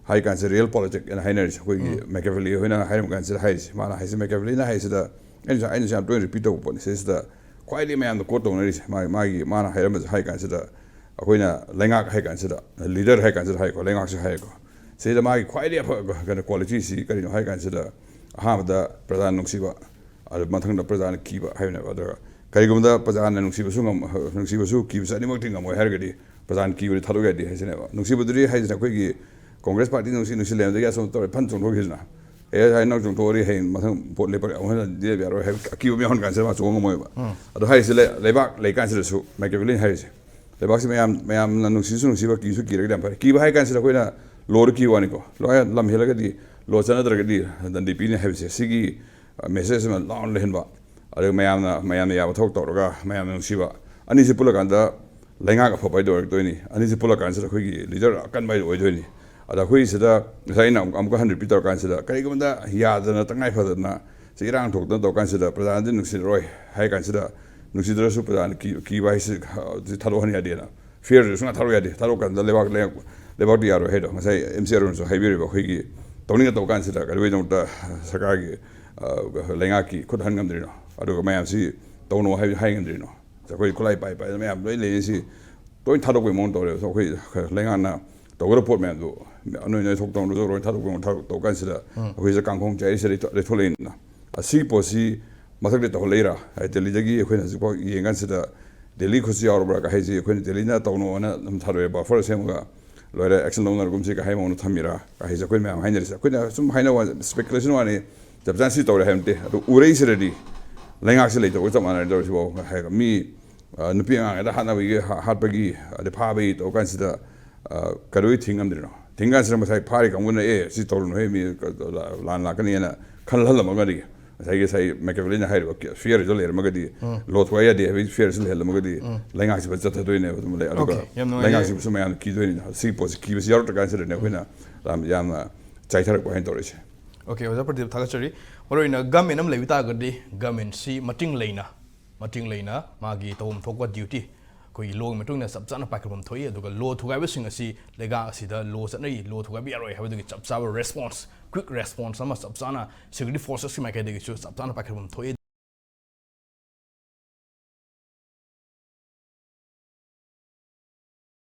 ꯍꯥꯏ ꯀꯥꯟꯁꯤꯗ ꯔꯤꯌꯦꯜ ꯄꯣꯂꯤꯇꯤꯛ ꯑꯅ ꯍꯥꯏꯅꯔꯤꯁꯦ ꯑꯩꯈꯣꯏꯒꯤ ꯃꯦꯀꯦꯚꯦꯂꯤ ꯍꯣꯏꯅ ꯍꯥꯏꯔꯝꯕ ꯀꯥꯟꯁꯤꯗ ꯍꯥꯏꯔꯤꯁꯦ꯫ ꯃꯥꯅ ꯍꯥꯏꯁꯦ, ꯃꯦꯀꯦꯚꯦꯂꯤꯅ ꯍꯥꯏꯁꯤꯗ ꯑꯩꯅꯁꯨ ꯑꯩꯅꯁꯨ ꯌꯥꯝ ꯇꯣꯏꯅ ꯔꯤꯄꯤꯠ ꯇꯧꯕ ꯄꯣꯠꯅꯤ꯫ ꯁꯤꯁꯤꯗ ꯈ꯭ꯋꯥꯏꯗꯒꯤ ꯃꯌꯥꯝꯅ ꯀꯣꯠ ꯇꯧꯅꯔꯤꯁꯦ ꯃꯥꯒꯤ ꯃꯥꯒꯤ ꯃꯥꯅ ꯍꯥꯏꯔꯝꯕꯁꯦ ꯍꯥꯏ ꯀꯥꯟꯁꯤꯗ ꯑꯩꯈꯣꯏꯅ ꯂꯩꯉꯥꯛ ꯍꯥꯏ ꯀꯥꯟꯁꯤꯗ ꯂꯤꯗꯔ ꯍꯥꯏ ꯀꯥꯟꯁꯤꯗ ꯍꯥꯏꯀꯣ, ꯂꯩꯉꯥꯛꯁꯨ ꯍꯥꯏꯀꯣ꯫ ꯁꯤꯗ ꯃꯥꯒꯤ ꯈ꯭ꯋꯥꯏꯗꯒꯤ ꯑꯐꯕ ꯀꯩꯅꯣ ꯀ꯭ꯋꯥꯂꯤꯇꯤꯁꯤ ꯀꯔꯤꯅꯣ ꯍꯥꯏ ꯀꯥꯟꯁꯤꯗ ꯑꯍꯥꯟꯕꯗ ꯄ꯭ꯔꯖꯥꯅ ꯅꯨꯡꯁꯤꯕ, ꯑꯗꯨ ꯃꯊꯪꯗ ꯄ꯭ꯔꯖꯥꯅ ꯀꯤꯕ ꯍꯥꯏꯕꯅꯦꯕ꯫ ꯑꯗꯨꯒ ꯀꯔꯤꯒꯨꯝꯕꯗ ꯄ꯭ꯔꯖꯥꯅ ꯅꯨꯡꯁꯤꯕꯁꯨ ꯉꯝ-, ꯅꯨꯡꯁꯤꯕꯁꯨ ꯀꯤꯕꯁꯨ ꯑꯅꯤꯃꯛꯇꯤ ꯉꯝꯃꯣꯏ ꯍꯥꯏꯔꯒꯗꯤ ꯄ꯭ꯔꯖꯥꯅ ꯀꯤꯕꯗꯤ ꯊꯥꯗꯣꯛ ꯌꯥꯗꯦ ꯍꯥꯏꯁꯤꯅꯦꯕ꯫ ꯅꯨꯡꯁꯤꯕꯗꯨꯗꯤ ꯍꯥꯏꯁꯤꯅ ꯑꯩꯈꯣꯏꯒꯤ ꯀꯣꯡꯒ꯭ꯔꯦꯁ ꯄꯥꯔꯇꯤ ꯅꯨꯡꯁꯤ ꯅꯨꯡꯁꯤ ꯂꯩꯔꯝꯗꯒꯤ ꯑꯁꯣꯝ ꯇꯧꯔꯦ, ꯐꯟ ꯆꯣꯡꯊꯣꯛꯈꯤꯗꯅ꯫ ꯑꯦ, ꯍꯥꯏ, ꯅꯪ ꯆꯣꯡꯊꯣꯛꯑꯗꯤ ꯍꯌꯦꯡ ꯃꯊꯪ ꯚꯣꯠ ꯂꯦꯞꯄ ꯑꯃꯨꯛ ꯍꯟꯅ ꯂꯦꯞ ꯌꯥꯔꯣꯏ ꯍꯥꯏꯕ ꯑꯀꯤꯕ ꯑꯃ ꯌꯥꯎꯍꯟ ꯀꯥꯟꯁꯤꯗ ꯃꯥ ꯆꯣꯡ ꯉꯝꯃꯣꯏꯕ꯫ ꯑꯗꯣ ꯍꯥꯏꯔꯤꯁꯦ ꯂꯩ-, ꯂꯩꯕꯥꯛ ꯂꯩ ꯀꯥꯟꯁꯤꯗꯁꯨ ꯃꯥꯏꯀꯦꯕꯦꯂꯤꯟ ꯍꯥꯏꯔꯤꯁꯦ, ꯂꯩꯕꯥꯛꯁꯤ ꯃꯌꯥꯝ, ꯃꯌꯥꯝꯅ ꯅꯨꯡꯁꯤꯁꯨ ꯅꯨꯡꯁꯤꯕ, ꯀꯤꯁꯨ ꯀꯤꯔꯒꯗꯤ ꯌꯥꯝ ꯐꯔꯦ꯫ ꯀꯤꯕ ꯍꯥꯏ ꯀꯥꯟꯁꯤꯗ ꯑꯩꯈꯣꯏꯅ ꯂꯣꯗ ꯀꯤꯕ ꯋꯥꯅꯤꯀꯣ꯫ ꯂꯣ ꯍꯥꯏ-, ꯂꯝ ꯍꯦꯜꯂꯒꯗꯤ, ꯂꯣ ꯆꯠꯅꯗ꯭ꯔꯒꯗꯤ ꯗꯟꯗꯤ ꯄꯤꯅꯤ ꯍꯥꯏꯕꯁꯦ, ꯁꯤꯒꯤ, ꯑ, ꯃꯦꯁꯦꯖ ꯑꯃ ꯂꯥꯎꯅ ꯂꯩꯍꯟꯕ꯫ ꯑꯗꯨꯒ ꯃꯌꯥꯝꯅ, ꯃꯌꯥꯝꯅ ꯌꯥꯕ ꯊꯕꯛ ꯇꯧꯔꯒ ꯃꯌꯥꯝꯅ ꯅꯨꯡꯁꯤꯕ꯫ ꯑꯅꯤꯁꯤ ꯄꯨꯜꯂꯀꯥꯟꯗ ꯂꯩꯉꯥꯛ ꯑꯐꯕ ꯍꯥꯏꯗꯣ ꯑꯣꯏꯔꯛꯇꯣꯏꯅꯤ꯫ ꯑꯅꯤꯁꯤ ꯄꯨꯜꯂꯀꯥꯟꯁꯤꯗ ꯑꯩꯈꯣꯏꯒꯤ ꯂꯤꯗꯔ ꯑꯀꯟꯕ ꯍꯥꯏꯗꯣ ꯑꯣꯏꯗꯣꯏꯅꯤ꯫ ꯑꯗ ꯑꯩꯈꯣꯏ ꯁꯤꯗ ꯉꯁꯥꯏ ꯑꯩꯅ ꯑꯃꯨꯛ-, ꯑꯃꯨꯛꯀ ꯍꯟꯅ ꯔꯤꯄꯤꯠ ꯇꯧꯔꯀꯥꯟꯁꯤꯗ, ꯀꯔꯤꯒꯨꯝꯕꯗ ꯌꯥꯗꯅ, ꯇꯉꯥꯏ ꯐꯗꯅ ꯁꯤ ꯏꯔꯥꯡ ꯊꯣꯛꯇꯅ ꯇꯧꯔꯀꯥꯟꯁꯤꯗ ꯄ꯭ꯔꯖꯥꯅꯗꯤ ꯅꯨꯡꯁꯤꯔꯔꯣꯏ ꯍꯥꯏ ꯀꯥꯟꯁꯤꯗ, ꯅꯨꯡꯁꯤꯗ꯭ꯔꯁꯨ ꯄ꯭ꯔꯖꯥꯅ ꯀꯤ-, ꯀꯤꯕ ꯍꯥꯏꯁꯤ, ꯑ, ꯁꯤ ꯊꯥꯗꯣꯛꯍꯟ ꯌꯥꯗꯦꯅ꯫ ꯐꯤꯌꯔꯁꯨ ꯁꯨꯡꯊꯥ ꯊꯥꯗꯣꯛ ꯌꯥꯗꯦ꯫ ꯊꯥꯗꯣꯛꯀꯥꯟꯗ ꯂꯩꯕꯥꯛ, ꯂꯩꯕꯥꯛ, ꯂꯩꯕꯥꯛꯇꯤ ꯌꯥꯔꯣꯏ ꯍꯥꯏꯗꯣ ꯉꯁꯥꯏ ꯑꯦꯝ ꯁꯤ ꯑꯔꯨꯟꯁꯨ ꯍꯥꯏꯕꯤꯔꯤꯕ, ꯑꯩꯈꯣꯏꯒꯤ ꯇꯧꯅꯤꯡꯒ ꯇꯧ ꯀꯥꯟꯁꯤꯗ ꯀꯩꯗꯧꯕꯩꯗꯃꯛꯇ ꯁꯔꯀꯥꯔꯒꯤ, ꯑ, ꯂꯩꯉꯥꯛꯀꯤ ꯈꯨꯠ ꯍꯟ ꯉꯝꯗ꯭ꯔꯤꯅꯣ? ꯑꯗꯨꯒ ꯃꯌꯥꯝꯁꯤ ꯇꯧꯅꯣ ꯍꯥꯏ, ꯍꯥꯏ ꯉꯝꯗ꯭ꯔꯤꯅꯣ? ꯑꯩꯈꯣꯏ ꯈꯨꯠꯂꯥꯏ ꯄꯥꯏ ꯄꯥꯏꯗꯅ ꯃꯌꯥꯝ ꯂꯣꯏ ꯂꯩꯔꯤꯁꯤ ꯂꯣꯏ ꯊꯥꯗꯣꯛꯄꯒꯤ ꯃꯑꯣꯡ ꯇꯧꯔꯦꯕ꯫ ꯑꯩꯈꯣꯏ ꯂꯩꯉꯥꯛꯅ ꯇꯧꯒꯗꯕ ꯄꯣꯠ ꯃꯌꯥꯝꯗꯨ ꯅꯣꯏ ꯅꯣꯏ ꯊꯣꯛ ꯇꯧꯅ ꯂꯣꯏ ꯊꯥꯗꯣꯛꯄꯒꯤ ꯃꯑꯣꯡ ꯊꯥꯗꯣꯛ-, ꯇꯧ ꯀꯥꯟꯁꯤꯗ ꯑꯩꯈꯣꯏꯁꯦ ꯀꯥꯡꯈꯣꯡ ꯆꯥꯏꯔꯤꯁꯦ ꯂꯩꯊꯣꯛ-, ꯂꯩꯊꯣꯛꯂꯛꯏꯅ꯫ ꯑꯁꯤꯒꯤ ꯄꯣꯠꯁꯤ ꯃꯊꯛꯇ ꯇꯧꯍꯜꯂꯛꯏꯔꯥ? ꯍꯥꯏꯗꯤ ꯗꯦꯜꯂꯤꯗꯒꯤ ꯑꯩꯈꯣꯏꯅ ꯍꯧꯖꯤꯛꯐꯥꯎ ꯌꯦꯡ ꯀꯥꯟꯁꯤꯗ ꯗꯦꯜꯂꯤ ꯈꯨꯠꯁꯨ ꯌꯥꯎꯔꯕ꯭ꯔꯥ ꯀ ꯍꯥꯏꯁꯤ ꯑꯩꯈꯣꯏꯅ ꯗꯦꯜꯂꯤꯅ ꯇꯧꯅꯣꯅ ꯑꯗꯨꯝ ꯊꯥꯗꯣꯛꯑꯦ, ꯕꯐꯔ ꯁꯦꯝꯃꯒ ꯂꯣꯏꯔꯦ, ꯑꯦꯛꯁꯟ ꯂꯧꯅꯔꯒꯨꯝꯁꯤ ꯀ ꯍꯥꯏ ꯃꯑꯣꯡꯗ ꯊꯝꯃꯤꯔꯥ ꯀ ꯍꯥꯏꯁꯦ ꯑꯩꯈꯣꯏ ꯃꯌꯥꯝ ꯍꯥꯏꯅꯔꯤꯁꯦ꯫ ꯑꯩꯈꯣꯏꯅ ꯁꯨꯝ ꯍꯥꯏꯅ ꯋꯥꯅꯤ, ꯁ꯭ꯄꯦꯀꯨꯂꯦꯁꯟ ꯋꯥꯅꯤ, ꯆꯞ ꯆꯥꯅ ꯁꯤ ꯇꯧꯔꯦ ꯍꯥꯏꯕ ꯅꯠꯇꯦ꯫ ꯑꯗꯨ ꯎꯔꯛꯏꯁꯤꯗꯗꯤ ꯂꯩꯉꯥꯛꯁꯤ ꯂꯩꯇꯕꯒ ꯆꯞ ꯃꯥꯟꯅꯔꯦ ꯇꯧꯔꯤꯁꯤꯕꯣ꯫ ꯍꯥꯏꯔꯒ ꯃꯤ, ꯑ, ꯅꯨꯄꯤ ꯑꯉꯥꯡ ꯍꯦꯛꯇ ꯍꯥꯠꯅꯕꯒꯤ, ꯍꯥ-, ꯍꯥꯠꯄꯒꯤ, ꯑꯗꯩ ꯐꯥꯕꯒꯤ ꯇꯧ ꯀꯥꯟꯁꯤꯗ, ꯑ, ꯀꯩꯗꯧꯕꯩ ꯊꯤꯡ ꯉꯝꯗ꯭ꯔꯤꯅꯣ? ꯊꯤꯡ ꯀꯥꯟꯁꯤꯗ ꯉꯁꯥꯏ ꯐꯥꯔꯤ ꯀꯥꯡꯕꯨꯅ, "ꯑꯦ, ꯁꯤ ꯇꯧꯔꯨꯅꯨꯍꯦ, ꯃꯤ ꯂꯥꯟ ꯂꯥꯛꯀꯅꯤꯅ" ꯈꯜꯍꯜꯂꯝꯃꯒꯗꯤ, ꯉꯁꯥꯏꯒꯤ ꯉꯁꯥꯏ ꯃꯦꯀꯦꯕꯦꯂꯤꯅ ꯍꯥꯏꯔꯤꯕ ꯐꯤꯌꯔꯁꯨ ꯂꯩꯔꯝꯃꯒꯗꯤ, ꯂꯣ ꯊꯨꯒꯥꯏ ꯌꯥꯗꯦ ꯍꯥꯏꯕꯒꯤ ꯐꯤꯌꯔꯁꯨ ꯂꯩꯍꯜꯂꯝꯃꯒꯗꯤ, ꯂꯩꯉꯥꯛꯁꯤ ꯐꯖ ꯆꯠꯊꯗꯣꯏꯅꯦꯕ꯫ ꯑꯗꯨꯝ ꯂꯩ-, ꯑꯗꯨꯒ ꯑꯣꯀꯦ, ꯌꯥꯝ ꯅꯨꯡꯉꯥꯏꯖꯔꯦ꯫ ꯂꯩꯉꯥꯛꯁꯤꯕꯨꯁꯨ ꯃꯌꯥꯝꯅ ꯀꯤꯗꯣꯏꯅꯤꯅ꯫ ꯁꯤꯒꯤ ꯄꯣꯠꯁꯤ ꯀꯤꯕꯁꯤ ꯌꯥꯎꯔꯛꯇ꯭ꯔ ꯀꯥꯟꯁꯤꯗꯅꯦ ꯑꯩꯈꯣꯏꯅ ꯌꯥꯝ, ꯌꯥꯝꯅ ꯆꯥꯏꯊꯔꯛꯄ ꯍꯥꯏꯅ ꯇꯧꯔꯛꯏꯁꯦ꯫ ꯑꯣꯀꯦ, ꯑꯣꯖꯥ ꯄ꯭ꯔꯗꯤꯞ, ꯊꯥꯒꯠꯆꯔꯤ꯫ ꯃꯔꯨꯑꯣꯏꯅ ꯒꯃꯦꯟ ꯑꯃ ꯂꯩꯕ ꯇꯥꯔꯒꯗꯤ ꯒꯃꯦꯟꯁꯤ ꯃꯇꯤꯡ ꯂꯩꯅ, ꯃꯇꯤꯡ ꯂꯩꯅ ꯃꯥꯒꯤ ꯇꯧꯐꯝ ꯊꯣꯛꯄ ꯗ꯭ꯌꯨꯇꯤ ꯑꯩꯈꯣꯏꯒꯤ ꯂꯣꯒꯤ ꯃꯇꯨꯡ ꯏꯟꯅ ꯆꯞ ꯆꯥꯅ ꯄꯥꯏꯈꯠꯐꯝ ꯊꯣꯛꯏ꯫ ꯑꯗꯨꯒ ꯂꯣ ꯊꯨꯒꯥꯏꯕꯁꯤꯡ ꯑꯁꯤ ꯂꯩꯉꯥꯛ ꯑꯁꯤꯗ ꯂꯣ ꯆꯠꯅꯔꯤ, ꯂꯣ ꯊꯨꯒꯥꯏꯕ ꯌꯥꯔꯣꯏ ꯍꯥꯏꯕꯗꯨꯒꯤ ꯆꯞ ꯆꯥꯕ ꯔꯦꯁꯄꯣꯟꯁ, ꯀ꯭ꯋꯤꯛ ꯔꯦꯁꯄꯣꯟꯁ ꯑꯃ ꯆꯞ ꯆꯥꯅ ꯁꯦꯀ꯭ꯌꯨꯔꯤꯇꯤ ꯐꯣꯔꯁꯦꯁꯀꯤ ꯃꯥꯏꯀꯩꯗꯒꯤꯁꯨ ꯆꯞ ꯆꯥꯅ ꯄꯥꯏꯈꯠꯐꯝ ꯊꯣꯛꯏ꯫